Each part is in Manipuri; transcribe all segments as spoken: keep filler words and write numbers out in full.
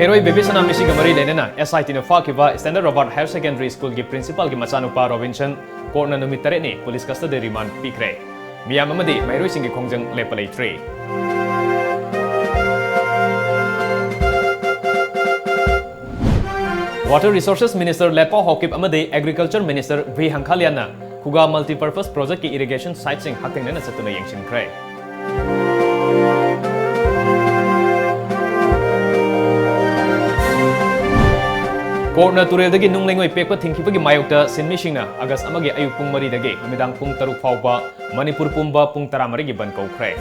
ꯍꯩꯔꯣꯏ ꯕꯦꯕꯤꯁꯅꯥ ꯃꯤꯁꯤꯒ ꯃꯔꯤ ꯂꯩꯅꯅ S I T ꯅ ꯐꯥꯈꯤꯕ Standard Robert Higher Secondary School ꯒꯤ principal ꯒꯤ ꯃꯆꯥꯅꯨꯄꯥ ꯔꯣꯕꯤꯟꯁꯟ court ꯅ ꯅꯨꯃꯤꯠ ꯇꯔꯦꯠꯅꯤ police custody remand ꯄꯤꯈ꯭ꯔꯦ꯫ ꯃꯤꯌꯥꯝ ꯑꯃꯗꯤ ꯃꯍꯩꯔꯣꯏꯁꯤꯡꯒꯤ ꯈꯣꯡꯖꯪ ꯂꯦꯞꯄ ꯂꯩꯇ꯭ꯔꯤ꯫ Water Resources Minister ꯂꯦꯠꯄꯥꯎ ꯍꯥꯎꯀꯤꯞ ꯑꯃꯗꯤ Agriculture Minister ꯚꯤ ꯍꯪꯈꯥꯂꯤꯌꯥꯟꯅ ꯈꯨꯒꯥ Multipurpose Project ꯀꯤ irrigation site ꯁꯤꯡ ꯍꯛꯊꯦꯡꯅꯅ ꯆꯠꯇꯨꯅ ꯌꯦꯡꯁꯤꯟꯈ꯭ꯔꯦ꯫ Court ꯅ ꯇꯨꯔꯦꯜꯗꯒꯤ ꯅꯨꯡ ꯂꯩꯉꯣꯏ ꯄꯦꯛꯄ ꯊꯤꯡꯈꯤꯕꯒꯤ ꯃꯥꯌꯣꯛꯇ ꯁꯤꯟꯃꯤꯁꯤꯡꯅ August ꯑꯃꯒꯤ ꯑꯌꯨꯛ ꯄꯨꯡ ꯃꯔꯤꯗꯒꯤ ꯅꯨꯃꯤꯗꯥꯡ ꯄꯨꯡ ꯇꯔꯨꯛ ꯐꯥꯎꯕ ꯃꯅꯤꯄꯨꯔ ꯄꯨꯝꯕ ꯄꯨꯡ ꯇꯔꯥꯃꯔꯤꯒꯤ ꯕꯟ ꯀꯧꯈ꯭ꯔꯦ꯫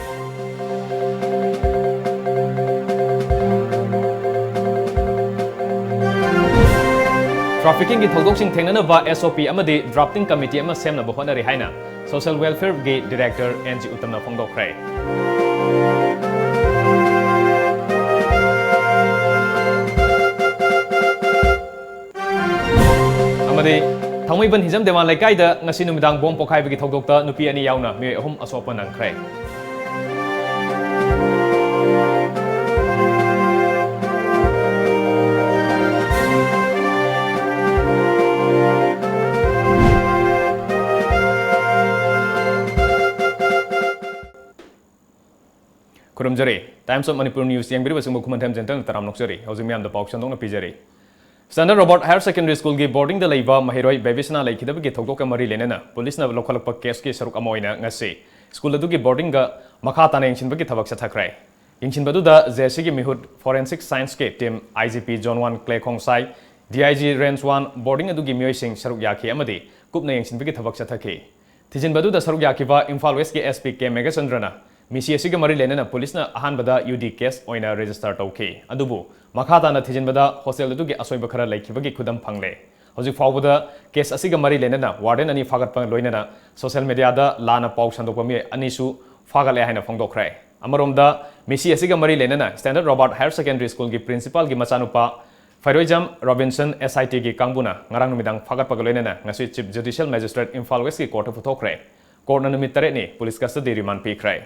Trafficking ꯒꯤ ꯊꯧꯗꯣꯛꯁꯤꯡ ꯊꯦꯡꯅꯅꯕ S O P ꯑꯃꯗꯤ drafting committee ꯑꯃ ꯁꯦꯝꯅꯕ ꯍꯣꯠꯅꯔꯤ ꯍꯥꯏꯅ Social Welfare ꯒꯤ Director N G ꯎꯠꯇꯝꯅ ꯐꯣꯡꯗꯣꯛꯈ꯭ꯔꯦ꯫ ꯑꯃꯗꯤ ꯊꯥꯡꯃꯩꯕꯟ ꯍꯤꯖꯝ ꯗꯦꯋꯥꯟ ꯂꯩꯀꯥꯏꯗ ꯉꯁꯤ ꯅꯨꯃꯤꯗꯥꯡ ꯕꯣꯝ ꯄꯣꯈꯥꯏꯕꯒꯤ ꯊꯧꯗꯣꯛꯇ ꯅꯨꯄꯤ ꯑꯅꯤ ꯌꯥꯎꯅ ꯃꯤꯑꯣꯏ ꯑꯍꯨꯝ ꯑꯁꯣꯛꯄ ꯅꯪꯈ꯭ꯔꯦ꯫ ꯈꯨꯔꯨꯝꯖꯔꯤ꯫ Times of Manipur News ꯌꯦꯡꯕꯤꯔꯤꯕꯁꯤꯡꯕꯨ ꯈꯨꯃꯟꯊꯦꯝ ꯖꯦꯟꯇꯜꯅ ꯇꯔꯥꯝꯅ ꯑꯣꯛꯆꯔꯤ꯫ ꯍꯧꯖꯤꯛ ꯃꯤꯌꯥꯝꯗ ꯄꯥꯎ ꯁꯟꯗꯣꯛꯅ ꯄꯤꯖꯔꯤ꯫ Standard Robert Higher Secondary School ꯒꯤ boarding ꯗ ꯂꯩꯕ ꯃꯍꯩꯔꯣꯏ ꯕꯦꯕꯤꯁꯅꯥ ꯂꯩꯈꯤꯗꯕꯒꯤ ꯊꯧꯗꯣꯛꯀ ꯃꯔꯤ ꯂꯩꯅꯅ police ꯅ ꯂꯧꯈꯠꯂꯛꯄ case ꯀꯤ ꯁꯔꯨꯛ ꯑꯃ ꯑꯣꯏꯅ ꯉꯁꯤ school ꯑꯗꯨꯒꯤ boarding ꯒ ꯃꯈꯥ ꯇꯥꯅ ꯌꯦꯡꯁꯤꯟꯕꯒꯤ ꯊꯕꯛ ꯆꯠꯊꯈ꯭ꯔꯦ꯫ ꯌꯦꯡꯁꯤꯟꯕꯗꯨꯗ J C ꯒꯤ ꯃꯤꯍꯨꯠ Forensic Science ꯀꯤ team, I G P Zone one ꯀ꯭ꯂꯦ ꯈꯣꯡꯁꯥꯏ, D I G Range one boarding ꯑꯗꯨꯒꯤ ꯃꯤꯑꯣꯏꯁꯤꯡ ꯁꯔꯨꯛ ꯌꯥꯈꯤ ꯑꯃꯗꯤ ꯀꯨꯞꯅ ꯌꯦꯡꯁꯤꯟꯕꯒꯤ ꯊꯕꯛ ꯆꯠꯊꯈꯤ꯫ ꯊꯤꯖꯤꯟꯕꯗꯨꯗ ꯁꯔꯨꯛ ꯌꯥꯈꯤꯕ ꯏꯝꯐꯥꯜ West ꯀꯤ S P ꯀꯦ ꯃꯦꯘꯆꯟꯗ꯭ꯔꯅ ꯃꯤꯁꯤ ꯑꯁꯤꯒ ꯃꯔꯤ ꯂꯩꯅꯅ police ꯅ ꯑꯍꯥꯟꯕꯗ U D case ꯑꯣꯏꯅ register ꯇꯧꯈꯤ꯫ ꯑꯗꯨꯕꯨ ꯃꯈꯥ ꯇꯥꯅ ꯊꯤꯖꯤꯟꯕꯗ hostel ꯑꯗꯨꯒꯤ ꯑꯁꯣꯏꯕ ꯈꯔ ꯂꯩꯈꯤꯕꯒꯤ ꯈꯨꯗꯝ ꯐꯪꯂꯦ꯫ ꯍꯧꯖꯤꯛ ꯐꯥꯎꯕꯗ case ꯑꯁꯤꯒ ꯃꯔꯤ ꯂꯩꯅꯅ warden ꯑꯅꯤ ꯐꯥꯒꯠꯄ ꯂꯣꯏꯅꯅ social media ꯗ ꯂꯥꯟꯅ ꯄꯥꯎ ꯁꯟꯗꯣꯛꯄ ꯃꯤꯑꯣꯏ ꯑꯅꯤꯁꯨ ꯐꯥꯒꯠꯂꯦ ꯍꯥꯏꯅ ꯐꯣꯡꯗꯣꯛꯈ꯭ꯔꯦ꯫ ꯑꯃꯔꯣꯝꯗ, ꯃꯤꯁꯤ ꯑꯁꯤꯒ ꯃꯔꯤ ꯂꯩꯅꯅ Standard Robert Higher Secondary School ꯒꯤ principal ꯒꯤ ꯃꯆꯥꯅꯨꯄꯥ ꯐꯩꯔꯣꯏꯖꯝ ꯔꯣꯕꯤꯟꯁꯟ S I T ꯒꯤ ꯀꯥꯡꯕꯨꯅ ꯉꯔꯥꯡ ꯅꯨꯃꯤꯗꯥꯡ ꯐꯥꯒꯠꯄꯒ ꯂꯣꯏꯅꯅ ꯉꯁꯤ Chief Judicial Magistrate Imphal West ꯀꯤ court ꯇ ꯄꯨꯊꯣꯛꯈ꯭ꯔꯦ꯫ Court ꯅ ꯅꯨꯃꯤꯠ ꯇꯔꯦꯠꯅꯤ police custody remand ꯄꯤꯈ꯭ꯔꯦ꯫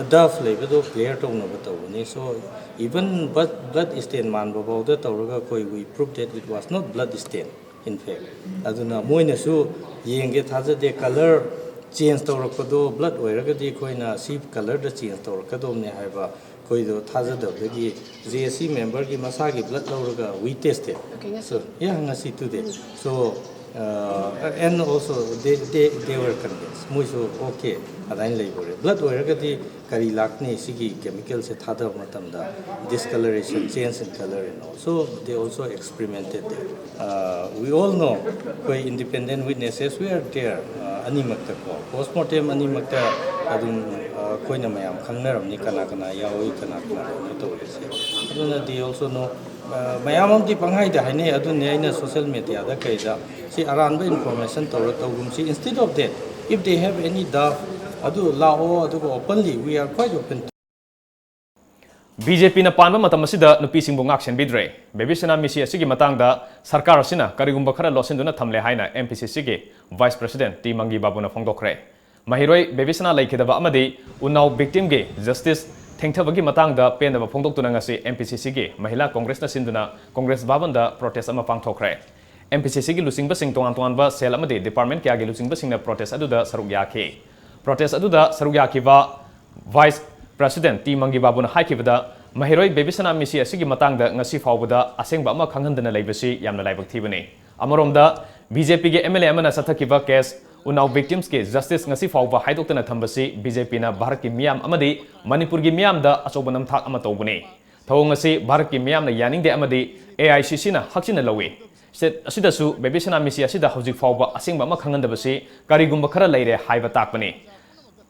Dove ꯂꯩꯕꯗꯣ clear ꯇꯧꯅꯕ ꯇꯧꯕꯅꯤ꯫ So even blood blood stain ꯃꯥꯟꯕ ꯐꯥꯎꯗ ꯇꯧꯔꯒ ꯑꯩꯈꯣꯏ we prove that it was not blood stain, in fact꯫ ꯑꯗꯨꯅ ꯃꯣꯏꯅꯁꯨ ꯌꯦꯡꯒꯦ ꯊꯥꯖꯗꯦ, colour change ꯇꯧꯔꯛꯄꯗꯣ blood ꯑꯣꯏꯔꯒꯗꯤ ꯑꯩꯈꯣꯏꯅ ꯁꯤ colourꯗ change ꯇꯧꯔꯛꯀꯗꯧꯕꯅꯦ ꯍꯥꯏꯕ ꯑꯩꯈꯣꯏꯗꯣ ꯊꯥꯖꯗꯕꯗꯒꯤ J S C memberꯒꯤ ꯃꯁꯥꯒꯤ blood ꯂꯧꯔꯒ we tested꯫ Okay, ꯉꯁꯤ꯫ So, yeah, ꯉꯁꯤ today꯫ So, uh, and also they, they, they were convinced꯫ ꯃꯣꯏꯁꯨ okay ꯑꯗꯨꯃꯥꯏꯅ ꯂꯩꯕ ꯑꯣꯏꯔꯦ꯫ Blood ꯑꯣꯏꯔꯒꯗꯤ ꯀꯔꯤ ꯂꯥꯛꯅꯤ? ꯁꯤꯒꯤ chemicalꯁꯦ ꯊꯥꯗꯕ ꯃꯇꯝꯗ discoloration, change in colour and all꯫ So they also experimented there꯫ Uh, we all know ꯑꯩꯈꯣꯏ independent witnesses were there꯫ Uh, ꯑꯅꯤꯃꯛꯇ ꯀꯣ, post mortem ꯑꯅꯤꯃꯛꯇ ꯑꯗꯨꯝ, uh, ꯑꯩꯈꯣꯏꯅ ꯃꯌꯥꯝ ꯈꯪꯅꯔꯝꯅꯤ ꯀꯅꯥ ꯀꯅꯥ ꯌꯥꯎꯏ, ꯀꯅꯥ ꯀꯅꯥ ꯀꯩꯅꯣ ꯇꯧꯔꯤꯁꯦ꯫ ꯑꯗꯨꯅ they also know꯫ Uh, ꯃꯌꯥꯝ ꯑꯃꯗꯤ ꯄꯪꯍꯥꯏꯗ ꯍꯥꯏꯅꯩ꯫ ꯑꯗꯨꯅꯤ ꯑꯩꯅ social mediaꯗ ꯀꯩꯗ ꯁꯤ ꯑꯔꯥꯟꯕ information ꯇꯧꯔ ꯇꯧꯒꯨꯝꯁꯤ꯫ Instead of that, if they have any doubt, ꯑꯗꯨ ꯂꯥꯛꯑꯣ, ꯑꯗꯨꯒ openly, we are quite open to꯫ B J Pꯅ ꯄꯥꯟꯕ ꯃꯇꯝ ꯑꯁꯤꯗ ꯅꯨꯄꯤꯁꯤꯡꯕꯨ ꯉꯥꯛ ꯁꯦꯟꯕꯤꯗ꯭ꯔꯦ꯫ ꯕꯦꯕꯤꯁꯅꯥ ꯃꯤꯁꯤ ꯑꯁꯤꯒꯤ ꯃꯇꯥꯡꯗ ꯁꯔꯀꯥꯔ ꯑꯁꯤꯅ ꯀꯔꯤꯒꯨꯝꯕ ꯈꯔ ꯂꯣꯠꯁꯤꯟꯗꯨꯅ ꯊꯝꯂꯦ ꯍꯥꯏꯅ M P C Cꯒꯤ Vice President T ꯃꯪꯒꯤ ꯕꯥꯕꯨꯅ ꯐꯣꯡꯗꯣꯛꯈ꯭ꯔꯦ꯫ ꯃꯍꯩꯔꯣꯏ ꯕꯦꯕꯤꯁꯅꯥ ꯂꯩꯈꯤꯗꯕ ꯑꯃꯗꯤ ꯎꯅꯥꯎ victimꯒꯤ justice ꯊꯦꯡꯊꯕꯒꯤ ꯃꯇꯥꯡꯗ ꯄꯦꯟꯗꯕ ꯐꯣꯡꯗꯣꯛꯇꯨꯅ ꯉꯁꯤ M P C Cꯒꯤ ꯃꯍꯤꯂꯥ Congressꯅ ꯁꯤꯟꯗꯨꯅ Congress ꯚꯕꯟꯗ protest ꯑꯃ ꯄꯥꯡꯊꯣꯛꯈ꯭ꯔꯦ꯫ M P C Cꯒꯤ ꯂꯨꯆꯤꯡꯕꯁꯤꯡ ꯇꯣꯉꯥꯟ ꯇꯣꯉꯥꯟꯕ cell ꯑꯃꯗꯤ department ꯀꯌꯥꯒꯤ ꯂꯨꯆꯤꯡꯕꯁꯤꯡꯅ protest ꯑꯗꯨꯗ ꯁꯔꯨꯛ ꯌꯥꯈꯤ꯫ Protest ꯑꯗꯨꯗ ꯁꯔꯨꯛ ꯌꯥꯈꯤꯕ Vice President T ꯃꯪꯒꯤ ꯕꯥꯕꯨꯅ ꯍꯥꯏꯈꯤꯕꯗ, ꯃꯍꯩꯔꯣꯏ ꯕꯦꯕꯤꯁꯅꯥ ꯃꯤꯁꯤ ꯑꯁꯤꯒꯤ ꯃꯇꯥꯡꯗ ꯉꯁꯤ ꯐꯥꯎꯕꯗ ꯑꯁꯦꯡꯕ ꯑꯃ ꯈꯪꯍꯟꯗꯅ ꯂꯩꯕꯁꯤ ꯌꯥꯝꯅ ꯂꯥꯏꯕꯛ ꯊꯤꯕꯅꯤ꯫ ꯑꯃꯔꯣꯝꯗ, B J Pꯒꯤ M L A ꯑꯃꯅ ꯆꯠꯊꯈꯤꯕ case ꯎꯅꯥꯎ victimsꯀꯤ justice ꯉꯁꯤ ꯐꯥꯎꯕ ꯍꯥꯏꯗꯣꯛꯇꯅ ꯊꯝꯕꯁꯤ B J Pꯅ ꯚꯥꯔꯠꯀꯤ ꯃꯤꯌꯥꯝ ꯑꯃꯗꯤ ꯃꯅꯤꯄꯨꯔꯒꯤ ꯃꯤꯌꯥꯝꯗ ꯑꯆꯧꯕ ꯅꯝꯊꯥꯛ ꯑꯃ ꯇꯧꯕꯅꯤ꯫ ꯊꯧꯑꯣꯡ ꯑꯁꯤ ꯚꯥꯔꯠꯀꯤ ꯃꯤꯌꯥꯝꯅ ꯌꯥꯅꯤꯡꯗꯦ ꯑꯃꯗꯤ A I C Cꯅ ꯍꯛꯆꯤꯟꯅ ꯂꯧꯏ꯫ State ꯑꯁꯤꯗꯁꯨ ꯕꯦꯕꯤꯁꯅꯥ ꯃꯤꯁꯤ ꯑꯁꯤꯗ ꯍꯧꯖꯤꯛ ꯐꯥꯎꯕ ꯑꯁꯦꯡꯕ ꯑꯃ ꯈꯪꯍꯟꯗꯕꯁꯤ ꯀꯔꯤꯒꯨꯝꯕ ꯈꯔ ꯂꯩꯔꯦ ꯍꯥꯏꯕ ꯇꯥꯛꯄꯅꯤ꯫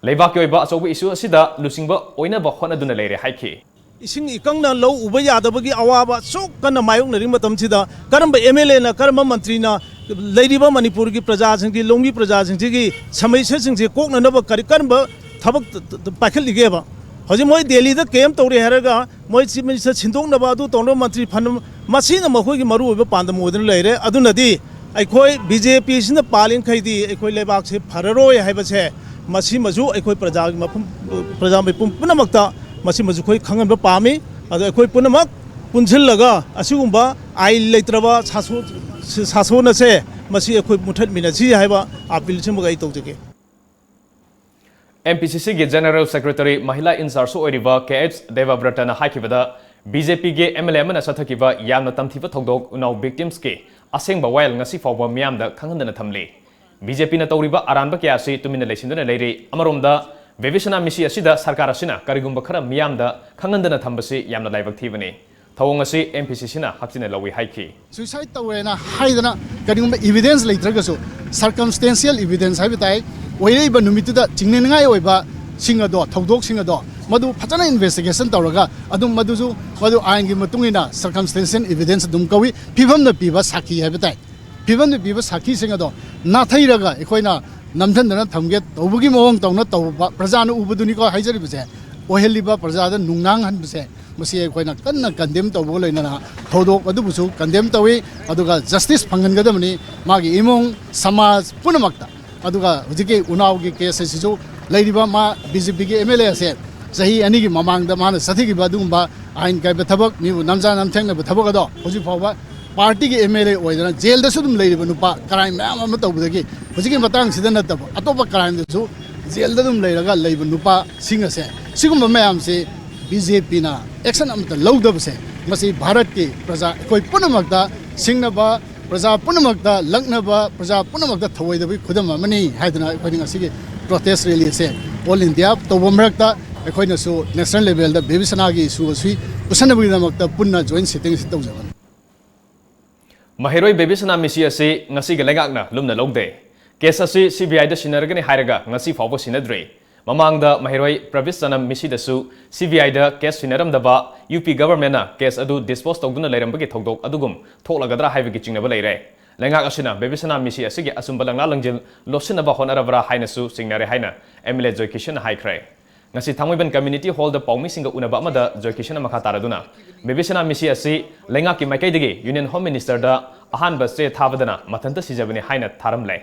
ꯂꯩꯕꯥꯛꯀꯤ ꯑꯣꯏꯕ ꯑꯆꯧꯕ issue ꯑꯁꯤꯗ ꯂꯨꯆꯤꯡꯕ ꯑꯣꯏꯅꯕ ꯍꯣꯠꯅꯗꯨꯅ ꯂꯩꯔꯦ ꯍꯥꯏꯈꯤ꯫ ꯏꯁꯤꯡ ꯏꯀꯪꯅ ꯂꯧ ꯎꯕ ꯌꯥꯗꯕꯒꯤ ꯑꯋꯥꯕ ꯑꯁꯨꯛ ꯀꯟꯅ ꯃꯥꯌꯣꯛꯅꯔꯤ ꯃꯇꯝꯁꯤꯗ ꯀꯔꯝꯕ M L Aꯅ, ꯀꯔꯝꯕ ꯃꯟꯇ꯭ꯔꯤꯅ ꯂꯩꯔꯤꯕ ꯃꯅꯤꯄꯨꯔꯒꯤ ꯄ꯭ꯔꯖꯥꯁꯤꯡꯒꯤ, ꯂꯧꯃꯤ ꯄ꯭ꯔꯖꯥꯁꯤꯡꯁꯤꯒꯤ ꯁꯃꯁ꯭ꯌꯥꯁꯤꯡꯁꯦ ꯀꯣꯛꯅꯅꯕ ꯀꯔꯤ, ꯀꯔꯝꯕ ꯊꯕꯛ ꯄꯥꯏꯈꯠꯂꯤꯒꯦꯕ? ꯍꯧꯖꯤꯛ ꯃꯣꯏ ꯗꯦꯜꯂꯤꯗ camp ꯇꯧꯔꯦ ꯍꯥꯏꯔꯒ ꯃꯣꯏ Chief Minister ꯁꯤꯟꯗꯣꯛꯅꯕ, ꯑꯗꯨ ꯇꯧꯅꯕ ꯃꯟꯇ꯭ꯔꯤ ꯐꯅ, ꯃꯁꯤꯅ ꯃꯈꯣꯏꯒꯤ ꯃꯔꯨꯑꯣꯏꯕ ꯄꯥꯟꯗꯝ ꯑꯣꯏꯗꯨꯅ ꯂꯩꯔꯦ꯫ ꯑꯗꯨꯅꯗꯤ ꯑꯩꯈꯣꯏ B J Pꯁꯤꯅ ꯄꯥꯜꯂꯤꯈꯩꯗꯤ ꯑꯩꯈꯣꯏ ꯂꯩꯕꯥꯛꯁꯦ ꯐꯔꯔꯣꯏ ꯍꯥꯏꯕꯁꯦ ꯃꯁꯤꯃꯁꯨ ꯑꯩꯈꯣꯏ ꯄ꯭ꯔꯖꯥꯒꯤ ꯃꯐꯝ, ꯄ꯭ꯔꯖꯥ ꯃꯤꯄꯨꯝ ꯄꯨꯝꯅꯃꯛꯇ ꯃꯁꯤꯃꯁꯨ ꯑꯩꯈꯣꯏ ꯈꯪꯍꯟꯕ ꯄꯥꯝꯃꯤ꯫ ꯑꯗꯣ ꯑꯩꯈꯣꯏ ꯄꯨꯝꯅꯃꯛ ꯄꯨꯟꯁꯤꯜꯂꯒ ꯑꯁꯤꯒꯨꯝꯕ ꯑꯥꯏꯟ ꯂꯩꯇ꯭ꯔꯕ ꯁꯥꯁꯣ-, ꯁꯥꯁꯣꯟ ꯑꯁꯦ ꯃꯁꯤ ꯑꯩꯈꯣꯏ ꯃꯨꯊꯠꯃꯤꯟꯅꯁꯤ ꯍꯥꯏꯕ ꯑꯥꯄꯤꯜꯁꯤꯃꯒ ꯑꯩ ꯇꯧꯖꯒꯦ꯫ ꯑꯦꯝ ꯄꯤ ꯁꯤ ꯁꯤꯒꯤ General Secretary, ꯃꯍꯤꯂꯥ in charge ꯑꯣꯏꯔꯤꯕ ꯀꯦ ꯑꯩꯆ ꯗꯦꯕꯕ꯭ꯔꯇꯅ ꯍꯥꯏꯈꯤꯕꯗ, ꯕꯤ ꯖꯦ ꯄꯤꯒꯤ ꯑꯦꯝ ꯑꯦꯜ ꯑꯦ ꯑꯃꯅ ꯆꯠꯊꯈꯤꯕ ꯌꯥꯝꯅ ꯇꯝꯊꯤꯕ ꯊꯧꯗꯣꯛ ꯎꯅꯥꯎ victimsꯀꯤ ꯑꯁꯦꯡꯕ ꯋꯥꯌꯦꯜ ꯉꯁꯤ ꯐꯥꯎꯕ ꯃꯤꯌꯥꯝꯗ ꯈꯪꯍꯟꯗꯅ ꯊꯝꯂꯤ꯫ ꯕꯤ ꯖꯦ ꯄꯤꯅ ꯇꯧꯔꯤꯕ ꯑꯔꯥꯟꯕ ꯀꯌꯥ ꯑꯁꯤ ꯇꯨꯃꯤꯟꯅ ꯂꯩꯁꯤꯟꯗꯨꯅ ꯂꯩꯔꯤ꯫ ꯑꯃꯔꯣꯝꯗ, ꯕꯦꯕꯤꯁꯅꯥ ꯃꯤꯁꯤ ꯑꯁꯤꯗ ꯁꯔꯀꯥꯔ ꯑꯁꯤꯅ ꯀꯔꯤꯒꯨꯝꯕ ꯈꯔ ꯃꯤꯌꯥꯝꯗ ꯈꯪꯍꯟꯗꯅ ꯊꯝꯕꯁꯤ ꯌꯥꯝꯅ ꯂꯥꯏꯕꯛ ꯊꯤꯕꯅꯤ꯫ ꯊꯧꯑꯣꯡ ꯑꯁꯤ ꯑꯦꯝ ꯄꯤ ꯁꯤ ꯁꯤꯅ ꯍꯛꯆꯤꯟꯅ ꯂꯧꯏ ꯍꯥꯏꯈꯤ꯫ Suicide ꯇꯧꯔꯦꯅ ꯍꯥꯏꯗꯅ ꯀꯔꯤꯒꯨꯝꯕ evidence ꯂꯩꯇ꯭ꯔꯒꯁꯨ, circumstantial evidence ꯍꯥꯏꯕ ꯇꯥꯏ, ꯑꯣꯏꯔꯛꯏꯕ ꯅꯨꯃꯤꯠꯇꯨꯗ ꯆꯤꯡꯅꯅꯤꯡꯉꯥꯏ ꯑꯣꯏꯕꯁꯤꯡ ꯑꯗꯣ, ꯊꯧꯗꯣꯛꯁꯤꯡ ꯑꯗꯣ, ꯃꯗꯨ ꯐꯖꯅ investigation ꯇꯧꯔꯒ ꯑꯗꯨꯝ ꯃꯗꯨꯁꯨ, ꯃꯗꯨ ꯑꯥꯏꯟꯒꯤ ꯃꯇꯨꯡ ꯏꯟꯅ circumstantial evidence ꯑꯗꯨꯝ ꯀꯧꯏ꯫ ꯐꯤꯕꯝꯗ ꯄꯤꯕ ꯁꯥꯈꯤ ꯍꯥꯏꯕ ꯇꯥꯏ꯫ ꯐꯤꯕꯝꯗ ꯄꯤꯕ ꯁꯥꯈꯤꯁꯤꯡ ꯑꯗꯣ ꯅꯥꯊꯩꯔꯒ ꯑꯩꯈꯣꯏꯅ ꯅꯝꯊꯟꯗꯅ ꯊꯝꯒꯦ ꯇꯧꯕꯒꯤ ꯃꯑꯣꯡ ꯇꯧꯅ ꯇꯧꯕ, ꯄ꯭ꯔꯖꯥꯅ ꯎꯕꯗꯨꯅꯤꯀꯣ ꯍꯥꯏꯖꯔꯤꯕꯁꯦ, ꯑꯣꯏꯍꯜꯂꯤꯕ, ꯄ꯭ꯔꯖꯥꯗ ꯅꯨꯡꯅꯥꯡꯍꯟꯕꯁꯦ, ꯃꯁꯤ ꯑꯩꯈꯣꯏꯅ ꯀꯟꯅ condemn ꯇꯧꯕꯒ ꯂꯣꯏꯅꯅ ꯊꯧꯗꯣꯛ ꯑꯗꯨꯕꯨꯁꯨ condemn ꯇꯧꯏ꯫ ꯑꯗꯨꯒ justice ꯐꯪꯍꯟꯒꯗꯕꯅꯤ ꯃꯥꯒꯤ ꯏꯃꯨꯡ ꯁꯃꯥꯖ ꯄꯨꯝꯅꯃꯛꯇ꯫ ꯑꯗꯨꯒ ꯍꯧꯖꯤꯛꯀꯤ ꯎꯅꯥꯎꯒꯤ case ꯑꯁꯤꯁꯨ ꯂꯩꯔꯤꯕ ꯃꯥ ꯕꯤ ꯖꯦ ꯄꯤꯒꯤ ꯑꯦꯝ ꯑꯦꯜ ꯑꯦ ꯑꯁꯦ ꯆꯍꯤ ꯑꯅꯤꯒꯤ ꯃꯃꯥꯡꯗ ꯃꯥꯅ ꯆꯠꯊꯈꯤꯕ ꯑꯗꯨꯒꯨꯝꯕ ꯑꯥꯏꯟ ꯀꯥꯏꯕ ꯊꯕꯛ, ꯃꯤꯕꯨ ꯅꯝꯖꯥ ꯅꯝꯊꯦꯡꯅꯕ ꯊꯕꯛ ꯑꯗꯣ ꯍꯧꯖꯤꯛ ꯐꯥꯎꯕ ꯄꯥꯔꯇꯤꯒꯤ ꯑꯦꯝ ꯑꯦꯜ ꯑꯦ ꯑꯣꯏꯗꯅ ꯖꯦꯜꯗꯁꯨ ꯑꯗꯨꯝ ꯂꯩꯔꯤꯕ ꯅꯨꯄꯥ, crime ꯃꯌꯥꯝ ꯑꯃ ꯇꯧꯕꯗꯒꯤ ꯍꯧꯖꯤꯛꯀꯤ ꯃꯇꯥꯡꯁꯤꯗ ꯅꯠꯇꯕ ꯑꯇꯣꯞꯄ crimeꯗꯁꯨ ꯖꯦꯜꯗ ꯑꯗꯨꯝ ꯂꯩꯔꯒ ꯂꯩꯕ ꯅꯨꯄꯥꯁꯤꯡ ꯑꯁꯦ, ꯁꯤꯒꯨꯝꯕ ꯃꯌꯥꯝꯁꯤ ꯕꯤ ꯖꯦ ꯄꯤꯅ action ꯑꯃꯠꯇ ꯂꯧꯗꯕꯁꯦ, ꯃꯁꯤ ꯚꯥꯔꯠꯀꯤ ꯄ꯭ꯔꯖꯥ ꯑꯩꯈꯣꯏ ꯄꯨꯝꯅꯃꯛꯇ ꯁꯤꯡꯅꯕ, ꯄ꯭ꯔꯖꯥ ꯄꯨꯝꯅꯃꯛꯇ ꯂꯛꯅꯕ, ꯄ꯭ꯔꯖꯥ ꯄꯨꯝꯅꯃꯛꯇ ꯊꯧꯑꯣꯏꯗꯕꯒꯤ ꯈꯨꯗꯝ ꯑꯃꯅꯤ ꯍꯥꯏꯗꯅ ꯑꯩꯈꯣꯏꯅ ꯉꯁꯤꯒꯤ protest rally ꯑꯁꯦ all India ꯇꯧꯕ ꯃꯔꯛꯇ ꯑꯩꯈꯣꯏꯅꯁꯨ national levelꯗ ꯕꯦꯕꯤꯁꯅꯥꯒꯤ issue ꯑꯁꯤ ꯄꯨꯁꯟꯅꯕꯒꯤꯗꯃꯛꯇ ꯄꯨꯟꯅ joint sitting ꯑꯁꯤ ꯇꯧꯖꯕꯅꯤ꯫ ꯃꯍꯩꯔꯣꯏ ꯕꯦꯕꯤꯁꯅꯥ ꯃꯤꯁꯤ ꯑꯁꯤ ꯉꯁꯤꯒꯤ ꯂꯩꯉꯥꯛꯅ ꯂꯨꯝꯅ ꯂꯧꯗꯦ꯫ Case ꯑꯁꯤ ꯁꯤ ꯕꯤ ꯑꯥꯏꯗ ꯁꯤꯟꯅꯔꯒꯅꯤ ꯍꯥꯏꯔꯒ ꯉꯁꯤ ꯐꯥꯎꯕ ꯁꯤꯟꯅꯗ꯭ꯔꯤ꯫ ꯃꯃꯥꯡꯗ ꯃꯍꯩꯔꯣꯏ ꯄ꯭ꯔꯕꯤꯁ ꯆꯅꯝ ꯃꯤꯁꯤꯗꯁꯨ ꯁꯤ ꯕꯤ ꯑꯥꯏꯗ case ꯁꯤꯟꯅꯔꯝꯗꯕ ꯌꯨ ꯄꯤ governmentꯅ case ꯑꯗꯨ dispose ꯇꯧꯗꯨꯅ ꯂꯩꯔꯝꯕꯒꯤ ꯊꯧꯗꯣꯛ ꯑꯗꯨꯒꯨꯝ ꯊꯣꯛꯂꯒꯗ꯭ꯔꯥ ꯍꯥꯏꯕꯒꯤ ꯆꯤꯡꯅꯕ ꯂꯩꯔꯦ꯫ ꯂꯩꯉꯥꯛ ꯑꯁꯤꯅ ꯕꯦꯕꯤꯁꯅꯥ ꯃꯤꯁꯤ ꯑꯁꯤꯒꯤ ꯑꯆꯨꯝꯕ ꯂꯪꯂꯥ ꯂꯪꯖꯤꯜ ꯂꯣꯠꯁꯤꯟꯅꯕ ꯍꯣꯠꯅꯔꯕ꯭ꯔꯥ ꯍꯥꯏꯅꯁꯨ ꯆꯤꯡꯅꯔꯦ ꯍꯥꯏꯅ ꯑꯦꯝ ꯑꯦꯜ ꯑꯦ ꯖꯣꯏꯀꯤꯁꯟꯅ ꯍꯥꯏꯈ꯭ꯔꯦ꯫ ꯉꯁꯤ ꯊꯥꯡꯃꯩꯕꯟ community hallꯗ ꯄꯥꯎꯃꯤꯁꯤꯡꯒ ꯎꯅꯕ ꯑꯃꯗ ꯖꯣꯏꯀꯤꯁꯟꯅ ꯃꯈꯥ ꯇꯥꯔꯗꯨꯅ, ꯕꯦꯕꯤꯁꯅꯥ ꯃꯤꯁꯤ ꯑꯁꯤ ꯂꯩꯉꯥꯛꯀꯤ ꯃꯥꯏꯀꯩꯗꯒꯤ Union Home Ministerꯗ ꯑꯍꯥꯟꯕ ꯆꯦ ꯊꯥꯕꯗꯅ ꯃꯊꯟꯇ ꯁꯤꯖꯕꯅꯤ ꯍꯥꯏꯅ ꯊꯥꯔꯝꯂꯦ꯫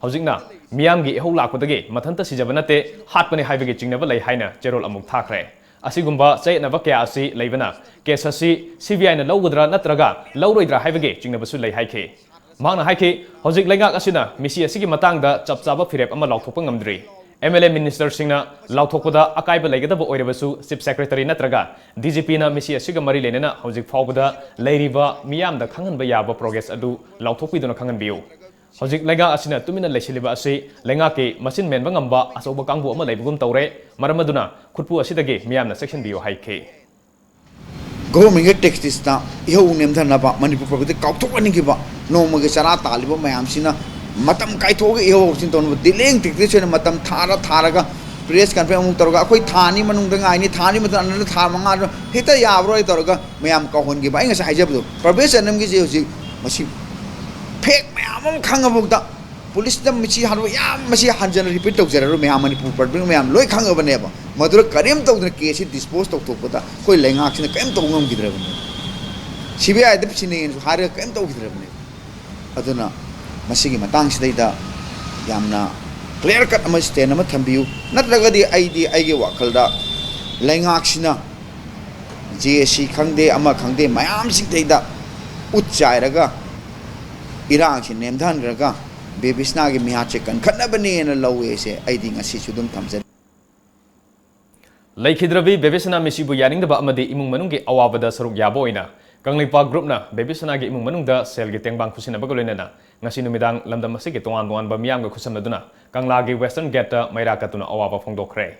ꯍꯧꯖꯤꯛꯅ ꯃꯤꯌꯥꯝꯒꯤ ꯏꯍꯧ ꯂꯥꯛꯄꯗꯒꯤ ꯃꯊꯟꯇ ꯁꯤꯖꯕ ꯅꯠꯇꯦ, ꯍꯥꯠꯄꯅꯤ ꯍꯥꯏꯕꯒꯤ ꯆꯤꯡꯅꯕ ꯂꯩ ꯍꯥꯏꯅ ꯆꯦꯔꯣꯜ ꯑꯃꯨꯛ ꯊꯥꯈ꯭ꯔꯦ꯫ ꯑꯁꯤꯒꯨꯝꯕ ꯆꯌꯦꯠꯅꯕ ꯀꯌꯥ ꯑꯁꯤ ꯂꯩꯕꯅ ꯀꯦꯁ ꯑꯁꯤ ꯁꯤ ꯕꯤ ꯑꯥꯏꯅ ꯂꯧꯒꯗ꯭ꯔꯥ ꯅꯠꯇ꯭ꯔꯒ ꯂꯧꯔꯣꯏꯗ꯭ꯔꯥ ꯍꯥꯏꯕꯒꯤ ꯆꯤꯡꯅꯕꯁꯨ ꯂꯩ ꯍꯥꯏꯈꯤ꯫ ꯃꯍꯥꯛꯅ ꯍꯥꯏꯈꯤ, ꯍꯧꯖꯤꯛ ꯂꯩꯉꯥꯛ ꯑꯁꯤꯅ ꯃꯤꯁꯤ ꯑꯁꯤꯒꯤ ꯃꯇꯥꯡꯗ ꯆꯞ ꯆꯥꯕ ꯐꯤꯔꯦꯞ ꯑꯃ ꯂꯥꯎꯊꯣꯛꯄ ꯉꯝꯗ꯭ꯔꯤ꯫ ꯑꯦꯝ ꯑꯦꯜ ꯑꯦ ꯃꯤꯅꯤꯁꯇꯔꯁꯤꯡꯅ ꯂꯥꯎꯊꯣꯛꯄꯗ ꯑꯀꯥꯏꯕ ꯂꯩꯒꯗꯕ ꯑꯣꯏꯔꯕꯁꯨ ꯆꯤꯐ ꯁꯦꯀ꯭ꯔꯦꯇꯔꯤ ꯅꯠꯇ꯭ꯔꯒ ꯗꯤ ꯖꯤ ꯄꯤꯅ ꯃꯤꯁꯤ ꯑꯁꯤꯒ ꯃꯔꯤ ꯂꯩꯅꯅ ꯍꯧꯖꯤꯛ ꯐꯥꯎꯕꯗ ꯂꯩꯔꯤꯕ ꯃꯤꯌꯥꯝꯗ ꯈꯪꯍꯟꯕ ꯌꯥꯕ ꯄ꯭ꯔꯣꯒ꯭ꯔꯦꯁ ꯑꯗꯨ ꯂꯥꯎꯊꯣꯛꯄꯤꯗꯨꯅ ꯈꯪꯍꯟꯕꯤꯌꯨ꯫ ꯍꯧꯖꯤꯛ ꯂꯩꯉꯥꯛ ꯑꯁꯤꯅ ꯇꯨꯃꯤꯟꯅ ꯂꯩꯁꯤꯜꯂꯤꯕ ꯑꯁꯤ ꯂꯩꯉꯥꯛꯀꯤ ꯃꯆꯤꯟ ꯃꯦꯟꯕ ꯉꯝꯕ ꯑꯆꯧꯕ ꯀꯥꯡꯕꯨ ꯑꯃ ꯂꯩꯕꯒꯨꯝ ꯇꯧꯔꯦ꯫ ꯃꯔꯝ ꯑꯗꯨꯅ ꯈꯨꯠꯄꯨ ꯑꯁꯤꯗꯒꯤ ꯃꯤꯌꯥꯝꯅ ꯆꯦꯛꯁꯤꯟꯕꯤꯌꯨ ꯍꯥꯏꯈꯤ꯫ ꯒꯣꯚꯔꯟꯃꯦꯟꯠꯀꯤ ꯇꯦꯛꯁꯇꯤꯁꯇ ꯏꯍꯧ ꯅꯦꯝꯊꯅꯕ ꯃꯅꯤꯄꯨꯔ ꯄꯕ꯭ꯂꯤꯛꯇ ꯀꯥꯎꯊꯣꯛꯍꯟꯈꯤꯕ ꯅꯣꯡꯃꯒꯤ ꯆꯔꯥ ꯇꯥꯜꯂꯤꯕ ꯃꯌꯥꯝꯁꯤꯅ ꯃꯇꯝ ꯀꯥꯏꯊꯣꯛꯑꯒ ꯏꯍꯧ ꯍꯧꯁꯤꯟ ꯇꯧꯅꯕ ꯗꯤꯂꯦꯡ ꯇꯦꯛꯇꯦꯛꯁ ꯑꯣꯏꯅ ꯃꯇꯝ ꯊꯥꯔ ꯊꯥꯔꯒ ꯄ꯭ꯔꯦꯁ ꯀꯟꯐꯔꯦꯟꯁ ꯑꯃꯨꯛ ꯇꯧꯔꯒ ꯑꯩꯈꯣꯏ ꯊꯥ ꯑꯅꯤ ꯃꯅꯨꯡꯗ ꯉꯥꯏꯅꯤ, ꯊꯥ ꯑꯅꯤ ꯃꯇꯨꯡꯗ ꯊꯥ ꯃꯉꯥ ꯍꯦꯛꯇ ꯌꯥꯕ꯭ꯔꯣꯏ ꯇꯧꯔꯒ ꯃꯌꯥꯝ ꯀꯥꯎꯍꯟꯈꯤꯕ꯫ ꯑꯩ ꯉꯁꯥꯏ ꯍꯥꯏꯖꯕꯗꯣ ꯄ꯭ꯔꯚꯦꯁ ꯆꯅꯝꯒꯤꯁꯦ ꯍꯧꯖꯤꯛ ꯃꯁꯤ ꯐꯦꯛ ꯃꯌꯥꯝ ꯑꯃ ꯈꯪꯉꯐꯥꯎꯗ ꯄꯨꯂꯤꯁꯇ ꯃꯁꯤ ꯍꯥꯟꯅ ꯌꯥꯝ ꯃꯁꯤ ꯍꯟꯖꯅ ꯔꯤꯄꯤꯠ ꯇꯧꯖꯔꯔꯣꯏ꯫ ꯃꯌꯥꯝ ꯃꯅꯤꯄꯨꯔ ꯄꯕ꯭ꯂꯤꯛ ꯃꯌꯥꯝ ꯂꯣꯏ ꯈꯪꯉꯕꯅꯦꯕ꯫ ꯃꯗꯨꯗ ꯀꯔꯤꯝ ꯇꯧꯗꯅ ꯀꯦꯁꯁꯤ ꯗꯤꯁꯄꯣꯖ ꯇꯧꯊꯣꯛꯄꯗ ꯑꯩꯈꯣꯏ ꯂꯩꯉꯥꯛꯁꯤꯅ ꯀꯔꯤꯝ ꯇꯧꯕ ꯉꯝꯈꯤꯗ꯭ꯔꯕꯅꯦ꯫ ꯁꯤ ꯕꯤ ꯑꯥꯏꯗ ꯁꯤꯟꯅꯩꯅꯁꯨ ꯍꯥꯏꯔꯒ ꯀꯔꯤꯝ ꯇꯧꯈꯤꯗ꯭ꯔꯕꯅꯦ꯫ ꯑꯗꯨꯅ ꯃꯁꯤꯒꯤ ꯃꯇꯥꯡꯁꯤꯗꯩꯗ ꯌꯥꯝꯅ ꯀ꯭ꯂꯤꯌꯥꯔ ꯀꯠ ꯑꯃ ꯁ꯭ꯇꯦꯟ ꯑꯃ ꯊꯝꯕꯤꯌꯨ꯫ ꯅꯠꯇ꯭ꯔꯒꯗꯤ ꯑꯩꯗꯤ ꯑꯩꯒꯤ ꯋꯥꯈꯜꯗ ꯂꯩꯉꯥꯛꯁꯤꯅ ꯖꯦ ꯑꯦ ꯁꯤ ꯈꯪꯗꯦ ꯑꯃ ꯈꯪꯗꯦ ꯃꯌꯥꯝꯁꯤꯡꯗꯩꯗ ꯎꯠ ꯆꯥꯏꯔꯒ ꯏꯔꯥꯡꯁꯤ ꯅꯦꯝꯊꯍꯟꯈ꯭ꯔꯒ ꯕꯦꯕꯤꯁꯅꯥꯒꯤ ꯃꯤꯍꯥꯠꯁꯦ ꯀꯟꯈꯠꯅꯕꯅꯦꯅ ꯂꯧꯋꯦꯁꯦ ꯑꯩꯗꯤ ꯉꯁꯤꯁꯨ ꯑꯗꯨꯝ ꯊꯝꯖꯔꯤ꯫ ꯂꯩꯈꯤꯗ꯭ꯔꯕꯤ ꯕꯦꯕꯤꯁꯅꯥ ꯃꯤꯁꯤꯕꯨ ꯌꯥꯅꯤꯡꯗꯕ ꯑꯃꯗꯤ ꯏꯃꯨꯡ ꯃꯅꯨꯡꯒꯤ ꯑꯋꯥꯕꯗ ꯁꯔꯨꯛ ꯌꯥꯕ ꯑꯣꯏꯅ ꯀꯪꯂꯩꯄꯥꯛ ꯒ꯭ꯔꯨꯞꯅ ꯕꯦꯕꯤꯁꯅꯥꯒꯤ ꯏꯃꯨꯡ ꯃꯅꯨꯡꯗ ꯁꯦꯜꯒꯤ ꯇꯦꯡꯕꯥꯡ ꯈꯨꯠꯁꯤꯟꯅꯕꯒ ꯂꯣꯏꯅꯅ ꯉꯁꯤ ꯅꯨꯃꯤꯗꯥꯡ ꯂꯝꯗꯝ ꯑꯁꯤꯒꯤ ꯇꯣꯉꯥꯟ ꯇꯣꯉꯥꯟꯕ ꯃꯤꯌꯥꯝꯒ ꯈꯨꯠꯁꯝꯅꯗꯨꯅ ꯀꯪꯂꯥꯒꯤ ꯋꯦꯁꯇꯔꯟ ꯒꯦꯠꯇ ꯃꯩꯔꯥ ꯀꯠꯇꯨꯅ ꯑꯋꯥꯕ ꯐꯣꯡꯗꯣꯛꯈ꯭ꯔꯦ꯫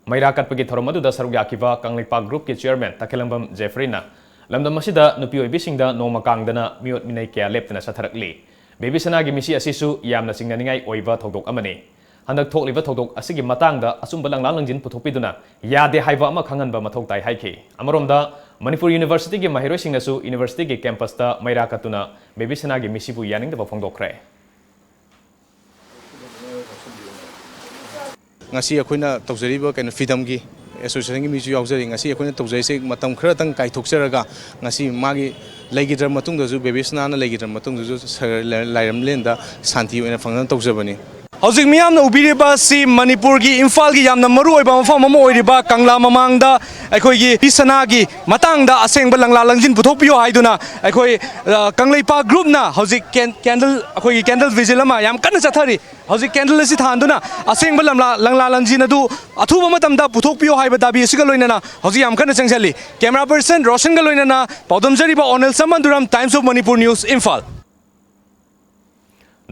ꯃꯩꯔꯥ ꯀꯠꯄꯒꯤ ꯊꯧꯔꯝ ꯑꯗꯨꯗ ꯁꯔꯨꯛ ꯌꯥꯈꯤꯕ ꯀꯪꯂꯩꯄꯥꯛ ꯒ꯭ꯔꯨꯞꯀꯤ ꯆꯤꯌꯔꯃꯦꯟ ꯇꯈꯦꯜꯂꯝꯕꯝ ꯖꯦꯐ꯭ꯔꯤꯅ ꯂꯝꯗꯝ ꯑꯁꯤꯗ ꯅꯨꯄꯤ ꯑꯣꯏꯕꯤꯁꯤꯡꯗ ꯅꯣꯡꯃ ꯀꯥꯡꯗꯅ ꯃꯤꯑꯣꯠ ꯃꯤꯅꯩ ꯀꯌꯥ ꯂꯦꯞꯇꯅ ꯆꯠꯊꯔꯛꯂꯤ꯫ ꯕꯦꯕꯤꯁꯅꯥꯒꯤ ꯃꯤꯁꯤ ꯑꯁꯤꯁꯨ ꯌꯥꯝꯅ ꯆꯤꯡꯅꯅꯤꯡꯉꯥꯏ ꯑꯣꯏꯕ ꯊꯧꯗꯣꯛ ꯑꯃꯅꯤ꯫ ꯍꯟꯗꯛ ꯊꯣꯛꯂꯤꯕ ꯊꯧꯗꯣꯛ ꯑꯁꯤꯒꯤ ꯃꯇꯥꯡꯗ ꯑꯆꯨꯝꯕ ꯂꯪꯂꯥ ꯂꯪꯖꯤꯟ ꯄꯨꯊꯣꯛꯄꯤꯗꯨꯅ ꯌꯥꯗꯦ ꯍꯥꯏꯕ ꯑꯃ ꯈꯪꯍꯟꯕ ꯃꯊꯧ ꯇꯥꯏ ꯍꯥꯏꯈꯤ꯫ ꯑꯃꯔꯣꯝꯗ ꯃꯅꯤꯄꯨꯔ ꯌꯨꯅꯤꯚꯔꯁꯤꯇꯤꯒꯤ ꯃꯍꯩꯔꯣꯏꯁꯤꯡꯅꯁꯨ ꯌꯨꯅꯤꯚꯔꯁꯤꯇꯤꯒꯤ ꯀꯦꯝꯄꯁꯇ ꯃꯩꯔꯥ ꯀꯠꯇꯨꯅ ꯕꯦꯕꯤꯁꯅꯥꯒꯤ ꯃꯤꯁꯤꯕꯨ ꯌꯥꯅꯤꯡꯗꯕ ꯐꯣꯡꯗꯣꯛꯈ꯭ꯔꯦ꯫ ꯉꯁꯤ ꯑꯩꯈꯣꯏꯅ ꯇꯧꯖꯔꯤꯕ ꯀꯩꯅꯣ ꯐ꯭ꯔꯤꯗꯝꯒꯤ ꯑꯦꯁꯣꯁꯤꯌꯦꯁꯟꯒꯤ ꯃꯤꯁꯨ ꯌꯥꯎꯖꯔꯤ꯫ ꯉꯁꯤ ꯑꯩꯈꯣꯏꯅ ꯇꯧꯖꯔꯤꯁꯦ ꯃꯇꯝ ꯈꯔꯇꯪ ꯀꯥꯏꯊꯣꯛꯆꯔꯒ ꯉꯁꯤ ꯃꯥꯒꯤ ꯂꯩꯈꯤꯗ꯭ꯔ ꯃꯇꯨꯡꯗꯁꯨ, ꯕꯦꯕꯤꯁꯅꯥꯅ ꯂꯩꯈꯤꯗ꯭ꯔ ꯃꯇꯨꯡꯗꯁꯨ ꯁꯍꯔ ꯂꯥꯏꯔꯝꯂꯦꯟꯗ ꯁꯥꯟꯇꯤ ꯑꯣꯏꯅ ꯐꯪꯅꯅꯕ ꯇꯧꯖꯕꯅꯤ꯫ ꯍꯧꯖꯤꯛ ꯃꯤꯌꯥꯝꯅ ꯎꯕꯤꯔꯤꯕ ꯑꯁꯤ ꯃꯅꯤꯄꯨꯔꯒꯤ ꯏꯝꯐꯥꯜꯒꯤ ꯌꯥꯝꯅ ꯃꯔꯨꯑꯣꯏꯕ ꯃꯐꯝ ꯑꯃ ꯑꯣꯏꯔꯤꯕ ꯀꯪꯂꯥ ꯃꯃꯥꯡꯗ ꯑꯩꯈꯣꯏꯒꯤ ꯕꯦꯕꯤꯁꯅꯥꯒꯤ ꯃꯇꯥꯡꯗ ꯑꯁꯦꯡꯕ ꯂꯪꯂꯥ ꯂꯪꯖꯤꯟ ꯄꯨꯊꯣꯛꯄꯤꯌꯨ ꯍꯥꯏꯗꯨꯅ ꯑꯩꯈꯣꯏ, ꯑ, ꯀꯪꯂꯩꯄꯥꯛ ꯒ꯭ꯔꯨꯞꯅ ꯍꯧꯖꯤꯛ ꯀꯦꯟ-, ꯀꯦꯟꯗꯜ, ꯑꯩꯈꯣꯏꯒꯤ ꯀꯦꯟꯗꯜ ꯚꯤꯖꯤꯜ ꯑꯃ ꯌꯥꯝ ꯀꯟꯅ ꯆꯠꯊꯔꯤ꯫ ꯍꯧꯖꯤꯛ ꯀꯦꯟꯗꯜ ꯑꯁꯤ ꯊꯥꯟꯗꯨꯅ ꯑꯁꯦꯡꯕ ꯂꯝꯂꯥ-, ꯂꯪꯂꯥ ꯂꯪꯖꯤꯟ ꯑꯗꯨ ꯑꯊꯨꯕ ꯃꯇꯝꯗ ꯄꯨꯊꯣꯛꯄꯤꯌꯨ ꯍꯥꯏꯕ ꯗꯥꯕꯤ ꯑꯁꯤꯒ ꯂꯣꯏꯅꯅ ꯍꯧꯖꯤꯛ ꯌꯥꯝ ꯀꯟꯅ ꯆꯪꯁꯤꯜꯂꯤ꯫ ꯀꯦꯃꯦꯔꯥ ꯄꯔꯁꯟ ꯔꯣꯁꯟꯒ ꯂꯣꯏꯅꯅ ꯄꯥꯎꯗꯝꯖꯔꯤꯕ ꯑꯣꯅꯤꯜ ꯁꯃꯟꯗꯨꯔꯝ, Times of Manipur News, Imphal.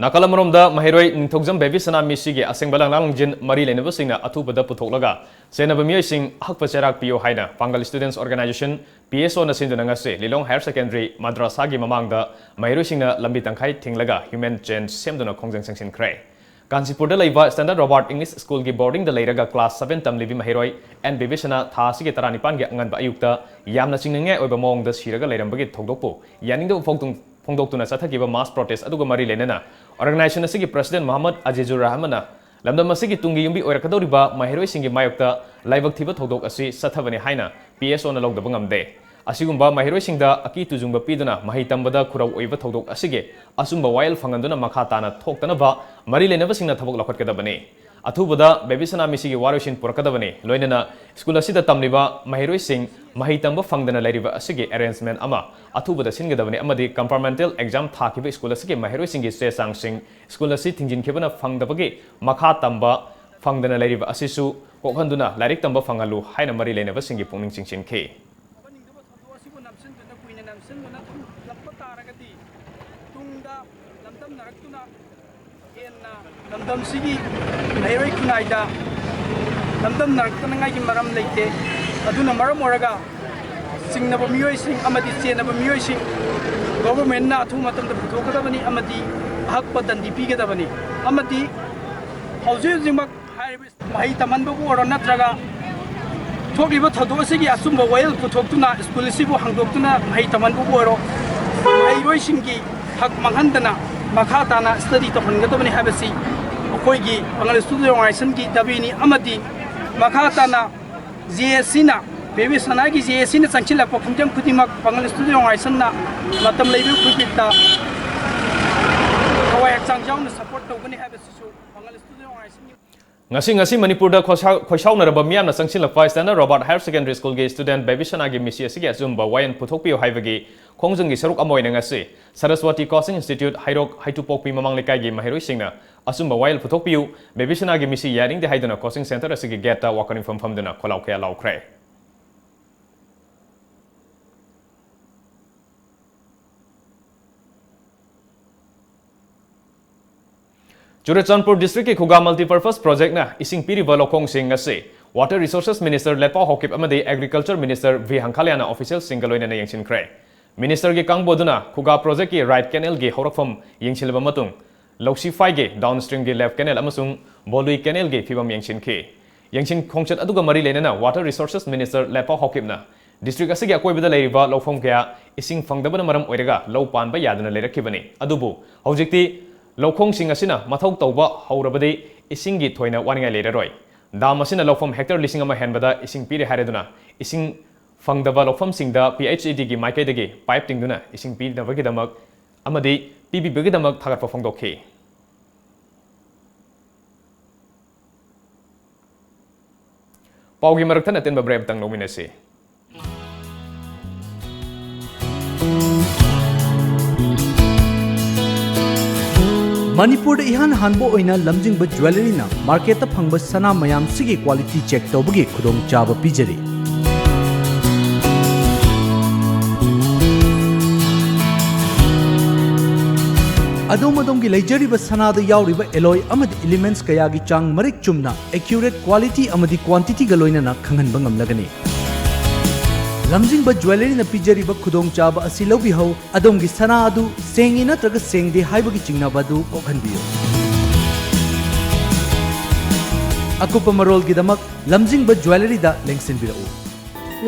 ꯅꯥꯀꯜ ꯑꯃꯔꯣꯝꯗ, ꯃꯍꯩꯔꯣꯏ ꯅꯤꯡꯊꯧꯖꯝ ꯕꯦꯕꯤꯁꯅꯥ ꯃꯤꯁꯤꯒꯤ ꯑꯁꯦꯡꯕ ꯂꯪꯂꯥ ꯂꯪꯖꯤꯟ ꯃꯔꯤ ꯂꯩꯅꯕꯁꯤꯡꯅ ꯑꯊꯨꯕꯗ ꯄꯨꯊꯣꯛꯂꯒ ꯆꯦꯟꯅꯕ ꯃꯤꯑꯣꯏꯁꯤꯡ ꯑꯍꯛꯄ ꯆꯩꯔꯥꯛ ꯄꯤꯌꯨ ꯍꯥꯏꯅ ꯄꯥꯡꯒꯜ Students Organisation, P S Oꯅ ꯁꯤꯟꯗꯨꯅ ꯉꯁꯤ ꯂꯤꯂꯣꯡ Higher Secondary ꯃꯗ꯭ꯔꯁꯥꯒꯤ ꯃꯃꯥꯡꯗ ꯃꯍꯩꯔꯣꯏꯁꯤꯡꯅ ꯂꯝꯕꯤ ꯇꯪꯈꯥꯏ ꯊꯤꯡꯂꯒ human chain ꯁꯦꯝꯗꯨꯅ ꯈꯣꯡꯖꯪ ꯆꯪꯁꯤꯟꯈ꯭ꯔꯦ꯫ ꯀꯥꯟꯆꯤꯄꯨꯔꯗ ꯂꯩꯕ Standard Robert English Schoolꯒꯤ boardingꯗ ꯂꯩꯔꯒ class seven ꯇꯝꯂꯤꯕꯤ ꯃꯍꯩꯔꯣꯏ ꯑꯦꯟ ꯕꯦꯕꯤꯁꯅꯥ ꯊꯥ ꯑꯁꯤꯒꯤ ꯇꯔꯥꯅꯤꯄꯥꯟꯒꯤ ꯑꯉꯟꯕ ꯑꯌꯨꯛꯇ ꯌꯥꯝꯅ ꯆꯤꯡꯅꯅꯤꯡꯉꯥꯏ ꯑꯣꯏꯕ ꯃꯑꯣꯡꯗ ꯁꯤꯔꯒ ꯂꯩꯔꯝꯕꯒꯤ ꯊꯧꯗꯣꯛꯄꯨ ꯌꯥꯅꯤꯡꯗꯕ ꯐꯣꯡꯗꯣꯛ-, ꯐꯣꯡꯗꯣꯛꯇꯨꯅ ꯆꯠꯊꯈꯤꯕ mass protest ꯑꯗꯨꯒ ꯃꯔꯤ ꯂꯩꯅꯅ organization ꯑꯁꯤꯒꯤ president ꯃꯣꯍꯝꯃꯗ ꯑꯖꯤꯖꯨꯔ ꯔꯍꯃꯟꯅ ꯂꯝꯗꯝ ꯑꯁꯤꯒꯤ ꯇꯨꯡꯒꯤ ꯌꯨꯝꯕꯤ ꯑꯣꯏꯔꯛꯀꯗꯧꯔꯤꯕ ꯃꯍꯩꯔꯣꯏꯁꯤꯡꯒꯤ ꯃꯥꯌꯣꯛꯇ ꯂꯥꯏꯕꯛ ꯊꯤꯕ ꯊꯧꯗꯣꯛ ꯑꯁꯤ ꯆꯠꯊꯕꯅꯤ ꯍꯥꯏꯅ P S Oꯅ ꯂꯧꯗꯕ ꯉꯝꯗꯦ꯫ ꯑꯁꯤꯒꯨꯝꯕ ꯃꯍꯩꯔꯣꯏꯁꯤꯡꯗ ꯑꯀꯤ ꯇꯨꯖꯨꯡꯕ ꯄꯤꯗꯨꯅ ꯃꯍꯩ ꯇꯝꯕꯗ ꯈꯨꯔꯧ ꯑꯣꯏꯕ ꯊꯧꯗꯣꯛ ꯑꯁꯤꯒꯤ ꯑꯆꯨꯝꯕ ꯋꯥꯌꯦꯜ ꯐꯪꯍꯟꯗꯨꯅ ꯃꯈꯥ ꯇꯥꯅ ꯊꯣꯛꯇꯅꯕ ꯃꯔꯤ ꯂꯩꯅꯕꯁꯤꯡꯅ ꯊꯕꯛ ꯂꯧꯈꯠꯀꯗꯕꯅꯤ꯫ ꯑꯊꯨꯕꯗ ꯕꯦꯕꯤꯁꯅꯥ ꯃꯤꯁꯤꯒꯤ ꯋꯥꯔꯣꯏꯁꯤꯟ ꯄꯨꯔꯛꯀꯗꯕꯅꯤ꯫ ꯂꯣꯏꯅꯅ ꯁ꯭ꯀꯨꯜ ꯑꯁꯤꯗ ꯇꯝꯂꯤꯕ ꯃꯍꯩꯔꯣꯏꯁꯤꯡ ꯃꯍꯩ ꯇꯝꯕ ꯐꯪꯗꯅ ꯂꯩꯔꯤꯕ ꯑꯁꯤꯒꯤ arrangement ꯑꯃ ꯑꯊꯨꯕꯗ ꯁꯤꯟꯒꯗꯕꯅꯤ ꯑꯃꯗꯤ compartmental exam ꯊꯥꯈꯤꯕ ꯁ꯭ꯀꯨꯜ ꯑꯁꯤꯒꯤ ꯃꯍꯩꯔꯣꯏꯁꯤꯡꯒꯤ ꯆꯦ ꯆꯥꯡꯁꯤꯡ ꯁ꯭ꯀꯨꯜ ꯑꯁꯤ ꯊꯤꯡꯖꯤꯟꯈꯤꯕꯅ ꯐꯪꯗꯕꯒꯤ ꯃꯈꯥ ꯇꯝꯕ ꯐꯪꯗꯅ ꯂꯩꯔꯤꯕ ꯑꯁꯤꯁꯨ ꯀꯣꯛꯍꯟꯗꯨꯅ ꯂꯥꯏꯔꯤꯛ ꯇꯝꯕ ꯐꯪꯍꯜꯂꯨ ꯍꯥꯏꯅ ꯃꯔꯤ ꯂꯩꯅꯕꯁꯤꯡꯒꯤ ꯄꯨꯛꯅꯤꯡ ꯆꯤꯡꯁꯤꯟꯈꯤ꯫ ꯊꯕꯛ ꯑꯁꯤꯕꯨ ꯅꯝꯁꯤꯟꯗꯨꯅ, ꯀꯨꯏꯅ ꯅꯝꯁꯤꯟꯗꯨꯅ ꯊꯝꯂꯛꯄ ꯇꯥꯔꯒꯗꯤ ꯇꯨꯡꯗ ꯂꯝꯗꯝꯅꯔꯛꯇꯨꯅ ꯍꯦꯟꯅ ꯂꯝꯗꯝꯁꯤꯒꯤ ꯃꯍꯩꯔꯣꯏ ꯈꯨꯟꯅꯥꯏꯗ ꯂꯝꯗꯝꯅꯔꯛꯇꯅꯉꯥꯏꯒꯤ ꯃꯔꯝ ꯂꯩꯇꯦ꯫ ꯑꯗꯨꯅ ꯃꯔꯝ ꯑꯣꯏꯔꯒ ꯆꯤꯡꯅꯕ ꯃꯤꯑꯣꯏꯁꯤꯡ ꯑꯃꯗꯤ ꯆꯦꯟꯅꯕ ꯃꯤꯑꯣꯏꯁꯤꯡ governmentꯅ ꯑꯊꯨꯕ ꯃꯇꯝꯗ ꯄꯨꯊꯣꯛꯀꯗꯕꯅꯤ ꯑꯃꯗꯤ ꯑꯍꯛꯄ ꯗꯟꯗꯤ ꯄꯤꯒꯗꯕꯅꯤ꯫ ꯑꯃꯗꯤ ꯍꯧꯖꯤꯛ ꯍꯧꯖꯤꯛꯃꯛ ꯍꯥꯏꯔꯤꯕ ꯃꯍꯩ ꯇꯝꯍꯟꯕꯕꯨ ꯑꯣꯏꯔꯣ, ꯅꯠꯇ꯭ꯔꯒ ꯊꯣꯛꯂꯤꯕ ꯊꯧꯗꯣꯛ ꯑꯁꯤꯒꯤ ꯑꯆꯨꯝꯕ ꯋꯥꯌꯦꯜ ꯄꯨꯊꯣꯛꯇꯨꯅ ꯁ꯭ꯀꯨꯜ ꯑꯁꯤꯕꯨ ꯍꯥꯡꯗꯣꯛꯇꯨꯅ ꯃꯍꯩ ꯇꯝꯍꯟꯕꯕꯨ ꯑꯣꯏꯔꯣ, ꯃꯍꯩꯔꯣꯏꯁꯤꯡꯒꯤ ꯍꯛ ꯃꯥꯡꯍꯟꯗꯅ ꯃꯈꯥ ꯇꯥꯅ study ꯇꯧꯍꯟꯒꯗꯕꯅꯤ ꯍꯥꯏꯕꯁꯤ ꯑꯩꯈꯣꯏꯒꯤ ꯄꯥꯡꯒꯜ Student Organizationꯒꯤ ꯗꯥꯕꯤꯅꯤ꯫ ꯑꯃꯗꯤ ꯃꯈꯥ ꯇꯥꯅ ꯖꯦ ꯑꯦꯁ ꯁꯤꯅ, ꯕꯦꯕꯤ ꯁꯅꯥꯒꯤ ꯖꯦ ꯑꯦꯁ ꯁꯤꯅ ꯆꯪꯁꯤꯜꯂꯛꯄ ꯈꯣꯡꯖꯪ ꯈꯨꯗꯤꯡꯃꯛ ꯄꯥꯡꯒꯜ ꯏꯁꯇꯨꯗꯤꯑꯣ ꯉꯥꯏꯁꯟꯅ ꯃꯇꯝ ꯂꯩꯕ ꯈꯨꯗꯤꯡꯗ ꯊꯋꯥꯏ ꯍꯛꯆꯥꯡ ꯌꯥꯎꯅ ꯁꯄꯣꯔꯠ ꯇꯧꯒꯅꯤ ꯍꯥꯏꯕꯁꯤꯁꯨ ꯄꯥꯡꯒꯜ ꯏꯁꯇꯨꯗꯤꯑꯣ ꯉꯥꯏꯁꯟꯒꯤ ꯉꯁꯤ, ꯉꯁꯤ ꯃꯅꯤꯄꯨꯔꯗ ꯈꯣꯏꯁꯥ-, ꯈꯣꯏꯁꯥꯎꯅꯔꯕ ꯃꯤꯌꯥꯝꯅ ꯆꯪꯁꯤꯜꯂꯛꯄ Standard Robert Higher Secondary Schoolꯒꯤ student baby ꯁꯅꯥꯒꯤ ꯃꯤꯁꯤ ꯑꯁꯤꯒꯤ ꯑꯆꯨꯝꯕ ꯋꯥꯌꯦꯜ ꯄꯨꯊꯣꯛꯄꯤꯌꯨ ꯍꯥꯏꯕꯒꯤ ꯈꯣꯡꯖꯪꯒꯤ ꯁꯔꯨꯛ ꯑꯃ ꯑꯣꯏꯅ ꯉꯁꯤ ꯁꯔꯁꯋꯇꯤ Coaching Institute, ꯍꯩꯔꯣꯛ ꯍꯩꯇꯨꯄꯣꯛꯄꯤ ꯃꯃꯥꯡ ꯂꯩꯀꯥꯏꯒꯤ ꯃꯍꯩꯔꯣꯏꯁꯤꯡꯅ ꯑꯆꯨꯝꯕ ꯋꯥꯌꯦꯜ ꯄꯨꯊꯣꯛꯄꯤꯌꯨ, ꯕꯦꯕꯤ ꯁꯅꯥꯒꯤ ꯃꯤꯁꯤ ꯌꯥꯅꯤꯡꯗꯦ ꯍꯥꯏꯗꯨꯅ coaching centre ꯑꯁꯤꯒꯤ gateꯇ ꯋꯥꯀꯠ ꯃꯤꯐꯝ ꯐꯝꯗꯨꯅ ꯈꯣꯜꯂꯥꯎ ꯀꯌꯥ ꯂꯥꯎꯈ꯭ꯔꯦ꯫ ꯆꯨꯔꯆꯥꯟꯄꯨꯔ districtꯀꯤ ꯈꯨꯒꯥ Multipurpose Projectꯅ ꯏꯁꯤꯡ ꯄꯤꯔꯤꯕ ꯂꯧꯈꯣꯡꯁꯤꯡ ꯑꯁꯤ Water Resources Minister ꯂꯦꯠꯄꯥꯎ ꯍꯥꯎꯀꯤꯞ ꯑꯃꯗꯤ Agriculture Minister ꯚꯤ ꯍꯪꯈꯥꯂꯤꯌꯥꯅ officialꯁꯤꯡꯒ ꯂꯣꯏꯅꯅ ꯌꯦꯡꯁꯤꯟꯈ꯭ꯔꯦ꯫ Ministerꯒꯤ ꯀꯥꯡꯕꯨ ꯑꯗꯨꯅ ꯈꯨꯒꯥ projectꯀꯤ right canalꯒꯤ ꯍꯧꯔꯛꯐꯝ ꯌꯦꯡꯁꯤꯜꯂꯕ ꯃꯇꯨꯡ, ꯂꯧꯁꯤꯐꯥꯏꯒꯤ downstreamꯒꯤ left canal ꯑꯃꯁꯨꯡ ꯕꯣꯂꯨꯏ canalꯒꯤ ꯐꯤꯕꯝ ꯌꯦꯡꯁꯤꯟꯈꯤ꯫ ꯌꯦꯡꯁꯤꯟ ꯈꯣꯡꯆꯠ ꯑꯗꯨꯒ ꯃꯔꯤ ꯂꯩꯅꯅ Water Resources Minister ꯂꯦꯠꯄꯥꯎ ꯍꯥꯎꯀꯤꯞꯅ district ꯑꯁꯤꯒꯤ ꯑꯀꯣꯏꯕꯗ ꯂꯩꯔꯤꯕ ꯂꯧꯐꯝ ꯀꯌꯥ ꯏꯁꯤꯡ ꯐꯪꯗꯕꯅ ꯃꯔꯝ ꯑꯣꯏꯔꯒ ꯂꯧ ꯄꯥꯟꯕ ꯌꯥꯗꯅ ꯂꯩꯔꯛꯈꯤꯕꯅꯤ꯫ ꯑꯗꯨꯕꯨ ꯍꯧꯖꯤꯛꯇꯤ ꯂꯧꯈꯣꯡꯁꯤꯡ ꯑꯁꯤꯅ ꯃꯊꯧ ꯇꯧꯕ ꯍꯧꯔꯕꯗꯤ ꯏꯁꯤꯡꯒꯤ ꯊꯣꯏꯅ ꯋꯥꯅꯤꯡꯉꯥꯏ ꯂꯩꯔꯔꯣꯏ꯫ Dam ꯑꯁꯤꯅ ꯂꯧꯐꯝ hectare ꯂꯤꯁꯤꯡ ꯑꯃ ꯍꯦꯟꯕꯗ ꯏꯁꯤꯡ ꯄꯤꯔꯦ ꯍꯥꯏꯔꯗꯨꯅ ꯏꯁꯤꯡ ꯐꯪꯗꯕ ꯂꯧꯐꯝꯁꯤꯡꯗ P H E Dꯒꯤ ꯃꯥꯏꯀꯩꯗꯒꯤ pipe ꯇꯤꯡꯗꯨꯅ ꯏꯁꯤꯡ ꯄꯤꯅꯕꯒꯤꯗꯃꯛ ꯑꯃꯗꯤ ꯄꯤꯕꯤꯕꯒꯤꯗꯃꯛ ꯊꯥꯒꯠꯄ ꯐꯣꯡꯗꯣꯛꯈꯤ꯫ ꯄꯥꯎꯒꯤ ꯃꯔꯛ ꯊꯠꯅ ꯑꯇꯦꯟꯕ break ꯑꯃꯇꯪ ꯂꯧꯃꯤꯟꯅꯁꯤ꯫ ꯃꯅꯤꯄꯨꯔꯗ ꯏꯍꯥꯟ ꯍꯥꯟꯕ ꯑꯣꯏꯅ ꯂꯝꯖꯤꯡꯕ Jewelleryꯅ marketꯇ ꯐꯪꯕ ꯁꯅꯥ ꯃꯌꯥꯝꯁꯤꯒꯤ quality check ꯇꯧꯕꯒꯤ ꯈꯨꯗꯣꯡꯆꯥꯕ ꯄꯤꯖꯔꯤ꯫ ꯑꯗꯣꯝ ꯑꯗꯣꯝꯒꯤ ꯂꯩꯖꯔꯤꯕ ꯁꯅꯥꯗ ꯌꯥꯎꯔꯤꯕ alloy ꯑꯃꯗꯤ elements ꯀꯌꯥꯒꯤ ꯆꯥꯡ ꯃꯔꯤꯛ ꯆꯨꯝꯅ, accurate quality ꯑꯃꯗꯤ quantityꯒ ꯂꯣꯏꯅꯅ ꯈꯪꯍꯟꯕ ꯉꯝꯂꯒꯅꯤ꯫ ꯂꯝꯖꯤꯡꯕ Jewelleryꯅ ꯄꯤꯖꯔꯤꯕ ꯈꯨꯗꯣꯡꯆꯥꯕ ꯑꯁꯤ ꯂꯧꯕꯤꯍꯧ꯫ ꯑꯗꯣꯝꯒꯤ ꯁꯅꯥ ꯑꯗꯨ ꯁꯦꯡꯉꯤ ꯅꯠꯇ꯭ꯔꯒ ꯁꯦꯡꯗꯦ ꯍꯥꯏꯕꯒꯤ ꯆꯤꯡꯅꯕ ꯑꯗꯨ ꯀꯣꯛꯍꯟꯕꯤꯌꯨ꯫ ꯑꯀꯨꯞꯄ ꯃꯔꯣꯜꯒꯤꯗꯃꯛ ꯂꯝꯖꯤꯡꯕ Jewelleryꯗ ꯂꯦꯡꯁꯤꯟꯕꯤꯔꯛꯎ꯫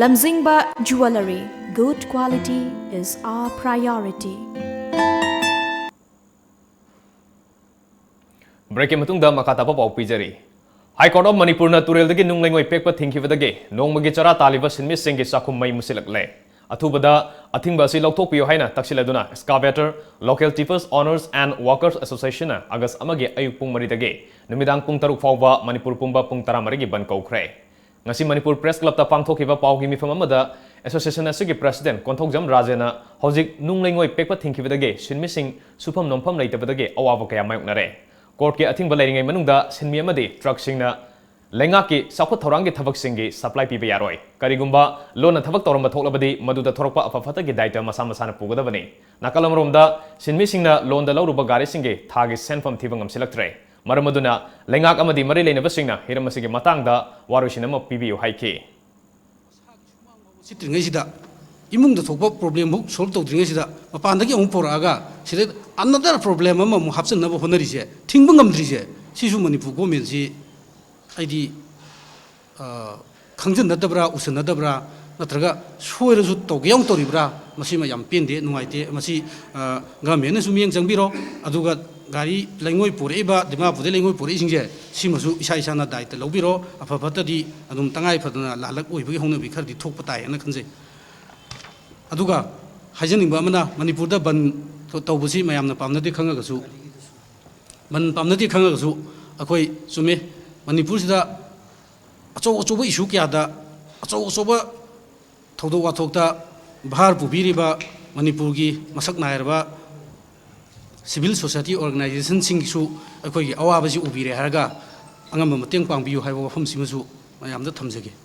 Lamjingba Jewellery, good quality is our priority. Breakꯀꯤ ꯃꯇꯨꯡꯗ ꯃꯈꯥ ꯇꯥꯕ ꯄꯥꯎ ꯄꯤꯖꯔꯤ꯫ High Court of Manipurꯅ ꯇꯨꯔꯦꯜꯗꯒꯤ ꯅꯨꯡ ꯂꯩꯉꯣꯏ ꯄꯦꯛꯄ ꯊꯤꯡꯈꯤꯕꯗꯒꯤ ꯅꯣꯡꯃꯒꯤ ꯆꯔꯥ ꯇꯥꯜꯂꯤꯕ ꯁꯤꯟꯃꯤꯁꯤꯡꯒꯤ ꯆꯥꯛꯈꯨꯝ ꯃꯩ ꯃꯨꯁꯤꯜꯂꯛꯂꯦ꯫ ꯑꯊꯨꯕꯗ ꯑꯊꯤꯡꯕ ꯑꯁꯤ ꯂꯧꯊꯣꯛꯄꯤꯌꯨ ꯍꯥꯏꯅ ꯇꯛꯁꯤꯜꯂꯗꯨꯅ excavator, local Tippers Owners and Workers Associationꯅ August ꯑꯃꯒꯤ ꯑꯌꯨꯛ ꯄꯨꯡ ꯃꯔꯤꯗꯒꯤ ꯅꯨꯃꯤꯗꯥꯡ ꯄꯨꯡ ꯇꯔꯨꯛ ꯐꯥꯎꯕ ꯃꯅꯤꯄꯨꯔ ꯄꯨꯝꯕ ꯄꯨꯡ ꯇꯔꯥꯃꯔꯤꯒꯤ ꯕꯟ ꯀꯧꯈ꯭ꯔꯦ꯫ ꯉꯁꯤ ꯃꯅꯤꯄꯨꯔ Press Clubꯇ ꯄꯥꯡꯊꯣꯛꯈꯤꯕ ꯄꯥꯎꯒꯤ ꯃꯤꯐꯝ ꯑꯃꯗ association ꯑꯁꯤꯒꯤ President ꯀꯣꯟꯊꯧꯖꯝ ꯔꯥꯖꯦꯅ ꯍꯧꯖꯤꯛ ꯅꯨꯡ ꯂꯩꯉꯣꯏ ꯄꯦꯛꯄ ꯊꯤꯡꯈꯤꯕꯗꯒꯤ ꯁꯤꯟꯃꯤꯁꯤꯡ ꯁꯨꯐꯝ ꯅꯣꯝꯐꯝ ꯂꯩꯇꯕꯗꯒꯤ ꯑꯋꯥꯕ ꯀꯌꯥ ꯃꯥꯌꯣꯛꯅꯔꯦ꯫ Courtꯀꯤ ꯑꯊꯤꯡꯕ ꯂꯩꯔꯤꯉꯩ ꯃꯅꯨꯡꯗ ꯁꯤꯟꯃꯤ ꯑꯃꯗꯤ truckꯁꯤꯡꯅ ꯂꯩꯉꯥꯛꯀꯤ ꯆꯥꯎꯈꯠ ꯊꯧꯔꯥꯡꯒꯤ ꯊꯕꯛꯁꯤꯡꯒꯤ supply ꯄꯤꯕ ꯌꯥꯔꯣꯏ꯫ ꯀꯔꯤꯒꯨꯝꯕ ꯂꯣꯟꯅ ꯊꯕꯛ ꯇꯧꯔꯝꯕ ꯊꯣꯛꯂꯕꯗꯤ ꯃꯗꯨꯗ ꯊꯣꯔꯛꯄ ꯑꯐ ꯐꯠꯇꯒꯤ ꯗꯥꯏꯇ ꯃꯁꯥ ꯃꯁꯥꯅ ꯄꯨꯒꯗꯕꯅꯤ꯫ ꯅꯥꯀꯜ ꯑꯃꯔꯣꯝꯗ ꯁꯤꯟꯃꯤꯁꯤꯡꯅ ꯂꯣꯟꯗ ꯂꯧꯔꯨꯕ ꯒꯥꯔꯤꯁꯤꯡꯒꯤ ꯊꯥꯒꯤ ꯁꯦꯟꯐꯝ ꯊꯤꯕ ꯉꯝꯁꯤꯜꯂꯛꯇ꯭ꯔꯦ꯫ ꯃꯔꯝ ꯑꯗꯨꯅ ꯂꯩꯉꯥꯛ ꯑꯃꯗꯤ ꯃꯔꯤ ꯂꯩꯅꯕꯁꯤꯡꯅ ꯍꯤꯔꯝ ꯑꯁꯤꯒꯤ ꯃꯇꯥꯡꯗ ꯋꯥꯔꯣꯏꯁꯤꯟ ꯑꯃ ꯄꯤꯕꯤꯌꯨ ꯍꯥꯏꯈꯤ꯫ ꯁꯤꯠꯇ꯭ꯔꯤꯉꯩꯁꯤꯗ, ꯏꯃꯨꯡꯗ ꯊꯣꯛꯄ problemꯐꯥꯎ solve ꯇꯧꯗ꯭ꯔꯤꯉꯩꯁꯤꯗ ꯃꯄꯥꯟꯗꯒꯤ ꯑꯃꯨꯛ ꯄꯨꯔꯛꯑꯒ ꯁꯤꯗ another problem ꯑꯃꯃꯨꯛ ꯍꯥꯞꯆꯤꯟꯅꯕ ꯍꯣꯠꯅꯔꯤꯁꯦ, ꯊꯤꯡꯕ ꯉꯝꯗ꯭ꯔꯤꯁꯦ, ꯁꯤꯁꯨ ꯃꯅꯤꯄꯨꯔ governmentꯁꯤ ꯑꯩꯗꯤ, ꯑ, ꯈꯪꯖꯤꯟꯅꯗꯕ꯭ꯔꯥ, ꯎꯁꯤꯟꯅꯗꯕ꯭ꯔꯥ, ꯅꯠꯇ꯭ꯔꯒ ꯁꯣꯏꯔꯁꯨ ꯇꯧꯒꯦ ꯌꯥꯎꯅ ꯇꯧꯔꯤꯕ꯭ꯔꯥ? ꯃꯁꯤꯃ ꯌꯥꯝ ꯄꯦꯟꯗꯦ, ꯅꯨꯡꯉꯥꯏꯇꯦ꯫ ꯃꯁꯤ, ꯑ, governmentꯅꯁꯨ ꯃꯤꯠꯌꯦꯡ ꯆꯪꯕꯤꯔꯣ꯫ ꯑꯗꯨꯒ ꯒꯥꯔꯤ ꯂꯩꯉꯣꯏ ꯄꯨꯔꯛꯏꯕ, ꯗꯤꯃꯥꯄꯨꯔꯗꯒꯤ ꯂꯩꯉꯣꯏ ꯄꯨꯔꯛꯏꯁꯤꯡꯁꯦ, ꯁꯤꯃꯁꯨ ꯏꯁꯥ ꯏꯁꯥꯅ ꯗꯥꯏꯇ ꯂꯧꯕꯤꯔꯣ꯫ ꯑꯐ ꯐꯠꯇꯗꯤ ꯑꯗꯨꯝ ꯇꯉꯥꯏ ꯐꯗꯅ ꯂꯥꯜꯂꯛ ꯑꯣꯏꯕꯒꯤ ꯍꯧꯅꯕꯤ ꯈꯔꯗꯤ ꯊꯣꯛꯄ ꯇꯥꯏ ꯍꯥꯏꯅ ꯈꯟꯖꯩ꯫ ꯑꯗꯨꯒ ꯍꯥꯏꯖꯅꯤꯡꯕ ꯑꯃꯅ, ꯃꯅꯤꯄꯨꯔꯗ ꯕꯟ ꯇꯧꯕꯁꯤ ꯃꯌꯥꯝꯅ ꯄꯥꯝꯅꯗꯦ ꯈꯪꯉꯒꯁꯨ, ꯕꯟ ꯄꯥꯝꯅꯗꯦ ꯈꯪꯉꯒꯁꯨ, ꯑꯩꯈꯣꯏ ꯆꯨꯝꯃꯦ, ꯃꯅꯤꯄꯨꯔꯁꯤꯗ ꯑꯆꯧ ꯑꯆꯧꯕ issue ꯀꯌꯥꯗ, ꯑꯆꯧ ꯑꯆꯧꯕ ꯊꯧꯗꯣꯛ ꯋꯥꯊꯣꯛꯇ ꯚꯥꯔ ꯄꯨꯕꯤꯔꯤꯕ ꯃꯅꯤꯄꯨꯔꯒꯤ ꯃꯁꯛ ꯅꯥꯏꯔꯕ civil society organizationꯁꯤꯡꯒꯤꯁꯨ ꯑꯩꯈꯣꯏꯒꯤ ꯑꯋꯥꯕꯁꯤ ꯎꯕꯤꯔꯦ ꯍꯥꯏꯔꯒ ꯑꯉꯝꯕ ꯃꯇꯦꯡ ꯄꯥꯡꯕꯤꯌꯨ ꯍꯥꯏꯕ ꯋꯥꯐꯝꯁꯤꯃꯁꯨ ꯃꯌꯥꯝꯗ ꯊꯝꯖꯒꯦ꯫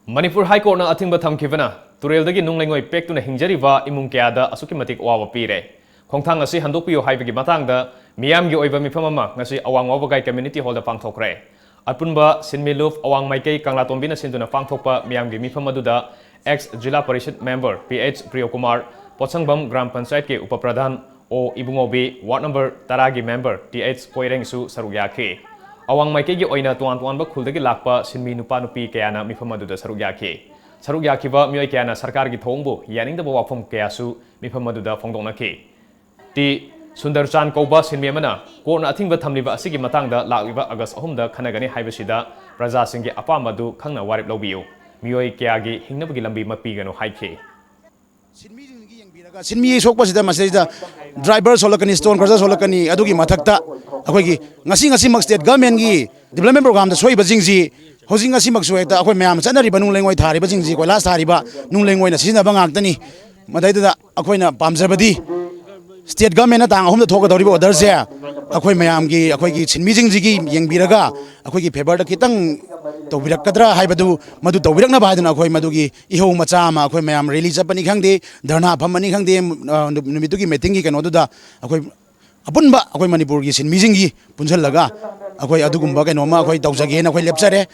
ꯃꯅꯤꯄꯨꯔ High Courtꯅ ꯑꯊꯤꯡꯕ ꯊꯝꯈꯤꯕꯅ ꯇꯨꯔꯦꯜꯗꯒꯤ ꯅꯨꯡ ꯂꯩꯉꯣꯏ ꯄꯦꯛꯇꯨꯅ ꯍꯤꯡꯖꯔꯤꯕ ꯏꯃꯨꯡ ꯀꯌꯥꯗ ꯑꯁꯨꯛꯀꯤ ꯃꯇꯤꯛ ꯑꯋꯥꯕ ꯄꯤꯔꯦ꯫ ꯈꯣꯡꯊꯥꯡ ꯑꯁꯤ ꯍꯟꯗꯣꯛꯄꯤꯌꯨ ꯍꯥꯏꯕꯒꯤ ꯃꯇꯥꯡꯗ ꯃꯤꯌꯥꯝꯒꯤ ꯑꯣꯏꯕ ꯃꯤꯐꯝ ꯑꯃ ꯉꯁꯤ ꯑꯋꯥꯡ ꯋꯥꯕꯒꯥꯏ Community Hallꯗ ꯄꯥꯡꯊꯣꯛꯈ꯭ꯔꯦ꯫ ꯑꯄꯨꯟꯕ ꯁꯤꯟꯃꯤ ꯂꯨꯞ ꯑꯋꯥꯡ ꯃꯥꯏꯀꯩ ꯀꯪꯂꯥꯇꯣꯝꯕꯤꯅ ꯁꯤꯟꯗꯨꯅ ꯄꯥꯡꯊꯣꯛꯄ ꯃꯤꯌꯥꯝꯒꯤ ꯃꯤꯐꯝ ꯑꯗꯨꯗ ex zila parishad member P H Priyokumar, Potsangbam gram ꯄꯟꯆꯥꯌꯠꯀꯤ up pradhan O Ibungobi, ward number ꯇꯔꯥꯒꯤ member ꯇꯤ ꯑꯩꯆ ꯀꯣꯏꯔꯦꯡꯁꯨ ꯁꯔꯨꯛ ꯌꯥꯈꯤ꯫ ꯑꯋꯥꯡ ꯃꯥꯏꯀꯩꯒꯤ ꯑꯣꯏꯅ ꯇꯣꯉꯥꯟ ꯇꯣꯉꯥꯟꯕ ꯈꯨꯜꯗꯒꯤ ꯂꯥꯛꯄ ꯁꯤꯟꯃꯤ ꯅꯨꯄꯥ ꯅꯨꯄꯤ ꯀꯌꯥꯅ ꯃꯤꯐꯝ ꯑꯗꯨꯗ ꯁꯔꯨꯛ ꯌꯥꯈꯤ꯫ ꯁꯔꯨꯛ ꯌꯥꯈꯤꯕ ꯃꯤꯑꯣꯏ ꯀꯌꯥꯅ ꯁꯔꯀꯥꯔꯒꯤ ꯊꯧꯑꯣꯡꯕꯨ ꯌꯥꯅꯤꯡꯗꯕ ꯋꯥꯐꯝ ꯀꯌꯥꯁꯨ ꯃꯤꯐꯝ ꯑꯗꯨꯗ ꯐꯣꯡꯗꯣꯛꯅꯈꯤ꯫ ꯇꯤ ꯁꯨꯟꯗꯔ ꯆꯥꯟ ꯀꯧꯕ ꯁꯤꯟꯃꯤ ꯑꯃꯅ ꯀꯣꯔꯠꯅ ꯑꯊꯤꯡꯕ ꯊꯝꯂꯤꯕ ꯑꯁꯤꯒꯤ ꯃꯇꯥꯡꯗ ꯂꯥꯛꯂꯤꯕ ꯑꯥꯒꯁ ꯑꯍꯨꯝꯗ ꯈꯟꯅꯒꯅꯤ ꯍꯥꯏꯕꯁꯤꯗ ꯄ꯭ꯔꯖꯥꯁꯤꯡꯒꯤ ꯑꯄꯥꯝꯕ ꯑꯗꯨ ꯈꯪꯅ ꯋꯥꯔꯦꯞ ꯂꯧꯕꯤꯌꯨ꯫ ꯃꯤꯑꯣꯏ ꯀꯌꯥꯒꯤ ꯍꯤꯡꯅꯕꯒꯤ ꯂꯝꯕꯤ ꯃꯠꯄꯤꯒꯅꯨ ꯍꯥꯏꯈꯤ꯫ ꯁꯤꯟꯃꯤꯁꯤꯡꯒꯤ ꯌꯦꯡꯕꯤꯔꯒ ꯁꯤꯟꯃꯤ ꯁꯣꯛꯄꯁꯤꯗ ꯃꯁꯤꯗꯩꯗ ꯗ꯭ꯔꯥꯏꯚꯔ ꯁꯣꯛꯂꯛꯀꯅꯤ, ꯁ꯭ꯇꯣꯟ ꯀ꯭ꯔꯁꯔ ꯁꯣꯛꯂꯛꯀꯅꯤ꯫ ꯑꯗꯨꯒꯤ ꯃꯊꯛꯇ ꯑꯩꯈꯣꯏꯒꯤ ꯉꯁꯤ ꯉꯁꯤꯃꯛ ꯁ꯭ꯇꯦꯠ ꯒꯚꯔꯟꯃꯦꯟꯒꯤ ꯗꯤꯕ꯭ꯂꯞꯃꯦꯟ ꯄ꯭ꯔꯣꯒ꯭ꯔꯥꯝꯗ ꯁꯣꯏꯕꯁꯤꯡꯁꯤ ꯍꯧꯖꯤꯛ ꯉꯁꯤꯃꯛꯁꯨ ꯍꯦꯛꯇ ꯑꯩꯈꯣꯏ ꯃꯌꯥꯝ ꯆꯠꯅꯔꯤꯕ ꯅꯨꯡ ꯂꯩꯉꯣꯏ ꯊꯥꯔꯤꯕꯁꯤꯡꯁꯤ, ꯀꯣꯏꯂꯥꯁ ꯊꯥꯔꯤꯕ ꯅꯨꯡ ꯂꯩꯉꯣꯏꯅ ꯁꯤꯖꯤꯟꯅꯕ ꯉꯥꯛꯇꯅꯤ꯫ ꯃꯗꯩꯗꯨꯗ ꯑꯩꯈꯣꯏꯅ ꯄꯥꯝꯖꯕꯗꯤ ꯁ꯭ꯇꯦꯠ ꯒꯚꯔꯟꯃꯦꯟꯅ ꯇꯥꯡ ꯑꯍꯨꯝꯗ ꯊꯣꯛꯀꯗꯧꯔꯤꯕ ꯑꯣꯔꯗꯔꯁꯦ ꯑꯩꯈꯣꯏ ꯃꯌꯥꯝꯒꯤ, ꯑꯩꯈꯣꯏꯒꯤ ꯁꯤꯟꯃꯤꯁꯤꯡꯁꯤꯒꯤ ꯌꯦꯡꯕꯤꯔꯒ ꯑꯩꯈꯣꯏꯒꯤ ꯐꯦꯚꯔꯗ ꯈꯤꯇꯪ ꯇꯧꯕꯤꯔꯛꯀꯗ꯭ꯔꯥ ꯍꯥꯏꯕꯗꯨ, ꯃꯗꯨ ꯇꯧꯕꯤꯔꯛꯅꯕ ꯍꯥꯏꯗꯅ ꯑꯩꯈꯣꯏ ꯃꯗꯨꯒꯤ ꯏꯍꯧ ꯃꯆꯥ ꯑꯃ ꯑꯩꯈꯣꯏ ꯃꯌꯥꯝ ꯔꯦꯂꯤ ꯆꯠꯄꯅꯤ ꯈꯪꯗꯦ, ꯙꯔꯅꯥ ꯐꯝꯕꯅꯤ ꯈꯪꯗꯦ, ꯑ, ꯅꯨ-, ꯅꯨꯃꯤꯠꯇꯨꯒꯤ ꯃꯤꯇꯤꯡꯒꯤ ꯀꯩꯅꯣꯗꯨꯗ ꯑꯩꯈꯣꯏ ꯑꯄꯨꯟꯕ ꯑꯩꯈꯣꯏ ꯃꯅꯤꯄꯨꯔꯒꯤ ꯁꯤꯟꯃꯤꯁꯤꯡꯒꯤ ꯄꯨꯟꯁꯤꯜꯂꯒ ꯑꯩꯈꯣꯏ ꯑꯗꯨꯒꯨꯝꯕ ꯀꯩꯅꯣꯝꯃ ꯑꯩꯈꯣꯏ ꯇꯧꯖꯒꯦꯅ ꯑꯩꯈꯣꯏ ꯂꯦꯞꯆꯔꯦ꯫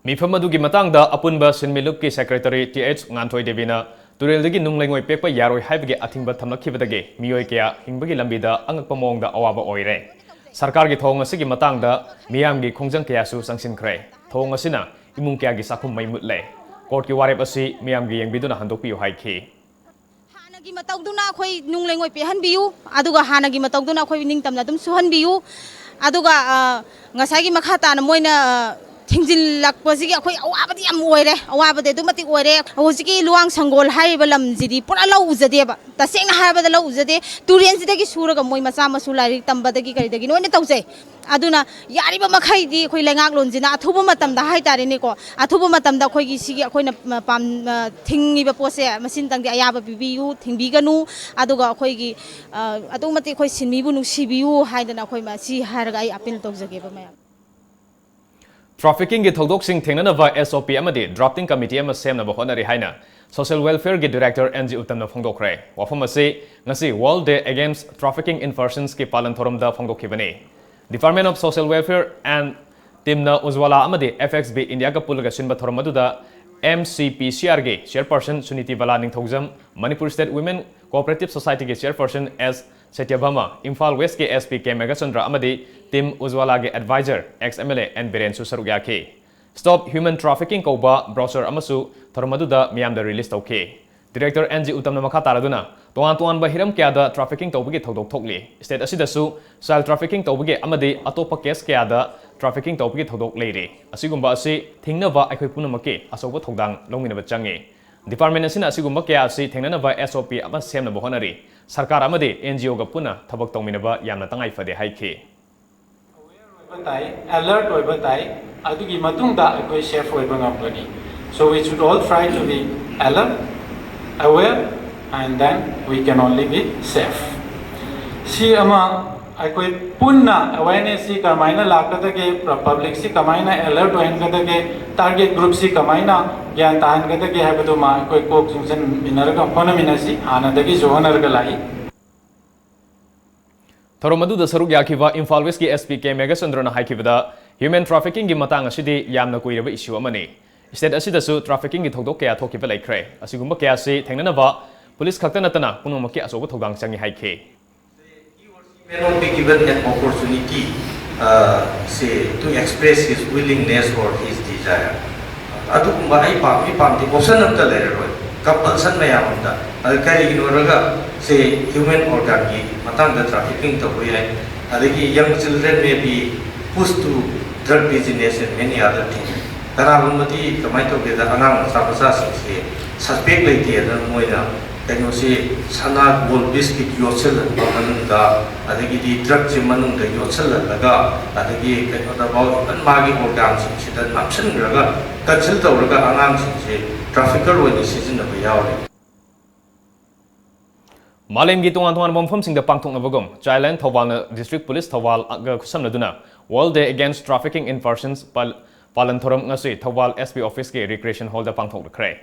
ꯃꯤꯐꯝ ꯑꯗꯨꯒꯤ ꯃꯇꯥꯡꯗ ꯑꯄꯨꯟꯕ ꯁꯤꯟꯃꯤꯂꯨꯞꯀꯤ ꯁꯦꯀ꯭ꯔꯦꯇꯔꯤ ꯇꯤ ꯑꯩꯆ ꯉꯥꯟꯊꯣꯏ ꯗꯦꯕꯤꯅ ꯇꯨꯔꯦꯜꯗꯒꯤ ꯅꯨꯡ ꯂꯩꯉꯣꯏ ꯄꯦꯛꯄ ꯌꯥꯔꯣꯏ ꯍꯥꯏꯕꯒꯤ ꯑꯊꯤꯡꯕ ꯊꯝꯂꯛꯈꯤꯕꯗꯒꯤ ꯃꯤꯑꯣꯏ ꯀꯌꯥ ꯍꯤꯡꯕꯒꯤ ꯂꯝꯕꯤꯗ ꯑꯉꯛꯄ ꯃꯑꯣꯡꯗ ꯑꯋꯥꯕ ꯑꯣꯏꯔꯦ꯫ ꯁꯔꯀꯥꯔꯒꯤ ꯊꯧꯑꯣꯡ ꯑꯁꯤꯒꯤ ꯃꯇꯥꯡꯗ ꯃꯤꯌꯥꯝꯒꯤ ꯈꯣꯡꯖꯪ ꯀꯌꯥꯁꯨ ꯆꯪꯁꯤꯟꯈ꯭ꯔꯦ꯫ ꯊꯧꯑꯣꯡ ꯑꯁꯤꯅ ꯏꯃꯨꯡ ꯀꯌꯥꯒꯤ ꯆꯥꯛꯈꯨꯝ ꯃꯩ ꯃꯨꯠꯂꯦ꯫ ꯀꯣꯔꯠꯀꯤ ꯋꯥꯔꯦꯞ ꯑꯁꯤ ꯃꯤꯌꯥꯝꯒꯤ ꯌꯦꯡꯕꯤꯗꯨꯅ ꯍꯟꯗꯣꯛꯄꯤꯌꯨ ꯍꯥꯏꯈꯤ꯫ ꯍꯥꯟꯅꯒꯤ ꯃꯇꯧꯗꯨꯅ ꯑꯩꯈꯣꯏ ꯅꯨꯡ ꯂꯩꯉꯣꯏ ꯄꯦꯛꯍꯟꯕꯤꯌꯨ, ꯑꯗꯨꯒ ꯍꯥꯟꯅꯒꯤ ꯃꯇꯧꯗꯨꯅ ꯑꯩꯈꯣꯏ ꯅꯤꯡꯇꯝꯅ ꯑꯗꯨꯝ ꯁꯨꯍꯟꯕꯤꯌꯨ꯫ ꯑꯗꯨꯒ ꯑ, ꯉꯁꯥꯏꯒꯤ ꯃꯈꯥ ꯇꯥꯅ ꯃꯣꯏꯅ ꯑ, ꯊꯤꯡꯖꯤꯜꯂꯛꯄꯁꯤꯒꯤ ꯑꯩꯈꯣꯏ ꯑꯋꯥꯕꯗꯤ ꯌꯥꯝ ꯑꯣꯏꯔꯦ꯫ ꯑꯋꯥꯕꯗꯤ ꯑꯗꯨꯛ ꯃꯇꯤꯛ ꯑꯣꯏꯔꯦ꯫ ꯍꯧꯖꯤꯛꯀꯤ ꯂꯨꯋꯥꯡ ꯁꯪꯒꯣꯜ ꯍꯥꯏꯔꯤꯕ ꯂꯝꯁꯤꯗꯤ ꯄꯨꯔꯥ ꯂꯧ ꯎꯖꯗꯦꯕ, ꯇꯁꯦꯡꯅ ꯍꯥꯏꯔꯕꯗ ꯂꯧ ꯎꯖꯗꯦ꯫ ꯇꯨꯔꯦꯟꯁꯤꯗꯒꯤ ꯁꯨꯔꯒ ꯃꯣꯏ ꯃꯆꯥ ꯃꯁꯨ ꯂꯥꯏꯔꯤꯛ ꯇꯝꯕꯗꯒꯤ ꯀꯔꯤꯗꯒꯤ ꯂꯣꯏꯅ ꯇꯧꯖꯩ꯫ ꯑꯗꯨꯅ ꯌꯥꯔꯤꯕ ꯃꯈꯩꯗꯤ ꯑꯩꯈꯣꯏ ꯂꯩꯉꯥꯛꯂꯣꯟꯁꯤꯅ ꯑꯊꯨꯕ ꯃꯇꯝꯗ ꯍꯥꯏꯇꯥꯔꯦꯅꯦꯀꯣ, ꯑꯊꯨꯕ ꯃꯇꯝꯗ ꯑꯩꯈꯣꯏꯒꯤ ꯁꯤꯒꯤ ꯑꯩꯈꯣꯏꯅ ꯄꯥꯝ-, ꯊꯤꯡꯉꯤꯕ ꯄꯣꯠꯁꯦ ꯃꯁꯤꯃꯇꯪꯗꯤ ꯑꯌꯥꯕ ꯄꯤꯕꯤꯌꯨ, ꯊꯤꯡꯕꯤꯒꯅꯨ꯫ ꯑꯗꯨꯒ ꯑꯩꯈꯣꯏꯒꯤ ꯑ, ꯑꯗꯨꯛ ꯃꯇꯤꯛ ꯑꯩꯈꯣꯏ ꯁꯤꯟꯃꯤꯕꯨ ꯅꯨꯡꯁꯤꯕꯤꯌꯨ ꯍꯥꯏꯗꯅ ꯑꯩꯈꯣꯏ ꯃꯁꯤ ꯍꯥꯏꯔꯒ ꯑꯩ ꯑꯄꯤꯜ ꯇꯧꯖꯒꯦꯕ ꯃꯌꯥꯝ꯫ ꯇ꯭ꯔꯥꯐꯤꯀꯤꯡꯒꯤ ꯊꯧꯗꯣꯛꯁꯤꯡ ꯊꯦꯡꯅꯅꯕ ꯑꯦꯁ ꯑꯣ ꯄꯤ ꯑꯃꯗꯤ ꯗ꯭ꯔꯥꯐꯇꯤꯡ ꯀꯃꯤꯇꯤ ꯑꯃ ꯁꯦꯝꯅꯕ ꯍꯣꯠꯅꯔꯤ ꯍꯥꯏꯅ ꯁꯣꯁꯤꯌꯦꯜ ꯋꯦꯜꯐꯤꯌꯔꯒꯤ ꯗꯤꯔꯦꯛꯇꯔ ꯑꯦꯟ ꯖꯤ ꯎꯠꯇꯝꯅ ꯐꯣꯡꯗꯣꯛꯈ꯭ꯔꯦ꯫ ꯋꯥꯐꯝ ꯑꯁꯤ ꯉꯁꯤ World Day Against Trafficking in Personsꯀꯤ ꯄꯥꯂꯟ ꯊꯧꯔꯝꯗ ꯐꯣꯡꯗꯣꯛꯈꯤꯕꯅꯤ꯫ Department of Social Welfare and ꯇꯤꯝꯅ ꯎꯖ꯭ꯋꯥꯂꯥ ꯑꯃꯗꯤ ꯑꯦꯐ ꯑꯦꯛꯁ ꯕꯤ ꯏꯟꯗꯤꯌꯥꯒ ꯄꯨꯜꯂꯒ ꯁꯤꯟꯕ ꯊꯧꯔꯝ ꯑꯗꯨꯗ ꯑꯦꯝ ꯁꯤ ꯄꯤ ꯁꯤ ꯑꯥꯔꯒꯤ chairperson Suniti Bala Ningthoujam, Manipur state women cooperative ꯁꯣꯁꯥꯏꯇꯤꯒꯤ ꯆꯤꯌꯔꯄꯔꯁꯟ ꯑꯦꯁ ꯁꯇ꯭ꯌꯚꯥꯃꯥ, ꯏꯝꯐꯥꯜ ꯋꯦꯁ꯭ꯠꯀꯤ ꯑꯦꯁ ꯄꯤ ꯀꯦ ꯃꯦꯘꯆꯟꯗ꯭ꯔ ꯑꯃꯗꯤ ꯇꯤꯝ ꯎꯖ꯭ꯋꯥꯂꯥꯒꯤ advisor ex M L A N ꯕꯤꯔꯦꯟꯁꯨ ꯁꯔꯨꯛ ꯌꯥꯈꯤ꯫ Stop Human Trafficking ꯀꯧꯕ ꯕ꯭ꯔꯣꯆꯔ ꯑꯃꯁꯨ ꯊꯧꯔꯝ ꯑꯗꯨꯗ ꯃꯤꯌꯥꯝꯗ ꯔꯤꯂꯤꯖ ꯇꯧꯈꯤ꯫ Director N G ꯎꯇꯝꯅ ꯃꯈꯥ ꯇꯥꯔꯗꯨꯅ, ꯇꯣꯉꯥꯟ ꯇꯣꯉꯥꯟꯕ ꯍꯤꯔꯝ ꯀꯌꯥꯗ trafficking ꯇꯧꯕꯒꯤ ꯊꯧꯗꯣꯛ ꯊꯣꯛꯂꯤ꯫ State ꯑꯁꯤꯗꯁꯨ child trafficking ꯇꯧꯕꯒꯤ ꯑꯃꯗꯤ ꯑꯇꯣꯞꯄ case ꯀꯌꯥꯗ trafficking ꯇꯧꯕꯒꯤ ꯊꯧꯗꯣꯛ ꯂꯩꯔꯤ꯫ ꯑꯁꯤꯒꯨꯝꯕ ꯑꯁꯤ ꯊꯤꯡꯅꯕ ꯑꯩꯈꯣꯏ ꯄꯨꯝꯅꯃꯛꯀꯤ ꯑꯆꯧꯕ ꯊꯧꯗꯥꯡ ꯂꯧꯃꯤꯟꯅꯕ ꯆꯪꯏ꯫ Department ꯑꯁꯤꯅ ꯑꯁꯤꯒꯨꯝꯕ ꯀꯌꯥ ꯑꯁꯤ ꯊꯦꯡꯅꯅꯕ S O P ꯑꯃ ꯁꯦꯝꯅꯕ ꯍꯣꯠꯅꯔꯤ꯫ ꯁꯔꯀꯥꯔ ꯑꯃꯗꯤ N G O ꯒ ꯄꯨꯟꯅ ꯊꯕꯛ ꯇꯧꯃꯤꯟꯅꯕ ꯌꯥꯝꯅ ꯇꯉꯥꯏ ꯐꯗꯦ ꯍꯥꯏꯈꯤ꯫ ꯑꯣꯏꯕ ꯇꯥꯏ, alert ꯑꯣꯏꯕ ꯇꯥꯏ꯫ ꯑꯗꯨꯒꯤ ꯃꯇꯨꯡꯗ ꯑꯩꯈꯣꯏ safe ꯑꯣꯏꯕ ꯉꯝꯒꯅꯤ꯫ So we should all try to be alert, aware, and then we can only be safe. ꯁꯤ ꯑꯃ ꯑꯩꯈꯣꯏ ꯄꯨꯟꯅ awareness ꯁꯤ ꯀꯃꯥꯏꯅ ꯂꯥꯛꯀꯗꯒꯦ, public ꯁꯤ ꯀꯃꯥꯏꯅ alert ꯑꯣꯏꯍꯟꯒꯗꯒꯦ, target group ꯁꯤ ꯀꯃꯥꯏꯅ ꯒ꯭ꯌꯥꯟ ꯇꯥꯍꯟꯒꯗꯒꯦ ꯍꯥꯏꯕꯗꯨꯃ ꯑꯩꯈꯣꯏ ꯀꯣꯛ ꯆꯨꯡꯁꯤꯟꯃꯤꯟꯅꯔꯒ ꯍꯣꯠꯅꯃꯤꯟꯅꯁꯤ꯫ ꯍꯥꯟꯅꯗꯒꯤꯁꯨ ꯍꯣꯠꯅꯔꯒ ꯂꯥꯛꯏ꯫ ꯊꯧꯔꯝ ꯑꯗꯨꯗ ꯁꯔꯨꯛ ꯌꯥꯈꯤꯕ ꯏꯝꯐꯥꯜ West ꯀꯤ S P K ꯃꯦꯘꯆꯟꯗ꯭ꯔꯅ ꯍꯥꯏꯈꯤꯕꯗ, human trafficking ꯒꯤ ꯃꯇꯥꯡ ꯑꯁꯤꯗꯤ ꯌꯥꯝꯅ ꯀꯨꯏꯔꯕ issue ꯑꯃꯅꯤ꯫ State ꯑꯁꯤꯗꯁꯨ trafficking ꯒꯤ ꯊꯧꯗꯣꯛ ꯀꯌꯥ ꯊꯣꯛꯈꯤꯕ ꯂꯩꯈ꯭ꯔꯦ꯫ ꯑꯁꯤꯒꯨꯝꯕ ꯀꯌꯥ ꯑꯁꯤ ꯊꯦꯡꯅꯅꯕ police ꯈꯛꯇ ꯅꯠꯇꯅ ꯄꯨꯝꯅꯃꯛꯀꯤ ꯑꯆꯧꯕ ꯊꯧꯗꯥꯡ ꯆꯪꯏ ꯍꯥꯏꯈꯤ꯫ May not be given an opportunity, uh, say, to express his willingness or his desire. ꯑꯗꯨꯒꯨꯝꯕ ꯑꯩ ꯄꯥꯝꯃꯤ ꯄꯥꯝꯗꯦ option ꯑꯝꯇ ꯂꯩꯔꯔꯣꯏ, compulsion ꯃꯌꯥꯝ ꯑꯝꯇ꯫ ꯑꯗꯨ ꯀꯔꯤꯒꯤꯅꯣ ꯍꯥꯏꯔꯒ, say, human organ ꯒꯤ ꯃꯇꯥꯡꯗ trafficking ꯇꯧꯕ ꯌꯥꯏ, ꯑꯗꯒꯤ young children may be pushed to drug business and many other things꯫ ꯀꯅꯥꯒꯨꯝꯕꯗꯤ ꯀꯃꯥꯏꯅ ꯇꯧꯒꯦꯗ, ꯑꯉꯥꯡ ꯃꯆꯥ ꯃꯆꯥꯁꯤꯡꯁꯦ suspect ꯂꯩꯇꯦꯗꯅ ꯃꯣꯏꯅ ꯀꯩꯅꯣꯁꯤ ꯁꯅꯥ gold biscuit ꯌꯣꯠꯁꯤꯜꯍꯟꯕ ꯃꯅꯨꯡꯗ, ꯑꯗꯒꯤꯗꯤ drug ꯁꯤ ꯃꯅꯨꯡꯗ ꯌꯣꯠꯁꯤꯜꯍꯜꯂꯒ, ꯑꯗꯒꯤ ꯀꯩꯅꯣꯗꯐꯥꯎ even ꯃꯥꯒꯤ organ ꯁꯤꯡꯁꯤꯗ ꯅꯞꯁꯤꯟꯈ꯭ꯔꯒ conceal ꯇꯧꯔꯒ ꯑꯉꯥꯡꯁꯤꯡꯁꯦ trafficker ꯑꯣꯏꯅ ꯁꯤꯖꯤꯟꯅꯕ ꯌꯥꯎꯔꯦ꯫ ꯃꯥꯂꯦꯝꯒꯤ ꯇꯣꯉꯥꯟ ꯇꯣꯉꯥꯟꯕ ꯃꯐꯝꯁꯤꯡꯗ ꯄꯥꯡꯊꯣꯛꯅꯕꯒꯨꯝ, Childline ꯊꯧꯕꯥꯜꯅ District Police ꯊꯧꯕꯥꯜꯒ ꯈꯨꯠꯁꯝꯅꯗꯨꯅ World Day Against Trafficking in Persons ꯄꯥꯜ-, ꯄꯥꯂꯟ ꯊꯧꯔꯝ ꯉꯁꯤ ꯊꯧꯕꯥꯜ S P office ꯀꯤ recreation hall the ꯄꯥꯡꯊꯣꯛꯈ꯭ꯔꯦ꯫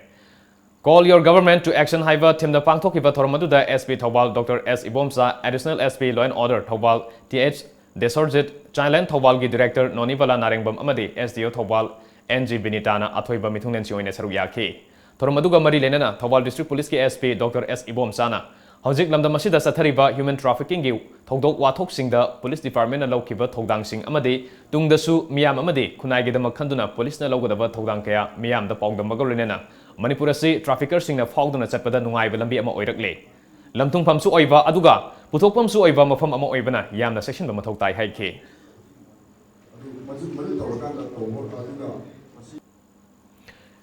Call Your Government to Action ꯍꯥꯏꯕ theme ꯗ ꯄꯥꯡꯊꯣꯛꯈꯤꯕ ꯊꯧꯔꯝ ꯑꯗꯨꯗ S P Thoubal Doctor S Ibomcha, Additional S P Law and Order Thoubal Th ꯗꯦꯁꯣꯔꯖꯤꯠ, Childline ꯊꯧꯕꯥꯜꯒꯤ Director ꯅꯣꯅꯤꯕꯂꯥ ꯅꯥꯔꯦꯡꯕꯝ ꯑꯃꯗꯤ S D O Thoubal N G ꯕꯤꯅꯤꯇꯥꯅ ꯑꯊꯣꯏꯕ ꯃꯤꯊꯨꯡꯂꯦꯟꯁꯤꯡ ꯑꯣꯏꯅ ꯁꯔꯨꯛ ꯌꯥꯈꯤ꯫ ꯊꯧꯔꯝ ꯑꯗꯨꯒ ꯃꯔꯤ ꯂꯩꯅꯅ ꯊꯧꯕꯥꯜ District Police ꯀꯤ S P Doctor S ꯏꯕꯣꯝꯆꯥꯅ ꯍꯧꯖꯤꯛ ꯂꯝꯗꯝ ꯑꯁꯤꯗ ꯆꯠꯊꯔꯤꯕ human trafficking ꯒꯤ ꯊꯧꯗꯣꯛ ꯋꯥꯊꯣꯛꯁꯤꯡꯗ police department ꯅ ꯂꯧꯈꯤꯕ ꯊꯧꯗꯥꯡꯁꯤꯡ ꯑꯃꯗꯤ ꯇꯨꯡꯗꯁꯨ ꯃꯤꯌꯥꯝ ꯑꯃꯗꯤ ꯈꯨꯟꯅꯥꯏꯒꯤꯗꯃꯛ ꯈꯟꯗꯨꯅ police ꯅ ꯂꯧꯒꯗꯕ ꯊꯧꯗꯥꯡ ꯀꯌꯥ ꯃꯤꯌꯥꯝꯗ ꯄꯥꯎꯗꯝꯕꯒ ꯂꯣꯏꯅꯅ ꯃꯅꯤꯄꯨꯔ ꯑꯁꯤ traffickerꯁꯤꯡꯅ ꯐꯥꯎꯗꯨꯅ ꯆꯠꯄꯗ ꯅꯨꯡꯉꯥꯏꯕ ꯂꯝꯕꯤ ꯑꯃ ꯑꯣꯏꯔꯛꯂꯦ꯫ ꯂꯝꯊꯨꯡꯐꯝꯁꯨ ꯑꯣꯏꯕ ꯑꯗꯨꯒ ꯄꯨꯊꯣꯛꯐꯝꯁꯨ ꯑꯣꯏꯕ ꯃꯐꯝ ꯑꯃ ꯑꯣꯏꯕꯅ ꯌꯥꯝꯅ ꯆꯦꯛꯁꯤꯟꯕ ꯃꯊꯧ ꯇꯥꯏ ꯍꯥꯏꯈꯤ꯫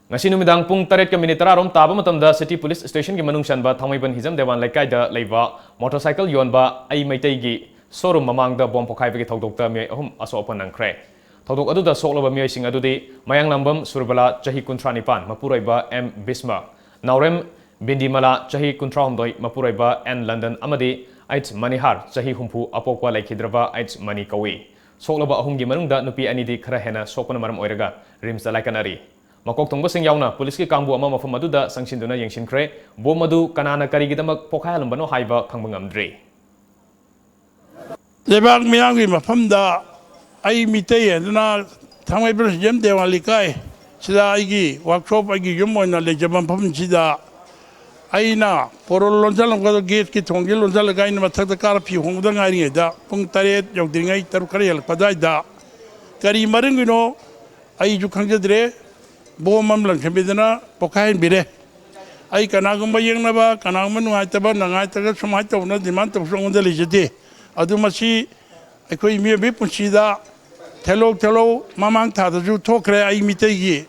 ꯉꯁꯤ ꯅꯨꯃꯤꯗꯥꯡ ꯄꯨꯡ ꯇꯔꯦꯠꯀ ꯃꯤꯅꯤꯠ ꯇꯔꯥꯔꯣꯝ ꯇꯥꯕ ꯃꯇꯝꯗ City Police Stationꯒꯤ ꯃꯅꯨꯡ ꯆꯟꯕ ꯊꯥꯡꯃꯩꯕꯟ ꯍꯤꯖꯝ ꯗꯦꯋꯥꯟ ꯂꯩꯀꯥꯏꯗ ꯂꯩꯕ motorcycle ꯌꯣꯟꯕ ꯑꯩ ꯃꯩꯇꯩꯒꯤ showroom ꯃꯃꯥꯡꯗ bomb ꯄꯣꯈꯥꯏꯕꯒꯤ ꯊꯧꯗꯣꯛꯇ ꯃꯤꯑꯣꯏ ꯑꯍꯨꯝ ꯑꯁꯣꯛ ꯑꯄꯟ ꯅꯪꯈ꯭ꯔꯦ꯫ ꯊꯧꯗꯣꯛ ꯑꯗꯨꯗ ꯁꯣꯛꯂꯕ ꯃꯤꯑꯣꯏꯁꯤꯡ ꯑꯗꯨꯗꯤ ꯃꯌꯥꯡꯂꯥꯡꯕꯝ ꯁꯨꯔꯕꯂꯥ, ꯆꯍꯤ ꯀꯨꯟꯊ꯭ꯔꯥ ꯅꯤꯄꯥꯟ, ꯃꯄꯨꯔꯣꯏꯕ ꯑꯦꯝ ꯕꯤꯁꯃ, ꯅꯥꯎꯔꯦꯝ ꯕꯤꯟꯗꯤꯃꯂꯥ, ꯆꯍꯤ ꯀꯨꯟꯊ꯭ꯔꯥꯍꯨꯝꯗꯣꯏ, ꯃꯄꯨꯔꯣꯏꯕ ꯑꯦꯟ ꯂꯟꯗꯟ ꯑꯃꯗꯤ ꯑꯩꯆ ꯃꯅꯤꯍꯥꯔ, ꯆꯍꯤ ꯍꯨꯝꯐꯨ, ꯑꯄꯣꯛꯄ ꯂꯩꯈꯤꯗ꯭ꯔꯕ ꯑꯩꯆ ꯃꯅꯤ ꯀꯧꯏ꯫ ꯁꯣꯛꯂꯕ ꯑꯍꯨꯝꯒꯤ ꯃꯅꯨꯡꯗ ꯅꯨꯄꯤ ꯑꯅꯤꯗꯤ ꯈꯔ ꯍꯦꯟꯅ ꯁꯣꯛꯄꯅ ꯃꯔꯝ ꯑꯣꯏꯔꯒ RIMSꯇ ꯂꯥꯏꯀꯠꯅꯔꯤ꯫ ꯃꯀꯣꯛ ꯊꯣꯡꯕꯁꯤꯡ ꯌꯥꯎꯅ ꯄꯨꯂꯤꯁꯀꯤ ꯀꯥꯡꯕꯨ ꯑꯃ ꯃꯐꯝ ꯑꯗꯨꯗ ꯆꯪꯁꯤꯟꯗꯨꯅ ꯌꯦꯡꯁꯤꯟꯈ꯭ꯔꯦ꯫ Bomb ꯑꯗꯨ ꯀꯅꯥꯅ ꯀꯔꯤꯒꯤꯗꯃꯛ ꯄꯣꯈꯥꯏꯍꯜꯂꯝꯕꯅꯣ ꯍꯥꯏꯕ ꯈꯪꯕ ꯉꯝꯗ꯭ꯔꯤ꯫ ꯂꯩꯕꯥꯛ ꯃꯤꯌꯥꯝꯒꯤ ꯃꯐꯝꯗ ꯑꯩ ꯃꯤꯇꯩ ꯍꯥꯏꯗꯨꯅ ꯊꯥꯡꯃꯩꯕꯟ ꯍꯤꯖꯝ ꯗꯦꯋꯥꯟ ꯂꯩꯀꯥꯏ ꯁꯤꯗ ꯑꯩꯒꯤ workshop, ꯑꯩꯒꯤ ꯌꯨꯝ ꯑꯣꯏꯅ ꯂꯩꯖꯕ ꯃꯐꯝꯁꯤꯗ ꯑꯩꯅ ꯄꯣꯔꯣꯜ ꯂꯣꯟꯁꯤꯜꯂꯝꯒꯗ gateꯀꯤ ꯊꯣꯡꯁꯤ ꯂꯣꯟꯁꯤꯜꯂꯒ ꯑꯩꯅ ꯃꯊꯛꯇ ꯀꯥꯔ ꯐꯤ ꯍꯣꯡꯕꯗ ꯉꯥꯏꯔꯤꯉꯩꯗ ꯄꯨꯡ ꯇꯔꯦꯠ ꯌꯧꯗ꯭ꯔꯤꯉꯩ ꯇꯔꯨꯛ ꯈꯔ ꯍꯦꯜꯂꯛꯄ ꯑꯗꯨꯋꯥꯏꯗ ꯀꯔꯤ ꯃꯔꯝꯒꯤꯅꯣ ꯑꯩꯁꯨ ꯈꯪꯖꯗ꯭ꯔꯦ, bomb ꯑꯃ ꯂꯪꯁꯤꯟꯕꯤꯗꯅ ꯄꯣꯈꯥꯏꯍꯟꯕꯤꯔꯦ꯫ ꯑꯩ ꯀꯅꯥꯒꯨꯝꯕ ꯌꯦꯛꯅꯕ, ꯀꯅꯥꯒꯨꯝꯕ ꯅꯨꯡꯉꯥꯏꯇꯕ, ꯅꯨꯡꯉꯥꯏꯇ꯭ꯔꯒ ꯁꯨꯃꯥꯏꯅ ꯇꯧꯅ demand ꯇꯧꯕꯁꯨ ꯑꯩꯉꯣꯟꯗ ꯂꯩꯖꯗꯦ꯫ ꯑꯗꯨ ꯃꯁꯤ ꯑꯩꯈꯣꯏ ꯃꯤꯑꯣꯏꯕꯒꯤ ꯄꯨꯟꯁꯤꯗ ꯊꯦꯂꯧ ꯊꯦꯂꯧ ꯃꯃꯥꯡ ꯊꯥꯗꯁꯨ ꯊꯣꯛꯈ꯭ꯔꯦ ꯑꯩ ꯃꯤꯇꯩꯒꯤ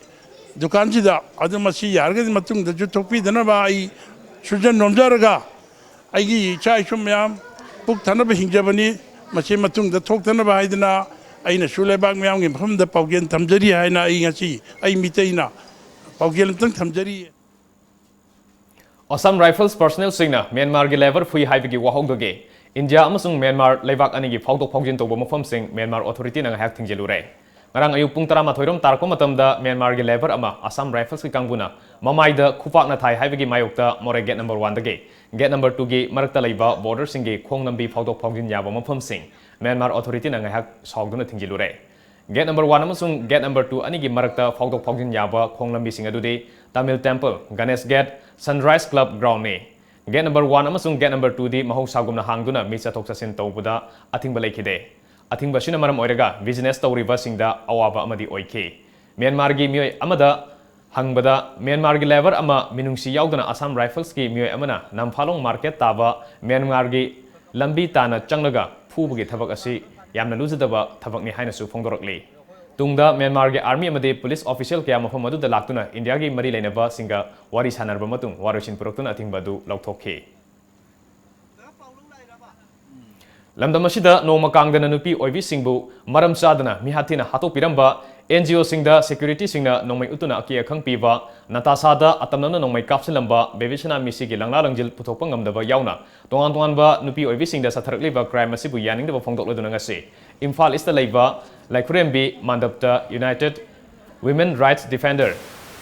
ꯗꯨꯀꯥꯟꯁꯤꯗ꯫ ꯑꯗꯨ ꯃꯁꯤ ꯌꯥꯔꯒꯗꯤ ꯃꯇꯨꯡꯗꯁꯨ ꯊꯣꯛꯄꯤꯗꯅꯕ ꯑꯩ ꯁꯨꯖꯟ ꯅꯣꯝꯖꯔꯒ ꯑꯩꯒꯤ ꯏꯆꯥ ꯏꯁꯨ ꯃꯌꯥꯝ ꯄꯨꯛ ꯊꯟꯅꯕ ꯍꯤꯡꯖꯕꯅꯤ꯫ ꯃꯁꯤ ꯃꯇꯨꯡꯗ ꯊꯣꯛꯇꯅꯕ ꯍꯥꯏꯗꯅ ꯑꯩꯅꯁꯨ ꯂꯩꯕꯥꯛ ꯃꯤꯌꯥꯝꯒꯤ ꯃꯐꯝꯗ ꯄꯥꯎꯖꯦꯜ ꯊꯝꯖꯔꯤ ꯍꯥꯏꯅ ꯑꯩ ꯉꯁꯤ ꯑꯩ ꯃꯤꯇꯩꯅ ꯄꯥꯎꯖꯦꯜ ꯑꯝꯇꯪ ꯊꯝꯖꯔꯤ꯫ Assam Rifles personnelꯁꯤꯡꯅ ꯃ꯭ꯌꯥꯟꯃꯥꯔꯒꯤ ꯂꯦꯕꯔ ꯐꯨꯏ ꯍꯥꯏꯕꯒꯤ ꯋꯥꯍꯧꯗꯒꯤ ꯏꯟꯗꯤꯌꯥ ꯑꯃꯁꯨꯡ ꯃ꯭ꯌꯥꯟꯃꯥꯔ ꯂꯩꯕꯥꯛ ꯑꯅꯤꯒꯤ ꯐꯥꯎꯗꯣꯛ ꯐꯥꯎꯖꯤꯟ ꯇꯧꯕ ꯃꯐꯝꯁꯤꯡ ꯃ꯭ꯌꯥꯟꯃꯥꯔ ꯑꯣꯊꯣꯔꯤꯇꯤꯅ ꯉꯥꯏꯍꯥꯛ ꯊꯤꯡꯖꯤꯜꯂꯨꯔꯦ꯫ ꯉꯔꯥꯡ ꯑꯌꯨꯛ ꯄꯨꯡ ꯇꯔꯥꯃꯥꯊꯣꯏ ꯔꯣꯝ ꯇꯥꯔꯛꯄ ꯃꯇꯝꯗ ꯃ꯭ꯌꯥꯟꯃꯥꯔꯒꯤ ꯂꯦꯕꯔ ꯑꯃ ꯑꯁꯥꯝ ꯔꯥꯏꯐꯜꯁꯀꯤ ꯀꯥꯡꯕꯨꯅ ꯃꯃꯥꯏꯗ ꯈꯨꯄꯥꯛꯅ ꯊꯥꯏ ꯍꯥꯏꯕꯒꯤ ꯃꯥꯌꯣꯛꯇ ꯃꯣꯔꯦ gate number oneꯗꯒꯤ gate number twoꯒꯤ ꯃꯔꯛꯇ ꯂꯩꯕ borderꯁꯤꯡꯒꯤ ꯈꯣꯡ ꯂꯝꯕꯤ ꯐꯥꯎꯗꯣꯛ ꯐꯥꯎꯖꯤꯟ ꯌꯥꯕ ꯃꯐꯝꯁꯤꯡ ꯃ꯭ꯌꯥꯟꯃꯥꯔ ꯑꯣꯊꯣꯔꯤꯇꯤꯅ ꯉꯥꯏꯍꯥꯛ ꯁꯥꯎꯗꯨꯅ ꯊꯤꯡꯖꯤꯜꯂꯨꯔꯦ꯫ Gate number one ꯑꯃꯁꯨꯡ gate number two ꯑꯅꯤꯒꯤ ꯃꯔꯛꯇ ꯐꯥꯎꯗꯣꯛ ꯐꯥꯎꯖꯤꯟ ꯌꯥꯕ ꯈꯣꯡ ꯂꯝꯕꯤꯁꯤꯡ ꯑꯗꯨꯗꯤ Tamil Temple, Ganesh Gate, Sunrise Club Groundꯅꯤ꯫ Gate number one ꯑꯃꯁꯨꯡ gate number twoꯗꯤ ꯃꯍꯧꯁꯥꯒꯨꯝꯅ ꯍꯥꯡꯗꯨꯅ ꯃꯤ ꯆꯠꯊꯣꯛ ꯆꯠꯁꯤꯟ ꯇꯧꯕꯗ ꯑꯊꯤꯡꯕ ꯂꯩꯈꯤꯗꯦ꯫ ꯑꯊꯤꯡꯕ ꯑꯁꯤꯅ ꯃꯔꯝ ꯑꯣꯏꯔꯒ business ꯇꯧꯔꯤꯕꯁꯤꯡꯗ ꯑꯋꯥꯕ ꯑꯃꯗꯤ ꯑꯣꯏꯈꯤ꯫ ꯃ꯭ꯌꯥꯟꯃꯥꯔꯒꯤ ꯃꯤꯑꯣꯏ ꯑꯃꯗ ꯍꯪꯕꯗ ꯃ꯭ꯌꯥꯟꯃꯥꯔꯒꯤ ꯂꯦꯕꯔ ꯑꯃ ꯃꯤꯅꯨꯡꯁꯤ ꯌꯥꯎꯗꯅ ꯑꯁꯥꯝ ꯔꯥꯏꯐꯜꯁꯀꯤ ꯃꯤꯑꯣꯏ ꯑꯃꯅ ꯅꯝꯐꯥꯂꯣꯡ ꯃꯥꯔꯀꯦꯠ ꯇꯥꯕ ꯃ꯭ꯌꯥꯟꯃꯥꯔꯒꯤ ꯂꯝꯕꯤ ꯇꯥꯟꯅ ꯆꯪꯂꯒ ꯐꯨꯕꯒꯤ ꯊꯕꯛ ꯑꯁꯤ ꯌꯥꯝꯅ ꯂꯨꯖꯗꯕ ꯊꯕꯛꯅꯤ ꯍꯥꯏꯅꯁꯨ ꯐꯣꯡꯗꯣꯔꯛꯂꯤ꯫ ꯇꯨꯡꯗ ꯃ꯭ꯌꯥꯟꯃꯥꯔꯒꯤ ꯑꯥꯔꯃꯤ ꯑꯃꯗꯤ ꯄꯨꯂꯤꯁ ꯑꯣꯐꯤꯁꯤꯌꯦꯜ ꯀꯌꯥ ꯃꯐꯝ ꯑꯗꯨꯗ ꯂꯥꯛꯇꯨꯅ ꯏꯟꯗꯤꯌꯥꯒꯤ ꯃꯔꯤ ꯂꯩꯅꯕꯁꯤꯡꯒ ꯋꯥꯔꯤ ꯁꯥꯟꯅꯔꯕ ꯃꯇꯨꯡ ꯋꯥꯔꯣꯏꯁꯤꯟ ꯄꯨꯔꯛꯇꯨꯅ ꯑꯊꯤꯡꯕ ꯑꯗꯨ ꯂꯧꯊꯣꯛꯈꯤ꯫ ꯂꯝꯗꯝ ꯑꯁꯤꯗ ꯅꯣꯡꯃ ꯀꯥꯡꯗꯅ ꯅꯨꯄꯤ ꯑꯣꯏꯕꯤꯁꯤꯡꯕꯨ ꯃꯔꯝ ꯆꯥꯗꯅ ꯃꯤꯍꯥꯠ ꯊꯤꯅ ꯍꯥꯠꯇꯣꯛꯄꯤꯔꯝꯕ ꯑꯦꯟ ꯖꯤ ꯑꯣꯁꯤꯡꯗ ꯁꯦꯀ꯭ꯌꯨꯔꯤꯇꯤꯁꯤꯡꯅ ꯅꯣꯡꯃꯩ ꯎꯠꯇꯨꯅ ꯑꯀꯤ ꯑꯈꯪ ꯄꯤꯕ, ꯅꯇꯥꯁꯥꯗ ꯑꯇꯝꯅꯅ ꯅꯣꯡꯃꯩ ꯀꯥꯞꯁꯤꯜꯂꯝꯕ ꯕꯦꯕꯤꯁꯅꯥ ꯃꯤꯁꯤꯒꯤ ꯂꯪꯂꯥ ꯂꯪꯖꯤꯜ ꯄꯨꯊꯣꯛꯄ ꯉꯝꯗꯕ ꯌꯥꯎꯅ ꯇꯣꯉꯥꯟ ꯇꯣꯉꯥꯟꯕ ꯅꯨꯄꯤ ꯑꯣꯏꯕꯤꯁꯤꯡꯗ ꯆꯠꯊꯔꯛꯂꯤꯕ ꯀ꯭ꯔꯥꯏꯝ ꯑꯁꯤꯕꯨ ꯌꯥꯅꯤꯡꯗꯕ ꯐꯣꯡꯗꯣꯛꯂꯗꯨꯅ ꯉꯁꯤ ꯏꯝꯐꯥꯜ ꯏꯁꯇ ꯂꯩꯕ ꯂꯥꯏꯈꯨꯔꯦꯝꯕꯤ ꯃꯥꯟꯗꯞꯇ United Women Rights Defender,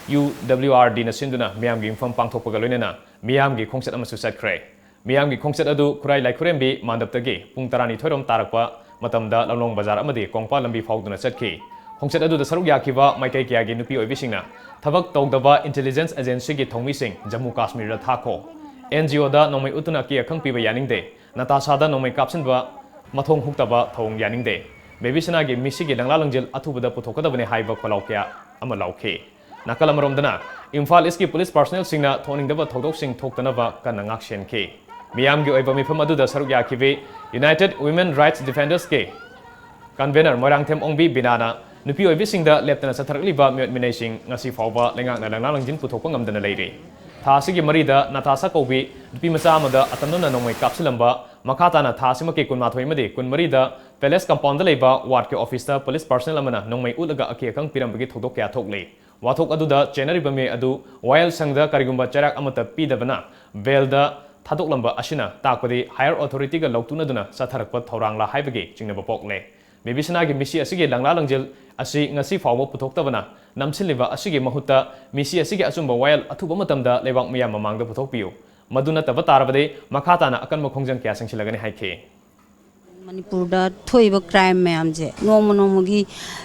U W R D ꯅ ꯁꯤꯟꯗꯨꯅ ꯃꯤꯌꯥꯝꯒꯤ ꯌꯨꯝꯐꯝ ꯄꯥꯡꯊꯣꯛꯄꯒ ꯂꯣꯏꯅꯅ ꯃꯤꯌꯥꯝꯒꯤ ꯈꯣꯡꯆꯠ ꯑꯃꯁꯨ ꯆꯠꯈ꯭ꯔꯦ꯫ ꯃꯤꯌꯥꯝꯒꯤ ꯈꯣꯡꯆꯠ ꯑꯗꯨ ꯈꯨꯔꯥꯏ ꯂꯥꯏꯈꯨꯔꯦꯝꯕꯤ ꯃꯥꯟꯗꯞꯇꯒꯤ ꯄꯨꯡ ꯇꯔꯥꯅꯤꯊꯣꯏ ꯔꯣꯝ ꯇꯥꯔꯛꯄ ꯃꯇꯝꯗ ꯂꯝꯂꯣꯡ ꯕꯖꯥꯔ ꯑꯃꯗꯤ ꯀꯣꯡꯄꯥꯜ ꯂꯝꯕꯤ ꯐꯥꯎꯗꯨꯅ ꯆꯠꯈꯤ꯫ ꯈꯣꯡꯆꯠ ꯑꯗꯨꯗ ꯁꯔꯨꯛ ꯌꯥꯈꯤꯕ ꯃꯥꯏꯀꯩ ꯀꯌꯥꯒꯤ ꯅꯨꯄꯤ ꯑꯣꯏꯕꯤꯁꯤꯡꯅ ꯊꯕꯛ ꯇꯧꯗꯕ ꯏꯟꯇꯦꯂꯤꯖꯦꯟꯁ ꯑꯦꯖꯦꯟꯁꯤꯒꯤ ꯊꯧꯃꯤꯁꯤꯡ ꯖꯝꯃꯨ ꯀꯥꯁꯃꯤꯔꯗ ꯊꯥꯈꯣ, ꯑꯦꯟ ꯖꯤ ꯑꯣꯗ ꯅꯣꯡꯃꯩ ꯎꯠꯇꯨꯅ ꯑꯀꯤ ꯑꯈꯪ ꯄꯤꯕ ꯌꯥꯅꯤꯡꯗꯦ, ꯅꯇꯥꯁꯥꯗ ꯅꯣꯡꯃꯩ ꯀꯥꯞꯁꯤꯟꯕ ꯃꯊꯣꯡ ꯍꯨꯛꯇꯕ ꯊꯧꯑꯣꯡ ꯌꯥꯅꯤꯡꯗꯦ, ꯕꯦꯕꯤꯁꯅꯥꯒꯤ ꯃꯤꯁꯤꯒꯤ ꯂꯪꯂꯥ ꯂꯪꯖꯤꯜ ꯑꯊꯨꯕꯗ ꯄꯨꯊꯣꯛꯀꯗꯕꯅꯤ ꯍꯥꯏꯕ ꯈꯣꯜꯂꯥꯎ ꯀꯌꯥ ꯑꯃ ꯂꯥꯎꯈꯤ꯫ ꯅꯥꯀꯜ ꯑꯃꯔꯣꯝꯗꯅ ꯏꯝꯐꯥꯜ ꯏꯁꯀꯤ ꯄꯨꯂꯤꯁ ꯄꯥꯔꯁꯣꯅꯦꯜꯁꯤꯡꯅ ꯊꯣꯛꯍꯟꯅꯤꯡꯗꯕ ꯊꯧꯗꯣꯛꯁꯤꯡ ꯊꯣꯛꯇꯅꯕ ꯀꯟꯅ ꯉꯥꯛꯁꯦꯟꯈꯤ꯫ ꯃꯤꯌꯥꯝꯒꯤ ꯑꯣꯏꯕ ꯃꯤꯐꯝ ꯑꯗꯨꯗ ꯁꯔꯨꯛ ꯌꯥꯈꯤꯕꯤ United Women Rights Defendersꯀꯤ ꯀꯟꯚꯦꯅꯔ ꯃꯣꯏꯔꯥꯡꯊꯦꯝ ꯑꯣꯡꯕꯤ ꯕꯤꯅꯥꯅ ꯅꯨꯄꯤ ꯑꯣꯏꯕꯤꯁꯤꯡꯗ ꯂꯦꯞꯇꯅ ꯆꯠꯊꯔꯛꯂꯤꯕ ꯃꯤꯑꯣꯠ ꯃꯤꯅꯩꯁꯤꯡ ꯉꯁꯤ ꯐꯥꯎꯕ ꯂꯩꯉꯥꯛꯅ ꯂꯪꯂꯥ ꯂꯪꯖꯤꯟ ꯄꯨꯊꯣꯛꯄ ꯉꯝꯗꯅ ꯂꯩꯔꯤ꯫ ꯊꯥ ꯑꯁꯤꯒꯤ ꯃꯔꯤꯗ ꯅꯇꯥꯁꯥ ꯀꯧꯕꯤ ꯅꯨꯄꯤ ꯃꯆꯥ ꯑꯃꯗ ꯑꯇꯝꯅꯅ ꯅꯣꯡꯃꯩ ꯀꯥꯞꯁꯤꯜꯂꯝꯕ, ꯃꯈꯥ ꯇꯥꯅ ꯊꯥ ꯑꯁꯤꯃꯛꯀꯤ ꯀꯨꯟꯃꯥꯊꯣꯏ ꯑꯃꯗꯤ ꯀꯨꯟꯃꯔꯤꯗ ꯄꯦꯂꯦꯁ ꯀꯝꯄꯥꯎꯟꯗ ꯂꯩꯕ ꯋꯥꯔꯗꯀꯤ ꯑꯣꯐꯤꯁꯇ ꯄꯨꯂꯤꯁ ꯄꯥꯔꯁꯣꯅꯦꯜ ꯑꯃꯅ ꯅꯣꯡꯃꯩ ꯎꯠꯂꯒ ꯑꯀꯤ ꯑꯈꯪ ꯄꯤꯔꯝꯕꯒꯤ ꯊꯧꯗꯣꯛ ꯀꯌꯥ ꯊꯣꯛꯂꯤ꯫ ꯋꯥꯊꯣꯛ ꯑꯗꯨꯗ ꯆꯦꯟꯅꯔꯤꯕ ꯃꯤꯑꯣꯏ ꯑꯗꯨ ꯋꯥꯌꯦꯜ ꯁꯪꯗ ꯀꯔꯤꯒꯨꯝꯕ ꯆꯩꯔꯥꯛ ꯑꯃꯠꯇ ꯄꯤꯗꯕꯅ ꯕꯦꯜꯗ ꯊꯥꯗꯣꯛꯂꯝꯕ ꯑꯁꯤꯅ ꯇꯥꯛꯄꯗꯤ ꯍꯥꯌꯔ ꯑꯣꯊꯣꯔꯤꯇꯤꯒ ꯂꯧꯇꯨꯅꯗꯨꯅ ꯆꯠꯊꯔꯛꯄ ꯊꯧꯔꯥꯡꯂꯥ ꯍꯥꯏꯕꯒꯤ ꯆꯤꯡꯅꯕ ꯄꯣꯛꯂꯦ꯫ ꯕꯦꯕꯤꯁꯅꯥꯒꯤ ꯃꯤꯁꯤ ꯑꯁꯤꯒꯤ ꯂꯪꯂꯥ ꯂꯪꯖꯤꯜ ꯑꯁꯤ ꯉꯁꯤ ꯐꯥꯎꯕ ꯄꯨꯊꯣꯛꯇꯕꯅ ꯅꯝꯁꯤꯜꯂꯤꯕ ꯑꯁꯤꯒꯤ ꯃꯍꯨꯠꯇ ꯃꯤꯁꯤ ꯑꯁꯤꯒꯤ ꯑꯆꯨꯝꯕ ꯋꯥꯌꯦꯜ ꯑꯊꯨꯕ ꯃꯇꯝꯗ ꯂꯩꯕꯥꯛ ꯃꯤꯌꯥꯝ ꯃꯃꯥꯡꯗ ꯄꯨꯊꯣꯛꯄꯤꯌꯨ꯫ ꯃꯗꯨ ꯅꯠꯇꯕ ꯇꯥꯔꯕꯗꯤ ꯃꯈꯥ ꯇꯥꯅ ꯑꯀꯟꯕ ꯈꯣꯡꯖꯪ ꯀꯌꯥ ꯆꯪꯁꯤꯜꯂꯒꯅꯤ ꯍꯥꯏꯈꯤ꯫ ꯃꯅꯤꯄꯨꯔꯗ ꯊꯣꯛꯏꯕ ꯀ꯭ꯔꯥꯏꯝ ꯃꯌꯥꯝꯁꯦ ꯅꯣꯡꯃ ꯅꯣꯡꯃꯒꯤ,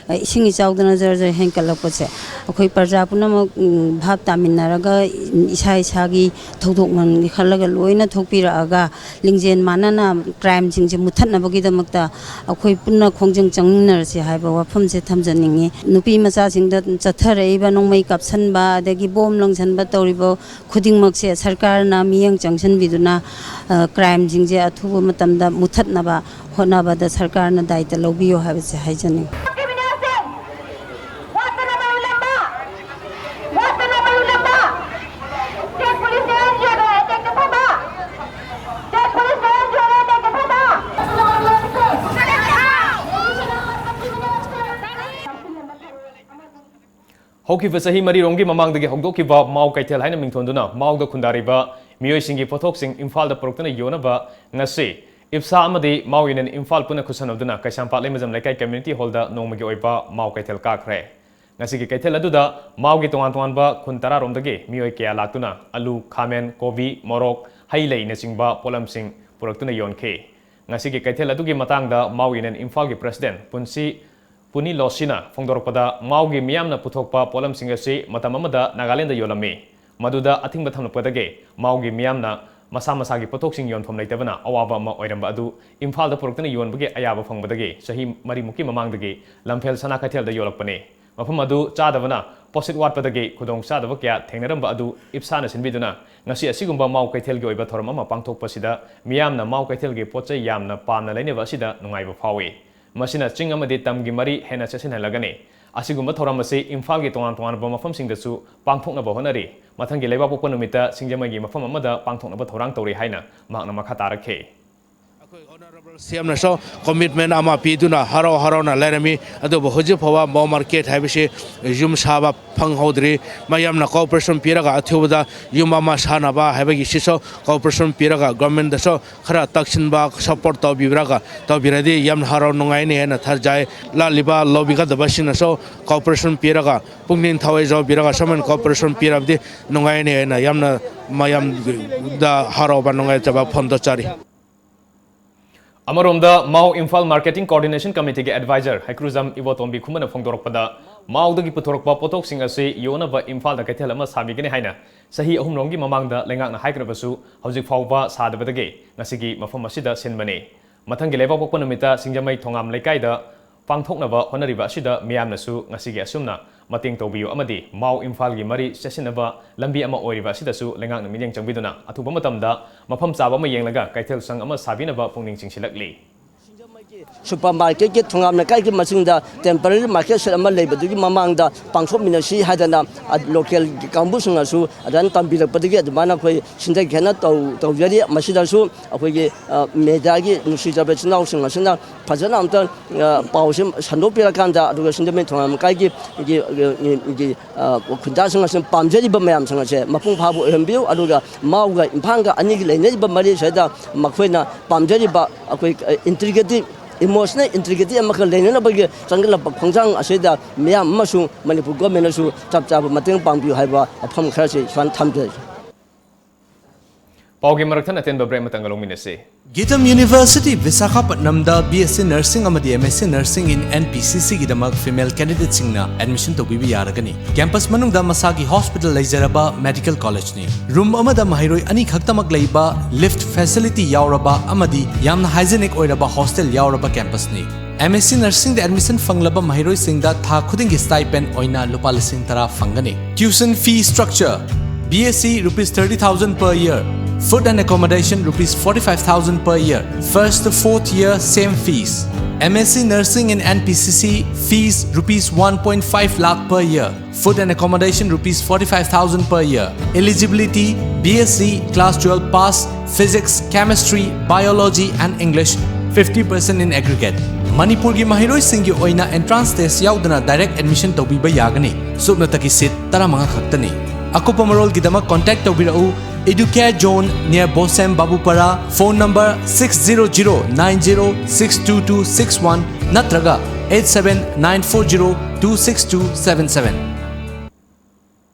ꯑ, ꯏꯁꯤꯡ ꯏꯆꯥꯎꯗꯅ ꯖꯔ ꯖꯔ ꯍꯦꯟꯀꯠꯂꯛꯄꯁꯦ, ꯑꯩꯈꯣꯏ ꯄ꯭ꯔꯖꯥ ꯄꯨꯝꯅꯃꯛ, ꯎꯝ, ꯚꯥꯞ ꯇꯥꯃꯤꯟꯅꯔꯒ, ꯏꯁꯥ ꯏꯁꯥꯒꯤ ꯊꯧꯗꯣꯛ ꯃꯟꯒꯤ ꯈꯜꯂꯒ ꯂꯣꯏꯅ ꯊꯣꯛꯄꯤꯔꯛꯑꯒ, ꯂꯤꯡꯖꯦꯜ ꯃꯥꯟꯅꯅ crimeꯁꯤꯡꯁꯦ ꯃꯨꯠꯊꯠꯅꯕꯒꯤꯗꯃꯛꯇ ꯑꯩꯈꯣꯏ ꯄꯨꯟꯅ ꯈꯣꯡꯖꯪ ꯆꯪꯃꯤꯟꯅꯔꯁꯤ ꯍꯥꯏꯕ ꯋꯥꯐꯝꯁꯦ ꯊꯝꯖꯅꯤꯡꯉꯤ꯫ ꯅꯨꯄꯤ ꯃꯆꯥꯁꯤꯡꯗ ꯆꯠꯊꯔꯛꯏꯕ ꯅꯣꯡꯃꯩ ꯀꯥꯞꯁꯟꯕ, ꯑꯗꯒꯤ ꯕꯣꯝ ꯂꯪꯁꯟꯕ ꯇꯧꯔꯤꯕ ꯈꯨꯗꯤꯡꯃꯛꯁꯦ ꯁꯔꯀꯥꯔꯅ ꯃꯤꯠꯌꯦꯡ ꯆꯪꯁꯤꯟꯕꯤꯗꯨꯅ, ꯑ, crimeꯁꯤꯡꯁꯦ ꯑꯊꯨꯕ ꯃꯇꯝꯗ ꯃꯨꯠꯊꯠꯅꯕ ꯍꯣꯠꯅꯕꯗ ꯁꯔꯀꯥꯔꯅ ꯗꯥꯏꯇ ꯂꯧꯕꯤꯌꯨ ꯍꯥꯏꯕꯁꯦ ꯍꯥꯏꯖꯅꯤꯡꯏ꯫ ꯍꯧꯈꯤꯕ ꯆꯍꯤ ꯃꯔꯤꯔꯣꯝꯒꯤ ꯃꯃꯥꯡꯗꯒꯤ ꯍꯧꯗꯣꯛꯈꯤꯕ ꯃꯥꯎ ꯀꯩꯊꯦꯜ ꯍꯥꯏꯅ ꯃꯤꯡꯊꯣꯟꯗꯨꯅ ꯃꯥꯎꯗ ꯈꯨꯟꯗꯥꯔꯤꯕ ꯃꯤꯑꯣꯏꯁꯤꯡꯒꯤ ꯄꯣꯠꯊꯣꯛꯁꯤꯡ ꯏꯝꯐꯥꯜꯗ ꯄꯨꯔꯛꯇꯨꯅ ꯌꯣꯟꯅꯕ ꯉꯁꯤ ꯏꯞꯁꯥ ꯑꯃꯗꯤ ꯃꯥꯎ ꯌꯨꯅꯤꯌꯟ ꯏꯝꯐꯥꯜ ꯄꯨꯟꯅ ꯈꯨꯠꯁꯝꯅꯗꯨꯅ ꯀꯩꯁꯥꯝꯄꯥꯠ ꯂꯩꯃꯖꯝ ꯂꯩꯀꯥꯏ community hallꯗ ꯅꯣꯡꯃꯒꯤ ꯑꯣꯏꯕ ꯃꯥꯎ ꯀꯩꯊꯦꯜ ꯀꯥꯈ꯭ꯔꯦ꯫ ꯉꯁꯤꯒꯤ ꯀꯩꯊꯦꯜ ꯑꯗꯨꯗ ꯃꯥꯎꯒꯤ ꯇꯣꯉꯥꯟ ꯇꯣꯉꯥꯟꯕ ꯈꯨꯟ ꯇꯔꯥꯔꯣꯝꯗꯒꯤ ꯃꯤꯑꯣꯏ ꯀꯌꯥ ꯂꯥꯛꯇꯨꯅ ꯑꯂꯨ, ꯈꯥꯃꯦꯟ, ꯀꯣꯕꯤ, ꯃꯣꯔꯣꯛ, ꯍꯩ ꯂꯩꯅꯆꯤꯡꯕ ꯄꯣꯠꯂꯝꯁꯤꯡ ꯄꯨꯔꯛꯇꯨꯅ ꯌꯣꯟꯈꯤ꯫ ꯉꯁꯤꯒꯤ ꯀꯩꯊꯦꯜ ꯑꯗꯨꯒꯤ ꯃꯇꯥꯡꯗ ꯃꯥꯎ ꯌꯨꯅꯤꯌꯟ ꯏꯝꯐꯥꯜꯒꯤ president ꯄꯨꯟꯁꯤ ꯄꯨꯅꯤ ꯂꯣꯁꯤꯅ ꯐꯣꯡꯗꯣꯔꯛꯄꯗ, ꯃꯥꯎꯒꯤ ꯃꯤꯌꯥꯝꯅ ꯄꯨꯊꯣꯛꯄ ꯄꯣꯠꯂꯝꯁꯤꯡ ꯑꯁꯤ ꯃꯇꯝ ꯑꯃꯗ ꯅꯥꯒꯥꯂꯦꯟꯗ ꯌꯣꯜꯂꯝꯃꯤ꯫ ꯃꯗꯨꯗ ꯑꯊꯤꯡꯕ ꯊꯝꯂꯛꯄꯗꯒꯤ ꯃꯥꯎꯒꯤ ꯃꯤꯌꯥꯝꯅ ꯃꯁꯥ ꯃꯁꯥꯒꯤ ꯄꯣꯠꯊꯣꯛꯁꯤꯡ ꯌꯣꯟꯐꯝ ꯂꯩꯇꯕꯅ ꯑꯋꯥꯕ ꯑꯃ ꯑꯣꯏꯔꯝꯕ ꯑꯗꯨ ꯏꯝꯐꯥꯜꯗ ꯄꯨꯔꯛꯇꯨꯅ ꯌꯣꯟꯕꯒꯤ ꯑꯌꯥꯕ ꯐꯪꯕꯗꯒꯤ ꯆꯍꯤ ꯃꯔꯤꯃꯨꯛꯀꯤ ꯃꯃꯥꯡꯗꯒꯤ ꯂꯝꯐꯦꯜ ꯁꯅꯥ ꯀꯩꯊꯦꯜꯗ ꯌꯣꯜꯂꯛꯄꯅꯤ꯫ ꯃꯐꯝ ꯑꯗꯨ ꯆꯥꯗꯕꯅ ꯄꯣꯠꯁꯤꯠ ꯋꯥꯠꯄꯗꯒꯤ ꯈꯨꯗꯣꯡ ꯆꯥꯗꯕ ꯀꯌꯥ ꯊꯦꯡꯅꯔꯝꯕ ꯑꯗꯨ ꯏꯞꯁꯥꯅ ꯁꯤꯟꯕꯤꯗꯨꯅ ꯉꯁꯤ ꯑꯁꯤꯒꯨꯝꯕ ꯃꯥꯎ ꯀꯩꯊꯦꯜꯒꯤ ꯑꯣꯏꯕ ꯊꯧꯔꯝ ꯑꯃ ꯄꯥꯡꯊꯣꯛꯄꯁꯤꯗ ꯃꯤꯌꯥꯝꯅ ꯃꯥꯎ ꯀꯩꯊꯦꯜꯒꯤ ꯄꯣꯠ ꯆꯩ ꯌꯥꯝꯅ ꯄꯥꯝꯅ ꯂꯩꯅꯕ ꯑꯁꯤꯗ ꯅꯨꯡꯉꯥꯏꯕ ꯐꯥꯎꯏ꯫ ꯃꯁꯤꯅ ꯆꯤꯡ ꯑꯃꯗꯤ ꯇꯝꯒꯤ ꯃꯔꯤ ꯍꯦꯟꯅ ꯆꯦꯠꯁꯤꯟꯍꯜꯂꯒꯅꯤ꯫ ꯑꯁꯤꯒꯨꯝꯕ ꯊꯧꯔꯝ ꯑꯁꯤ ꯏꯝꯐꯥꯜꯒꯤ ꯇꯣꯉꯥꯟ ꯇꯣꯉꯥꯟꯕ ꯃꯐꯝꯁꯤꯡꯗꯁꯨ ꯄꯥꯡꯊꯣꯛꯅꯕ ꯍꯣꯠꯅꯔꯤ꯫ ꯃꯊꯪꯒꯤ ꯂꯩꯕꯥꯛꯄꯣꯛꯄ ꯅꯨꯃꯤꯠꯇ ꯁꯤꯡꯖꯃꯩꯒꯤ ꯃꯐꯝ ꯑꯃꯗ ꯄꯥꯡꯊꯣꯛꯅꯕ ꯊꯧꯔꯥꯡ ꯇꯧꯔꯤ ꯍꯥꯏꯅ ꯃꯍꯥꯛꯅ ꯃꯈꯥ ꯇꯥꯔꯛꯈꯤ꯫ ꯑꯩꯈꯣꯏ honourable C M ꯅꯁꯨ commitment ꯑꯃ ꯄꯤꯗꯨꯅ ꯍꯔꯥꯎ ꯍꯔꯥꯎꯅ ꯂꯩꯔꯝꯃꯤ꯫ ꯑꯗꯨꯕꯨ ꯍꯧꯖꯤꯛ ꯐꯥꯎꯕ ꯃꯥꯎ market ꯍꯥꯏꯕꯁꯤ ꯌꯨꯝ ꯁꯥꯕ ꯐꯪꯍꯧꯗ꯭ꯔꯤ꯫ ꯃꯌꯥꯝꯅ cooperation ꯄꯤꯔꯒ ꯑꯊꯨꯕꯗ ꯌꯨꯝ ꯑꯃ ꯁꯥꯅꯕ ꯍꯥꯏꯕꯒꯤ ꯁꯤꯁꯨ cooperation ꯄꯤꯔꯒ government ꯁꯨ ꯈꯔ ꯇꯛꯁꯤꯟꯕ, support ꯇꯧꯕꯤꯔꯒ, ꯇꯧꯕꯤꯔꯗꯤ ꯌꯥꯝꯅ ꯍꯔꯥꯎ ꯅꯨꯡꯉꯥꯏꯅꯤ ꯍꯥꯏꯅ ꯊꯥꯖꯩ꯫ ꯂꯥꯛꯂꯤꯕ ꯂꯧꯕꯤꯒꯗꯕꯁꯤꯡꯅꯁꯨ cooperation ꯄꯤꯔꯒ, ꯄꯨꯛꯅꯤꯡ ꯊꯧꯋꯥꯏ ꯌꯥꯎꯕꯤꯔꯒ ꯁꯨꯃꯥꯏꯅ cooperation ꯄꯤꯔꯕꯗꯤ ꯅꯨꯡꯉꯥꯏꯅꯤ ꯍꯥꯏꯅ ꯌꯥꯝꯅ ꯃꯌꯥꯝꯗ ꯍꯔꯥꯎꯕ ꯅꯨꯡꯉꯥꯏꯖꯕ ꯐꯣꯡꯗꯣꯛꯆꯔꯤ꯫ ꯑꯃꯔꯣꯝꯗ, ꯃꯥꯎ ꯏꯝꯐꯥꯜ Marketing Coordination Committeeꯒꯤ advisor ꯍꯩꯀ꯭ꯔꯨꯖꯝ ꯏꯕꯣꯇꯣꯝꯕꯤ ꯈꯨꯃꯟꯅ ꯐꯣꯡꯗꯣꯔꯛꯄꯗ, ꯃꯥꯎꯗꯒꯤ ꯄꯨꯊꯣꯔꯛꯄ ꯄꯣꯠꯊꯣꯛꯁꯤꯡ ꯑꯁꯤ ꯌꯣꯟꯅꯕ ꯏꯝꯐꯥꯜꯗ ꯀꯩꯊꯦꯜ ꯑꯃ ꯁꯥꯕꯤꯒꯅꯤ ꯍꯥꯏꯅ ꯆꯍꯤ ꯑꯍꯨꯝꯔꯣꯝꯒꯤ ꯃꯃꯥꯡꯗ ꯂꯩꯉꯥꯛꯅ ꯍꯥꯏꯈ꯭ꯔꯕꯁꯨ ꯍꯧꯖꯤꯛ ꯐꯥꯎꯕ ꯁꯥꯗꯕꯗꯒꯤ ꯉꯁꯤꯒꯤ ꯃꯐꯝ ꯑꯁꯤꯗ ꯁꯤꯟꯕꯅꯤ꯫ ꯃꯊꯪꯒꯤ ꯂꯩꯕꯥꯛꯄꯣꯛꯄ ꯅꯨꯃꯤꯠꯇ ꯁꯤꯡꯖꯃꯩ ꯊꯣꯉꯥꯝ ꯂꯩꯀꯥꯏꯗ ꯄꯥꯡꯊꯣꯛꯅꯕ ꯍꯣꯠꯅꯔꯤꯕ ꯑꯁꯤꯗ ꯃꯤꯌꯥꯝꯅꯁꯨ ꯉꯁꯤꯒꯤ ꯑꯁꯨꯝꯅ ꯃꯇꯦꯡ ꯇꯧꯕꯤꯌꯨ ꯑꯃꯗꯤ ꯃꯥꯎ ꯏꯝꯐꯥꯜꯒꯤ ꯃꯔꯤ ꯆꯦꯠꯁꯤꯟꯅꯕ ꯂꯝꯕꯤ ꯑꯃ ꯑꯣꯏꯔꯤꯕ ꯑꯁꯤꯗꯁꯨ ꯂꯩꯉꯥꯛꯅ ꯃꯤꯠꯌꯦꯡ ꯆꯪꯕꯤꯗꯨꯅ ꯑꯊꯨꯕ ꯃꯇꯝꯗ ꯃꯐꯝ ꯆꯥꯕ ꯑꯃ ꯌꯦꯡꯂꯒ ꯀꯩꯊꯦꯜ ꯁꯪ ꯑꯃ ꯁꯥꯕꯤꯅꯕ ꯄꯨꯛꯅꯤꯡ ꯆꯤꯡꯁꯤꯜꯂꯛꯂꯤ꯫ ꯁꯨꯄꯔ ꯃꯥꯔꯀꯦꯠꯀꯤ ꯊꯣꯉꯥꯝ ꯂꯩꯀꯥꯏꯒꯤ ꯃꯆꯤꯟꯗ ꯇꯦꯝꯄꯔꯔꯤ ꯃꯥꯔꯀꯦꯠ ꯁꯦꯠ ꯑꯃ ꯂꯩꯕꯗꯨꯒꯤ ꯃꯃꯥꯡꯗ ꯄꯥꯡꯊꯣꯛꯃꯤꯟꯅꯁꯤ ꯍꯥꯏꯗꯅ ꯂꯣꯀꯦꯜꯒꯤ ꯀꯥꯡꯕꯨꯁꯤꯡꯅꯁꯨ ꯑꯗꯨꯃꯥꯏꯅ ꯇꯝꯕꯤꯔꯛꯄꯗꯒꯤ ꯑꯗꯨꯃꯥꯏꯅ ꯑꯩꯈꯣꯏ ꯁꯤꯟꯖꯒꯦꯅ ꯇꯧ ꯇꯧꯖꯔꯤ꯫ ꯃꯁꯤꯗꯁꯨ ꯑꯩꯈꯣꯏꯒꯤ ꯃꯦꯗꯤꯌꯥꯒꯤ ꯅꯨꯡꯁꯤꯖꯕ ꯏꯆꯤꯟ ꯏꯅꯥꯎꯁꯤꯡ ꯑꯁꯤꯅ ꯐꯖꯅ ꯑꯝꯇ ꯄꯥꯎꯁꯤ ꯁꯟꯗꯣꯛꯄꯤꯔꯀꯥꯟꯗ ꯑꯗꯨꯒ ꯁꯤꯡꯖꯃꯩ ꯊꯣꯉꯥꯝ ꯂꯩꯀꯥꯏꯒꯤ ꯈꯨꯟꯖꯥꯁꯤꯡ ꯑꯁꯤꯅ ꯄꯥꯝꯖꯔꯤꯕ ꯃꯌꯥꯝꯁꯤꯡ ꯑꯁꯦ ꯃꯄꯨꯡ ꯐꯥꯕ ꯑꯣꯏꯍꯟꯕꯤꯌꯨ꯫ ꯑꯗꯨꯒ ꯃꯥꯎꯒ ꯏꯝꯐꯥꯜꯒ ꯑꯅꯤꯒꯤ ꯂꯩꯅꯔꯤꯕ ꯃꯔꯤ ꯑꯁꯤꯗ ꯃꯈꯣꯏꯅ ꯄꯥꯝꯖꯔꯤꯕ ꯑꯩꯈꯣꯏ ꯏꯟꯇ꯭ꯔꯤꯒꯦꯇꯤꯞ ꯏꯃꯣꯁꯅꯦꯜ ꯏꯟꯇ꯭ꯔꯤꯒꯦꯇꯤꯞ ꯑꯃꯈꯛ ꯂꯩꯅꯅꯕꯒꯤ ꯆꯪꯁꯤꯜꯂꯛꯄ ꯈꯣꯡꯖꯪ ꯑꯁꯤꯗ ꯃꯤꯌꯥꯝ ꯑꯃꯁꯨꯡ ꯃꯅꯤꯄꯨꯔ ꯒꯣꯔꯃꯦꯟꯅꯁꯨ ꯆꯞ ꯆꯥꯕ ꯃꯇꯦꯡ ꯄꯥꯡꯕꯤꯌꯨ ꯍꯥꯏꯕ ꯋꯥꯐꯝ ꯈꯔꯁꯤ ꯁꯨꯃꯥꯏꯅ ꯊꯝꯖꯔꯤ꯫ ꯄꯥꯎꯒꯤ ꯃꯔꯛꯊꯠ ꯑꯇꯦꯟꯕ ꯕ꯭ꯔꯦꯛ ꯑꯃꯇꯪꯒ ꯂꯧꯃꯤꯟꯅꯁꯤ꯫ Geetam University, Visakhapatnamꯗ B S C Nursing ꯑꯃꯗꯤ M S C Nursing in N P C Cꯒꯤꯗꯃꯛ female candidateꯁꯤꯡꯅ admission ꯇꯧꯕꯤꯕ ꯌꯥꯔꯒꯅꯤ꯫ Campus ꯃꯅꯨꯡꯗ ꯃꯁꯥꯒꯤ hospital ꯂꯩꯖꯔꯕ medical collegeꯅꯤ꯫ Room ꯑꯃꯗ ꯃꯍꯩꯔꯣꯏ ꯑꯅꯤ ꯈꯛꯇꯃꯛ ꯂꯩꯕ, lift facility ꯌꯥꯎꯔꯕ ꯑꯃꯗꯤ ꯌꯥꯝꯅ hygienic ꯑꯣꯏꯔꯕ hostel ꯌꯥꯎꯔꯕ campusꯅꯤ꯫ M S C Nursingꯗ admission ꯐꯪꯂꯕ ꯃꯍꯩꯔꯣꯏꯁꯤꯡꯗ ꯊꯥ ꯈꯨꯗꯤꯡꯒꯤ stipend ꯑꯣꯏꯅ ꯂꯨꯄꯥ ꯂꯤꯁꯤꯡ ꯇꯔꯥ ꯐꯪꯒꯅꯤ꯫ Tuition fee structure: B S C rupees thirty thousand per year, food and accommodation rupees forty-five thousand per year, first to fourth year same fees. M S C Nursing in N P C C fees rupees one point five lakh per year, food and accommodation rupees forty-five thousand per year. Eligibility: B S C class twelve pass, Physics, Chemistry, Biology and English fifty percent in aggregate. ꯃꯅꯤꯄꯨꯔꯒꯤ ꯃꯍꯩꯔꯣꯏꯁꯤꯡꯒꯤ ꯑꯣꯏꯅ entrance test ꯌꯥꯎꯗꯅ direct admission ꯇꯧꯕꯤꯕ ꯌꯥꯒꯅꯤ꯫ ꯁꯨꯞꯅꯇꯒꯤ seat ꯇꯔꯥꯃꯉꯥ ꯈꯛꯇꯅꯤ꯫ ꯑꯀꯨꯞꯄ ꯃꯔꯣꯜꯒꯤꯗꯃꯛ contact ꯇꯧꯕꯤꯔꯛꯎ Educare Zone near Bosem Babupara, phone number six zero zero nine zero six two two six one ꯅꯠꯇ꯭ꯔꯒ eight seven nine four zero two six two seven seven꯫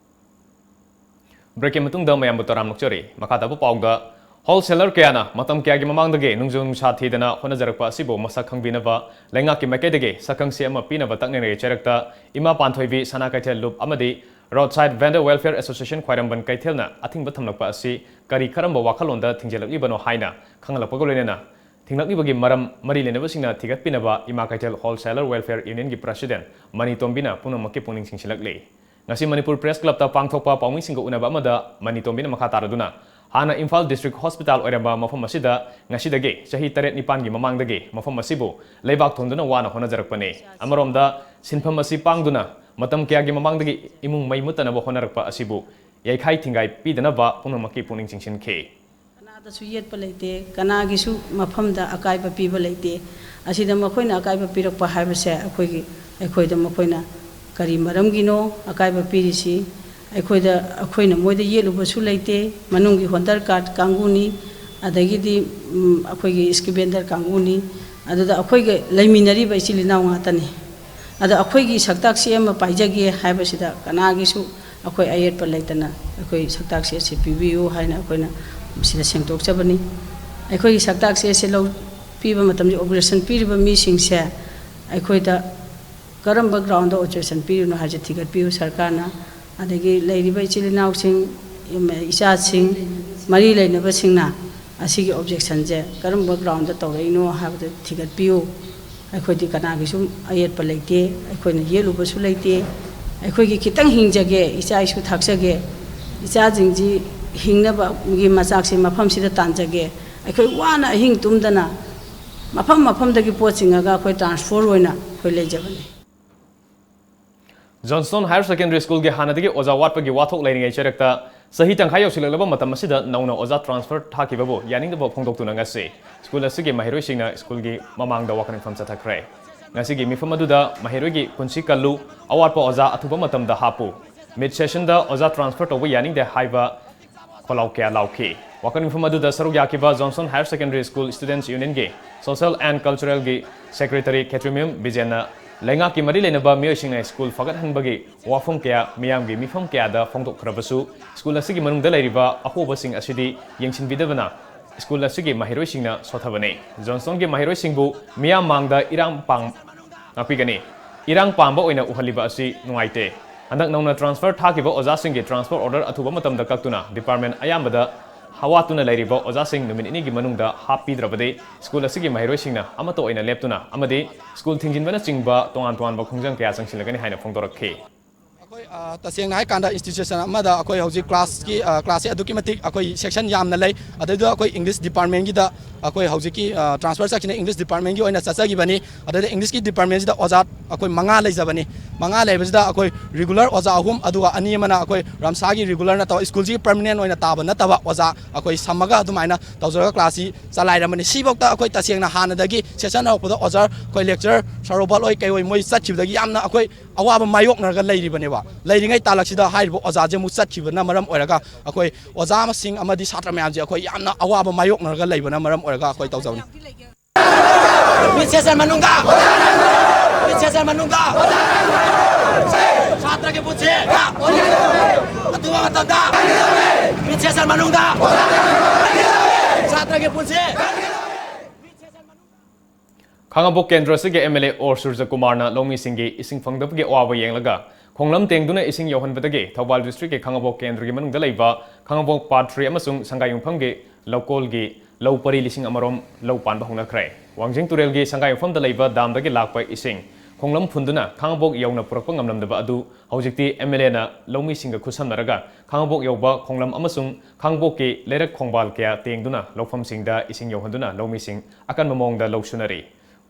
ꯕ꯭ꯔꯦꯛꯀꯤ ꯃꯇꯨꯡꯗ ꯃꯌꯥꯝꯕꯨ ꯇꯔꯥꯝ ꯑꯣꯛꯆꯔꯤ꯫ ꯃꯈꯥ ꯇꯥꯕ ꯄꯥꯎꯗ Wholesaler ꯀꯌꯥꯅ ꯃꯇꯝ ꯀꯌꯥꯒꯤ ꯃꯃꯥꯡꯗꯒꯤ ꯅꯨꯡꯖꯨ ꯅꯨꯡꯁꯥ ꯊꯤꯗꯅ ꯍꯣꯠꯅꯖꯔꯛꯄ ꯑꯁꯤꯕꯨ ꯃꯁꯛ ꯈꯪꯕꯤꯅꯕ ꯂꯩꯉꯥꯛꯀꯤ ꯃꯥꯏꯀꯩꯗꯒꯤ ꯁꯛꯈꯪꯁꯦ ꯑꯃ ꯄꯤꯅꯕ ꯇꯛꯅꯔꯤꯉꯩ ꯆꯩꯔꯛꯇ ꯏꯃꯥ ꯄꯥꯟꯊꯣꯏꯕꯤ ꯁꯅꯥ ꯀꯩꯊꯦꯜ ꯂꯨꯞ ꯑꯃꯗꯤ Roadside Vendor Welfare Association ꯈ꯭ꯋꯥꯏꯔꯝꯕꯟ ꯀꯩꯊꯦꯜꯅ ꯑꯊꯤꯡꯕ ꯊꯝꯂꯛꯄ ꯑꯁꯤ ꯀꯔꯤ ꯀꯔꯝꯕ ꯋꯥꯈꯜꯂꯣꯟꯗ ꯊꯤꯡꯖꯤꯜꯂꯛꯂꯤꯕꯅꯣ ꯍꯥꯏꯅ ꯈꯪꯍꯜꯂꯛꯄꯒ ꯂꯣꯏꯅꯅ ꯊꯤꯡꯂꯛꯂꯤꯕꯒꯤ ꯃꯔꯝ ꯃꯔꯤ ꯂꯩꯅꯕꯁꯤꯡꯅ ꯊꯤꯒꯠꯄꯤꯅꯕ ꯏꯃꯥ ꯀꯩꯊꯦꯜ Wholesaler Welfare Unionꯒꯤ President ꯃꯅꯤ ꯇꯣꯝꯕꯤꯅ ꯄꯨꯝꯅꯃꯛꯀꯤ ꯄꯨꯛꯅꯤꯡ ꯆꯤꯡꯁꯤꯜꯂꯛꯂꯤ꯫ ꯉꯁꯤ ꯃꯅꯤꯄꯨꯔ Press Clubꯇ ꯄꯥꯡꯊꯣꯛꯄ ꯄꯥꯎꯃꯤꯁꯤꯡꯒ ꯎꯅꯕ ꯑꯃꯗ ꯃꯅꯤ ꯇꯣꯝꯕꯤꯅ ꯃꯈꯥ ꯇꯥꯔꯗꯨꯅ ꯍꯥꯟꯅ ꯏꯝꯐꯥꯜ District Hospital ꯑꯣꯏꯔꯝꯕ ꯃꯐꯝ ꯑꯁꯤꯗ ꯉꯁꯤꯗꯒꯤ ꯆꯍꯤ ꯇꯔꯦꯠ ꯅꯤꯄꯥꯟꯒꯤ ꯃꯃꯥꯡꯗꯒꯤ ꯃꯐꯝ ꯑꯁꯤꯕꯨ ꯂꯩꯕꯥꯛ ꯊꯣꯟꯗꯨꯅ ꯋꯥꯅ ꯍꯣꯠꯅꯖꯔꯛꯄꯅꯤ꯫ ꯑꯃꯔꯣꯝꯗ ꯁꯤꯟꯐꯝ ꯑꯁꯤ ꯄꯥꯡꯗꯨꯅ ꯃꯇꯝ ꯀꯌꯥꯒꯤ ꯃꯃꯥꯡꯗꯒꯤ ꯏꯃꯨꯡ ꯃꯩ ꯃꯨꯠꯇꯅꯕ ꯍꯣꯠꯅꯔꯛꯄ ꯑꯁꯤꯕꯨ ꯌꯩꯈꯥꯏ ꯊꯤꯡꯒꯥꯏ ꯄꯤꯗꯅꯕ ꯄꯨꯝꯅꯃꯛꯀꯤ ꯄꯨꯛꯅꯤꯡ ꯆꯤꯡꯁꯤꯟꯈꯤ꯫ ꯀꯅꯥꯗꯁꯨ ꯌꯦꯠꯄ ꯂꯩꯇꯦ, ꯀꯅꯥꯒꯤꯁꯨ ꯃꯐꯝꯗ ꯑꯀꯥꯏꯕ ꯄꯤꯕ ꯂꯩꯇꯦ꯫ ꯑꯁꯤꯗ ꯃꯈꯣꯏꯅ ꯑꯀꯥꯏꯕ ꯄꯤꯔꯛꯄ ꯍꯥꯏꯕꯁꯦ ꯑꯩꯈꯣꯏꯒꯤ, ꯑꯩꯈꯣꯏꯗ ꯃꯈꯣꯏꯅ ꯀꯔꯤ ꯃꯔꯝꯒꯤꯅꯣ ꯑꯀꯥꯏꯕ ꯄꯤꯔꯤꯁꯤ? ꯑꯩꯈꯣꯏꯗ, ꯑꯩꯈꯣꯏꯅ ꯃꯣꯏꯗ ꯌꯦꯠꯂꯨꯕꯁꯨ ꯂꯩꯇꯦ꯫ ꯃꯅꯨꯡꯒꯤ ꯍꯣꯜꯗꯔ ꯀꯥꯔꯗ ꯀꯥꯡꯕꯨꯅꯤ, ꯑꯗꯒꯤꯗꯤ, ꯎꯝ, ꯑꯩꯈꯣꯏꯒꯤ ꯏꯁꯀꯤꯕꯦꯟꯗꯔ ꯀꯥꯡꯕꯨꯅꯤ꯫ ꯑꯗꯨꯗ ꯑꯩꯈꯣꯏꯒ ꯂꯩꯃꯤꯟꯅꯔꯤꯕ ꯏꯆꯤꯜ ꯏꯅꯥꯎ ꯉꯥꯛꯇꯅꯤ꯫ ꯑꯗ ꯑꯩꯈꯣꯏꯒꯤ ꯁꯛꯇꯥꯛꯁꯤ ꯑꯃ ꯄꯥꯏꯖꯒꯦ ꯍꯥꯏꯕꯁꯤꯗ ꯀꯅꯥꯒꯤꯁꯨ ꯑꯩꯈꯣꯏ ꯑꯌꯦꯠꯄ ꯂꯩꯇꯅ ꯑꯩꯈꯣꯏ ꯁꯛꯇꯥꯛꯁꯤ ꯑꯁꯤ ꯄꯤꯕꯤꯌꯨ ꯍꯥꯏꯅ ꯑꯩꯈꯣꯏꯅ ꯁꯤꯗ ꯁꯦꯡꯗꯣꯛꯆꯕꯅꯤ꯫ ꯑꯩꯈꯣꯏꯒꯤ ꯁꯛꯇꯥꯛꯁꯤ ꯑꯁꯤ ꯂꯧ, ꯄꯤꯕ ꯃꯇꯝꯗ ꯑꯣꯕꯖꯦꯛꯁꯟ ꯄꯤꯔꯤꯕ ꯃꯤꯁꯤꯡꯁꯦ ꯑꯩꯈꯣꯏꯗ ꯀꯔꯝꯕ ꯒ꯭ꯔꯥꯎꯟꯗ ꯑꯣꯕꯖꯦꯛꯁꯟ ꯄꯤꯔꯤꯅꯣ ꯍꯥꯏꯕꯁꯦ ꯊꯤꯒꯠꯄꯤꯌꯨ ꯁꯔꯀꯥꯔꯅ꯫ ꯑꯗꯒꯤ ꯂꯩꯔꯤꯕ ꯏꯆꯤꯜ ꯏꯅꯥꯎꯁꯤꯡ, ꯏꯆꯥꯁꯤꯡ, ꯃꯔꯤ ꯂꯩꯅꯕꯁꯤꯡꯅ ꯑꯁꯤꯒꯤ ꯑꯣꯕꯖꯦꯛꯁꯟꯁꯦ ꯀꯔꯝꯕ ꯒ꯭ꯔꯥꯎꯟꯗ ꯇꯧꯔꯛꯏꯅꯣ ꯍꯥꯏꯕꯗꯨ ꯊꯤꯒꯠꯄꯤꯌꯨ꯫ ꯑꯩꯈꯣꯏꯗꯤ ꯀꯅꯥꯒꯤꯁꯨ ꯑꯌꯦꯠꯄ ꯂꯩꯇꯦ, ꯑꯩꯈꯣꯏꯅ ꯌꯦꯠꯂꯨꯕꯁꯨ ꯂꯩꯇꯦ꯫ ꯑꯩꯈꯣꯏꯒꯤ ꯈꯤꯇꯪ ꯍꯤꯡꯖꯒꯦ, ꯏꯆꯥ ꯏꯁꯨ ꯊꯥꯛꯆꯒꯦ, ꯏꯆꯥꯁꯤꯡꯁꯤ ꯍꯤꯡꯅꯕꯒꯤ ꯃꯆꯥꯛꯁꯤ ꯃꯐꯝꯁꯤꯗ ꯇꯥꯟꯖꯒꯦ꯫ ꯑꯩꯈꯣꯏ ꯋꯥꯅ ꯑꯍꯤꯡ ꯇꯨꯝꯗꯅ ꯃꯐꯝ ꯃꯐꯝꯗꯒꯤ ꯄꯣꯠ ꯆꯤꯡꯉꯒ ꯑꯩꯈꯣꯏ ꯇ꯭ꯔꯥꯟꯁꯐꯣꯔ ꯑꯣꯏꯅ ꯑꯩꯈꯣꯏ ꯂꯩꯖꯕꯅꯤ꯫ Johnstone Higher Secondary Schoolꯒꯤ ꯍꯥꯟꯅꯗꯒꯤ ꯑꯣꯖꯥ ꯋꯥꯠꯄꯒꯤ ꯋꯥꯊꯣꯛ ꯂꯩꯔꯤꯉꯩ ꯆꯩꯔꯛꯇ ꯆꯍꯤ ꯇꯪꯈꯥꯏ ꯌꯧꯁꯤꯜꯂꯛꯂꯕ ꯃꯇꯝ ꯑꯁꯤꯗ ꯅꯧꯅ ꯑꯣꯖꯥ ꯇ꯭ꯔꯥꯟꯁꯐꯔ ꯊꯥꯈꯤꯕꯕꯨ ꯌꯥꯅꯤꯡꯗꯕ ꯐꯣꯡꯗꯣꯛꯇꯨꯅ ꯉꯁꯤ ꯁ꯭ꯀꯨꯜ ꯑꯁꯤꯒꯤ ꯃꯍꯩꯔꯣꯏꯁꯤꯡꯅ ꯁ꯭ꯀꯨꯜꯒꯤ ꯃꯃꯥꯡꯗ ꯋꯥꯀꯠ ꯃꯤꯐꯝ ꯆꯠꯊꯈ꯭ꯔꯦ꯫ ꯉꯁꯤꯒꯤ ꯃꯤꯐꯝ ꯑꯗꯨꯗ ꯃꯍꯩꯔꯣꯏꯒꯤ ꯄꯨꯟꯁꯤ ꯀꯜꯂꯨ, ꯑꯋꯥꯠꯄ ꯑꯣꯖꯥ ꯑꯊꯨꯕ ꯃꯇꯝꯗ ꯍꯥꯞꯄꯨ, ꯃꯤꯠ ꯁꯦꯁꯟꯗ ꯑꯣꯖꯥ ꯇ꯭ꯔꯥꯟꯁꯐꯔ ꯇꯧꯕ ꯌꯥꯅꯤꯡꯗꯦ ꯍꯥꯏꯕ ꯈꯣꯜꯂꯥꯎ ꯀꯌꯥ ꯂꯥꯎꯈꯤ꯫ ꯋꯥꯀꯠ ꯃꯤꯐꯝ ꯑꯗꯨꯗ ꯁꯔꯨꯛ ꯌꯥꯈꯤꯕ Johnstone Higher Secondary School Students Unionꯒꯤ Social and Culturalꯒꯤ Secretary ꯈꯦꯇ꯭ꯔꯤꯃꯌꯨꯝ ꯕꯤꯖꯦꯟꯅ ꯂꯩꯉꯥꯛꯀꯤ ꯃꯔꯤ ꯂꯩꯅꯕ ꯃꯤꯑꯣꯏꯁꯤꯡꯅ ꯁ꯭ꯀꯨꯜ ꯐꯒꯠꯍꯟꯕꯒꯤ ꯋꯥꯐꯝ ꯀꯌꯥ ꯃꯤꯌꯥꯝꯒꯤ ꯃꯤꯐꯝ ꯀꯌꯥꯗ ꯐꯣꯡꯗꯣꯛꯈ꯭ꯔꯕꯁꯨ, ꯁ꯭ꯀꯨꯜ ꯑꯁꯤꯒꯤ ꯃꯅꯨꯡꯗ ꯂꯩꯔꯤꯕ ꯑꯍꯣꯕꯁꯤꯡ ꯑꯁꯤꯗꯤ ꯌꯦꯡꯁꯤꯟꯕꯤꯗꯕꯅ ꯁ꯭ꯀꯨꯜ ꯑꯁꯤꯒꯤ ꯃꯍꯩꯔꯣꯏꯁꯤꯡꯅ ꯁꯣꯊꯕꯅꯤ꯫ ꯖꯣꯟꯁꯇꯣꯟꯒꯤ ꯃꯍꯩꯔꯣꯏꯁꯤꯡꯕꯨ ꯃꯤꯌꯥꯝ ꯃꯥꯡꯗ ꯏꯔꯥꯡ ꯄꯥꯡ-, ꯉꯥꯛꯄꯤꯒꯅꯤ꯫ ꯏꯔꯥꯡ ꯄꯥꯝꯕ ꯑꯣꯏꯅ ꯎꯍꯜꯂꯤꯕ ꯑꯁꯤ ꯅꯨꯡꯉꯥꯏꯇꯦ꯫ ꯍꯟꯗꯛ ꯅꯧꯅ transfer ꯊꯥꯈꯤꯕ ꯑꯣꯖꯥꯁꯤꯡꯒꯤ transfer order ꯑꯊꯨꯕ ꯃꯇꯝꯗ ꯀꯛꯇꯨꯅ department ꯑꯌꯥꯝꯕꯗ ꯍꯋꯥꯠꯇꯨꯅ ꯂꯩꯔꯤꯕ ꯑꯣꯖꯥꯁꯤꯡ ꯅꯨꯃꯤꯠ ꯅꯤꯅꯤꯒꯤ ꯃꯅꯨꯡꯗ ꯍꯥꯞꯄꯤꯗ꯭ꯔꯕꯗꯤ ꯁ꯭ꯀꯨꯜ ꯑꯁꯤꯒꯤ ꯃꯍꯩꯔꯣꯏꯁꯤꯡꯅ ꯑꯃꯠꯇ ꯑꯣꯏꯅ ꯂꯦꯞꯇꯨꯅ ꯑꯃꯗꯤ ꯁ꯭ꯀꯨꯜ ꯊꯤꯡꯖꯤꯟꯕꯅꯆꯤꯡꯕ ꯇꯣꯉꯥꯟ ꯇꯣꯉꯥꯟꯕ ꯈꯣꯡꯖꯪ ꯀꯌꯥ ꯆꯪꯁꯤꯜꯂꯒꯅꯤ ꯍꯥꯏꯅ ꯐꯣꯡꯗꯣꯔꯛꯈꯤ꯫ ꯑꯩꯈꯣꯏ, ꯑ, ꯇꯁꯦꯡꯅ ꯍꯥꯏꯀꯥꯟꯗ institution ꯑꯃꯗ ꯑꯩꯈꯣꯏ ꯍꯧꯖꯤꯛ class ꯀꯤ, ꯑ, class ꯁꯦ ꯑꯗꯨꯛꯀꯤ ꯃꯇꯤꯛ ꯑꯩꯈꯣꯏ section ꯌꯥꯝꯅ ꯂꯩ꯫ ꯑꯗꯩꯗꯨꯗ ꯑꯩꯈꯣꯏ English department ꯀꯤꯗ ꯑꯩꯈꯣꯏ ꯍꯧꯖꯤꯛꯀꯤ, ꯑ, transfer ꯆꯠꯈꯤꯅ English department ꯀꯤ ꯑꯣꯏꯅ ꯆꯠꯆꯈꯤꯕꯅꯤ꯫ ꯑꯗꯩꯗ English ꯀꯤ department ꯁꯤꯗ ꯑꯣꯖꯥ ꯑꯩꯈꯣꯏ ꯃꯉꯥ ꯂꯩꯖꯕꯅꯤ꯫ ꯃꯉꯥ ꯂꯩꯕꯁꯤꯗ ꯑꯩꯈꯣꯏ regular ꯑꯣꯖꯥ ꯑꯍꯨꯝ, ꯑꯗꯨꯒ ꯑꯅꯤ ꯑꯃꯅ ꯑꯩꯈꯣꯏ ꯔꯝꯁꯥꯒꯤ regular ꯅꯠꯇꯕ ꯁ꯭ꯀꯨꯜꯁꯤꯒꯤ permanent ꯑꯣꯏꯅ ꯇꯥꯕ ꯅꯠꯇꯕ ꯑꯣꯖꯥ ꯑꯩꯈꯣꯏ ꯁꯝꯃꯒ ꯑꯗꯨꯃꯥꯏꯅ ꯇꯧꯖꯔꯒ class ꯁꯤ ꯆꯂꯥꯏꯔꯝꯕꯅꯤ꯫ ꯁꯤꯐꯥꯎꯗ ꯑꯩꯈꯣꯏ ꯇꯁꯦꯡꯅ ꯍꯥꯟꯅꯗꯒꯤ session ꯍꯧꯔꯛꯄꯗ ꯑꯣꯖꯥ ꯑꯩꯈꯣꯏ lecturer ꯁꯔꯣꯕꯠ ꯍꯣꯏ ꯀꯩ ꯍꯣꯏ ꯃꯣꯏ ꯆꯠꯈꯤꯕꯗꯒꯤ ꯌꯥꯝꯅ ꯑꯩꯈꯣꯏ ꯑꯋꯥꯕ ꯃꯥꯌꯣꯛꯅꯔꯒ ꯂꯩꯔꯤꯕꯅꯦꯕ꯫ ꯂꯩꯔꯤꯉꯩ ꯇꯥꯂꯛꯁꯤꯗ ꯍꯥꯏꯔꯤꯕ ꯑꯣꯖꯥꯁꯦ ꯑꯃꯨꯛ ꯆꯠꯈꯤꯕꯅ ꯃꯔꯝ ꯑꯣꯏꯔꯒ ꯑꯩꯈꯣꯏ ꯑꯣꯖꯥ ꯃꯁꯤꯡ ꯑꯃꯗꯤ ꯁꯥꯇ꯭ꯔ ꯃꯌꯥꯝꯁꯦ ꯑꯩꯈꯣꯏ ꯌꯥꯝꯅ ꯑꯋꯥꯕ ꯃꯥꯌꯣꯛꯅꯔꯒ ꯂꯩꯕꯅ ꯃꯔꯝ ꯑꯣꯏꯔꯒ ꯑꯩꯈꯣꯏ ꯇꯧꯖꯕꯅꯤ꯫ Mid session ꯃꯅꯨꯡꯗ! Mid session ꯃꯅꯨꯡꯗ! ꯁꯥꯇ꯭ꯔꯒꯤ ꯄꯨꯟꯁꯤ! ꯑꯊꯨꯕ ꯃꯇꯝꯗ! Mid session ꯃꯅꯨꯡꯗ! ꯁꯥꯇ꯭ꯔꯒꯤ ꯄꯨꯟꯁꯤ! ꯈꯥꯉꯕꯣꯛ ꯀꯦꯟꯗ꯭ꯔ ꯑꯁꯤꯒꯤ M L A ꯑꯣ ꯁꯨꯔꯖꯀꯨꯃꯥꯔꯅ ꯂꯧꯃꯤꯁꯤꯡꯒꯤ ꯏꯁꯤꯡ ꯐꯪꯗꯕꯒꯤ ꯑꯋꯥꯕ ꯌꯦꯡꯂꯒ ꯈꯣꯡꯂꯝ ꯇꯦꯡꯗꯨꯅ ꯏꯁꯤꯡ ꯌꯧꯍꯟꯕꯗꯒꯤ ꯊꯧꯕꯥꯜ district ꯀꯤ ꯈꯥꯉꯕꯣꯛ ꯀꯦꯟꯗ꯭ꯔꯒꯤ ꯃꯅꯨꯡꯗ ꯂꯩꯕ ꯈꯥꯉꯕꯣꯛ part three ꯑꯃꯁꯨꯡ ꯁꯪꯒꯥꯏꯌꯨꯝꯐꯝꯒꯤ ꯂꯧꯀꯣꯜꯒꯤ ꯂꯧ ꯄꯔꯤ ꯂꯤꯁꯤꯡ ꯑꯃꯔꯣꯝ ꯂꯧ ꯄꯥꯟꯕ ꯍꯧꯅꯈ꯭ꯔꯦ꯫ ꯋꯥꯡꯖꯤꯡ ꯇꯨꯔꯦꯜꯒꯤ ꯁꯪꯒꯥꯏꯌꯨꯝꯐꯝꯗ ꯂꯩꯕ dam ꯗꯒꯤ ꯂꯥꯛꯄ ꯏꯁꯤꯡ ꯈꯣꯡꯂꯝ ꯐꯨꯟꯗꯨꯅ ꯈꯥꯉꯕꯣꯛ ꯌꯧꯅ ꯄꯨꯔꯛꯄ ꯉꯝꯂꯝꯗꯕ ꯑꯗꯨ ꯍꯧꯖꯤꯛꯇꯤ M L A ꯅ ꯂꯧꯃꯤꯁꯤꯡꯒ ꯈꯨꯠꯁꯝꯅꯔꯒ ꯈꯥꯉꯕꯣꯛ ꯌꯧꯕ ꯈꯣꯡꯂꯝ ꯑꯃꯁꯨꯡ ꯈꯥꯉꯕꯣꯛꯀꯤ ꯂꯩꯔꯛ ꯈꯣꯡꯕꯥꯜ ꯀꯌꯥ ꯇꯦꯡꯗꯨꯅ ꯂꯧꯐꯝꯁꯤꯡꯗ ꯏꯁꯤꯡ ꯌꯧꯍꯟꯗꯨꯅ ꯂꯧꯃꯤꯁꯤꯡ ꯑꯀꯟꯕ ꯃꯑꯣꯡꯗ ꯂꯧ ꯁꯨꯅꯔꯤ꯫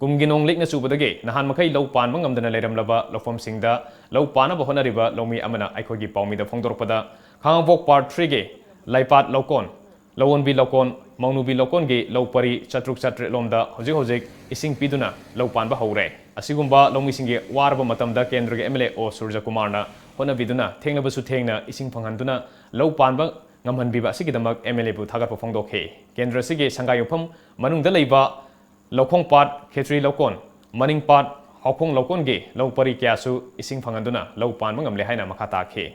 ꯀꯨꯝꯒꯤ ꯅꯣꯡ ꯂꯤꯛꯅ ꯆꯨꯕꯗꯒꯤ ꯅꯍꯥꯟ ꯃꯈꯩ ꯂꯧ ꯄꯥꯟꯕ ꯉꯝꯗꯅ ꯂꯩꯔꯝꯂꯕ ꯂꯧꯐꯝꯁꯤꯡꯗ ꯂꯧ ꯄꯥꯟꯅꯕ ꯍꯣꯠꯅꯔꯤꯕ ꯂꯧꯃꯤ ꯑꯃꯅ ꯑꯩꯈꯣꯏꯒꯤ ꯄꯥꯎꯃꯤꯗ ꯐꯣꯡꯗꯣꯔꯛꯄꯗ, ꯈꯥꯉꯕꯣꯛ part three ꯒꯤ ꯂꯩꯄꯥꯠ ꯂꯧꯀꯣꯟ, ꯂꯧꯋꯣꯟꯕꯤ ꯂꯧꯀꯣꯟ, ꯃꯧꯅꯨꯕꯤ ꯂꯧꯀꯣꯟꯒꯤ ꯂꯧ ꯄꯔꯤ ꯆꯥꯇ꯭ꯔꯨꯛ ꯆꯥꯇ꯭ꯔꯦꯠ ꯂꯣꯝꯗ ꯍꯧꯖꯤꯛ ꯍꯧꯖꯤꯛ ꯏꯁꯤꯡ ꯄꯤꯗꯨꯅ ꯂꯧ ꯄꯥꯟꯕ ꯍꯧꯔꯦ꯫ ꯑꯁꯤꯒꯨꯝꯕ ꯂꯧꯃꯤꯁꯤꯡꯒꯤ ꯋꯥꯔꯕ ꯃꯇꯝꯗ ꯀꯦꯟꯗ꯭ꯔꯒꯤ M L A ꯑꯣ ꯁꯨꯔꯖꯀꯨꯃꯥꯔꯅ ꯍꯣꯠꯅꯕꯤꯗꯨꯅ ꯊꯦꯡꯂꯕꯁꯨ ꯊꯦꯡꯅ ꯏꯁꯤꯡ ꯐꯪꯍꯟꯗꯨꯅ ꯂꯧ ꯄꯥꯟꯕ ꯉꯝꯍꯟꯕꯤꯕ ꯑꯁꯤꯒꯤꯗꯃꯛ M L A ꯕꯨ ꯊꯥꯒꯠꯄ ꯐꯣꯡꯗꯣꯛꯈꯤ꯫ ꯀꯦꯟꯗ꯭ꯔ ꯑꯁꯤꯒꯤ ꯁꯪꯒꯥꯏꯌꯨꯝꯐꯝ ꯃꯅꯨꯡꯗ ꯂꯩꯕ ꯂꯧꯈꯣꯡ ꯄꯥꯠ, ꯈꯦꯇ꯭ꯔꯤ ꯂꯧꯀꯣꯟ, ꯃꯅꯤꯡ ꯄꯥꯠ, ꯍꯥꯎꯈꯣꯡ ꯂꯧꯀꯣꯟꯒꯤ ꯂꯧ ꯄꯔꯤ ꯀꯌꯥꯁꯨ ꯏꯁꯤꯡ ꯐꯪꯍꯟꯗꯨꯅ ꯂꯧ ꯄꯥꯟꯕ ꯉꯝꯂꯦ ꯍꯥꯏꯅ ꯃꯈꯥ ꯇꯥꯈꯤ꯫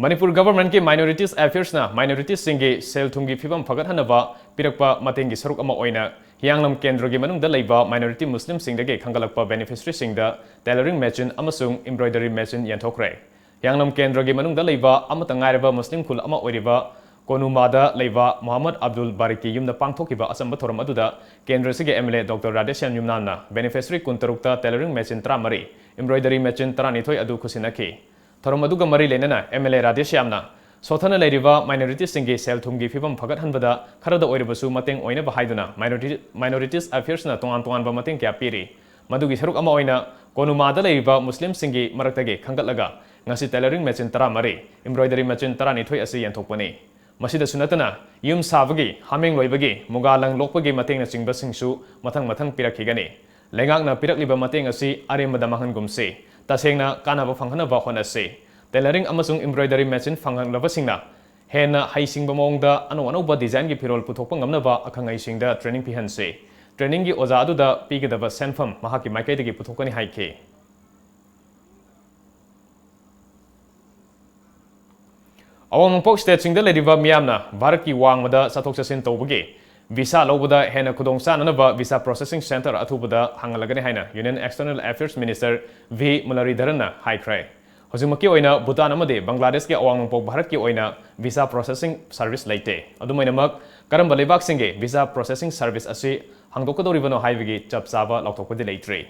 ꯃꯅꯤꯄꯨꯔ ꯒꯚꯔꯟꯃꯦꯟꯠꯀꯤ ꯃꯥꯏꯅꯣꯔꯤꯇꯤꯁ ꯑꯦꯐꯤꯌꯔꯁꯅ ꯃꯥꯏꯅꯣꯔꯤꯇꯤꯁꯁꯤꯡꯒꯤ ꯁꯦꯜ ꯊꯨꯝꯒꯤ ꯐꯤꯕꯝ ꯐꯒꯠꯍꯟꯅꯕ ꯄꯤꯔꯛꯄ ꯃꯇꯦꯡꯒꯤ ꯁꯔꯨꯛ ꯑꯃ ꯑꯣꯏꯅ ꯍꯤꯌꯥꯡꯂꯝ ꯀꯦꯟꯗ꯭ꯔꯒꯤ ꯃꯅꯨꯡꯗ ꯂꯩꯕ ꯃꯥꯏꯅꯣꯔꯤꯇꯤ ꯃꯨꯁꯂꯤꯝꯁꯤꯡꯗꯒꯤ ꯈꯟꯒꯠꯂꯛꯄ ꯕꯦꯅꯤꯐꯤꯁꯔꯤꯁꯤꯡꯗ ꯇꯦꯂꯔꯤꯡ ꯃꯦꯆꯤꯟ ꯑꯃꯁꯨꯡ ꯏꯝꯕ꯭ꯔꯣꯏꯗꯔꯤ ꯃꯦꯆꯤꯟ ꯌꯦꯟꯊꯣꯛꯈ꯭ꯔꯦ꯫ ꯍꯤꯌꯥꯡꯂꯝ ꯀꯦꯟꯗ꯭ꯔꯒꯤ ꯃꯅꯨꯡꯗ ꯂꯩꯕ ꯑꯃꯠꯇ ꯉꯥꯏꯔꯕ ꯃꯨꯁꯂꯤꯝ ꯈꯨꯜ ꯑꯃ ꯑꯣꯏꯔꯤꯕ ꯀꯣꯅꯨꯃꯥꯗ ꯂꯩꯕ ꯃꯣꯍꯝꯃꯗ ꯑꯕꯗꯨꯜ ꯕꯥꯔꯤꯛꯀꯤ ꯌꯨꯝꯗ ꯄꯥꯡꯊꯣꯛꯈꯤꯕ ꯑꯆꯝꯕ ꯊꯧꯔꯝ ꯑꯗꯨꯗ ꯀꯦꯟꯗ꯭ꯔꯁꯤꯒꯤ M L A doctor Radheshyam ꯌꯨꯝꯅꯥꯝꯅ ꯕꯦꯅꯤꯐꯤꯁꯔꯤ ꯀꯨꯟꯇꯔꯨꯛꯇ ꯇꯦꯂꯔꯤꯡ ꯃꯦꯆꯤꯟ ꯇꯔꯥꯃꯔꯤ, ꯏꯝꯕ꯭ꯔꯣꯏꯗꯔꯤ ꯃꯦꯆꯤꯟ ꯇꯔꯥꯅꯤꯊꯣꯏ ꯑꯗꯨ ꯈꯨꯠꯁꯤꯟꯅꯈꯤ꯫ ꯊꯧꯔꯝ ꯑꯗꯨꯒ ꯃꯔꯤ ꯂꯩꯅꯅ ꯑꯦꯝ ꯑꯦꯜ ꯑꯦ ꯔꯥꯙꯦꯁ꯭ꯌꯥꯝꯅ ꯁꯣꯠꯊꯅ ꯂꯩꯔꯤꯕ ꯃꯥꯏꯅꯣꯔꯤꯇꯤꯁꯤꯡꯒꯤ ꯁꯦꯜ ꯊꯨꯝꯒꯤ ꯐꯤꯕꯝ ꯐꯒꯠꯍꯟꯕꯗ ꯈꯔꯗ ꯑꯣꯏꯔꯕꯁꯨ ꯃꯇꯦꯡ ꯑꯣꯏꯅꯕ ꯍꯥꯏꯗꯨꯅ ꯃꯥꯏꯅꯣꯔꯤꯇꯤ-, ꯃꯥꯏꯅꯣꯔꯤꯇꯤꯁ ꯑꯦꯐꯤꯌꯔꯁꯅ ꯇꯣꯉꯥꯟ ꯇꯣꯉꯥꯟꯕ ꯃꯇꯦꯡ ꯀꯌꯥ ꯄꯤꯔꯤ꯫ ꯃꯗꯨꯒꯤ ꯁꯔꯨꯛ ꯑꯃ ꯑꯣꯏꯅ ꯀꯣꯅꯨꯃꯥꯗ ꯂꯩꯔꯤꯕ ꯃꯨꯁꯂꯤꯝꯁꯤꯡꯒꯤ ꯃꯔꯛꯇꯒꯤ ꯈꯟꯒꯠꯂꯒ ꯉꯁꯤ ꯇꯦꯂꯔꯤꯡ ꯃꯦꯆꯤꯟ ꯇꯔꯥꯃꯔꯤ, ꯏꯝꯕ꯭ꯔꯣꯏꯗꯔꯤ ꯃꯦꯆꯤꯟ ꯇꯔꯥꯅꯤꯊꯣꯏ ꯑꯁꯤ ꯌꯦꯟꯊꯣꯛꯄꯅꯤ꯫ ꯃꯁꯤꯗꯁꯨ ꯅꯠꯇꯅ ꯌꯨꯝ ꯁꯥꯕꯒꯤ, ꯍꯥꯃꯦꯡ ꯂꯣꯏꯕꯒꯤ, ꯃꯨꯒꯥ ꯂꯪ ꯂꯣꯛꯄꯒꯤ ꯃꯇꯦꯡꯅꯆꯤꯡꯕꯁꯤꯡꯁꯨ ꯃꯊꯪ ꯃꯊꯪ ꯄꯤꯔꯛꯈꯤꯒꯅꯤ꯫ ꯂꯩꯉꯥꯛꯅ ꯄꯤꯔꯛꯂꯤꯕ ꯃꯇꯦꯡ ꯑꯁꯤ ꯑꯔꯦꯝꯕꯗ ꯃꯥꯡꯍꯟꯒꯨꯝꯁꯤ꯫ ꯇꯁꯦꯡꯅ ꯀꯥꯟꯅꯕ ꯐꯪꯍꯟꯅꯕ ꯍꯣꯠꯅꯁꯤ꯫ ꯇꯦꯂꯔꯤꯡ ꯑꯃꯁꯨꯡ ꯏꯝꯕ꯭ꯔꯣꯏꯗꯔꯤ ꯃꯦꯆꯤꯟ ꯐꯪꯂꯛꯂꯕꯁꯤꯡꯅ ꯍꯦꯟꯅ ꯍꯩꯁꯤꯡꯕ ꯃꯑꯣꯡꯗ ꯑꯅꯧ ꯑꯅꯧꯕ ꯗꯤꯖꯥꯏꯟꯒꯤ ꯐꯤꯔꯣꯜ ꯄꯨꯊꯣꯛꯄ ꯉꯝꯅꯕ ꯑꯈꯪ ꯑꯍꯩꯁꯤꯡꯗ ꯇ꯭ꯔꯦꯅꯤꯡ ꯄꯤꯍꯟꯁꯤ꯫ ꯇ꯭ꯔꯦꯅꯤꯡꯒꯤ ꯑꯣꯖꯥ ꯑꯗꯨꯗ ꯄꯤꯒꯗꯕ ꯁꯦꯟꯐꯝ ꯃꯍꯥꯛꯀꯤ ꯃꯥꯏꯀꯩꯗꯒꯤ ꯄꯨꯊꯣꯛꯀꯅꯤ ꯍꯥꯏꯈꯤ꯫ ꯑꯋꯥꯡ ꯅꯣꯡꯄꯣꯛ ꯁ꯭ꯇꯦꯠꯁꯤꯡꯗ ꯂꯩꯔꯤꯕ ꯃꯤꯌꯥꯝꯅ ꯚꯥꯔꯠꯀꯤ ꯋꯥꯡꯃꯗ ꯆꯠꯊꯣꯛ ꯆꯠꯁꯤꯟ ꯇꯧꯕꯒꯤ ꯚꯤꯁꯥ ꯂꯧꯕꯗ ꯍꯦꯟꯅ ꯈꯨꯗꯣꯡ ꯆꯥꯅꯅꯕ ꯚꯤꯁꯥ ꯄ꯭ꯔꯣꯁꯦꯁꯤꯡ ꯁꯦꯟꯇꯔ ꯑꯊꯨꯕꯗ ꯍꯥꯡꯍꯜꯂꯒꯅꯤ ꯍꯥꯏꯅ union external affairs minister V ꯃꯨꯔꯂꯤꯙꯔꯟꯅ ꯍꯥꯏꯈ꯭ꯔꯦ꯫ ꯍꯧꯖꯤꯛꯃꯛꯀꯤ ꯑꯣꯏꯅ ꯚꯨꯇꯥꯟ ꯑꯃꯗꯤ ꯕꯪꯒ꯭ꯂꯥꯗꯦꯁꯀꯤ ꯑꯋꯥꯡ ꯅꯣꯡꯄꯣꯛ ꯚꯥꯔꯠꯀꯤ ꯑꯣꯏꯅ ꯚꯤꯁꯥ ꯄ꯭ꯔꯣꯁꯦꯁꯤꯡ ꯁꯔꯚꯤꯁ ꯂꯩꯇꯦ꯫ ꯑꯗꯨꯝ ꯑꯣꯏꯅꯃꯛ, ꯀꯔꯝꯕ ꯂꯩꯕꯥꯛꯁꯤꯡꯒꯤ ꯚꯤꯁꯥ ꯄ꯭ꯔꯣꯁꯦꯁꯤꯡ ꯁꯔꯚꯤꯁ ꯑꯁꯤ ꯍꯥꯡꯗꯣꯛꯀꯗꯧꯔꯤꯕꯅꯣ ꯍꯥꯏꯕꯒꯤ ꯆꯞ ꯆꯥꯕ ꯂꯥꯎꯊꯣꯛꯄꯗꯤ ꯂꯩꯇ꯭ꯔꯤ꯫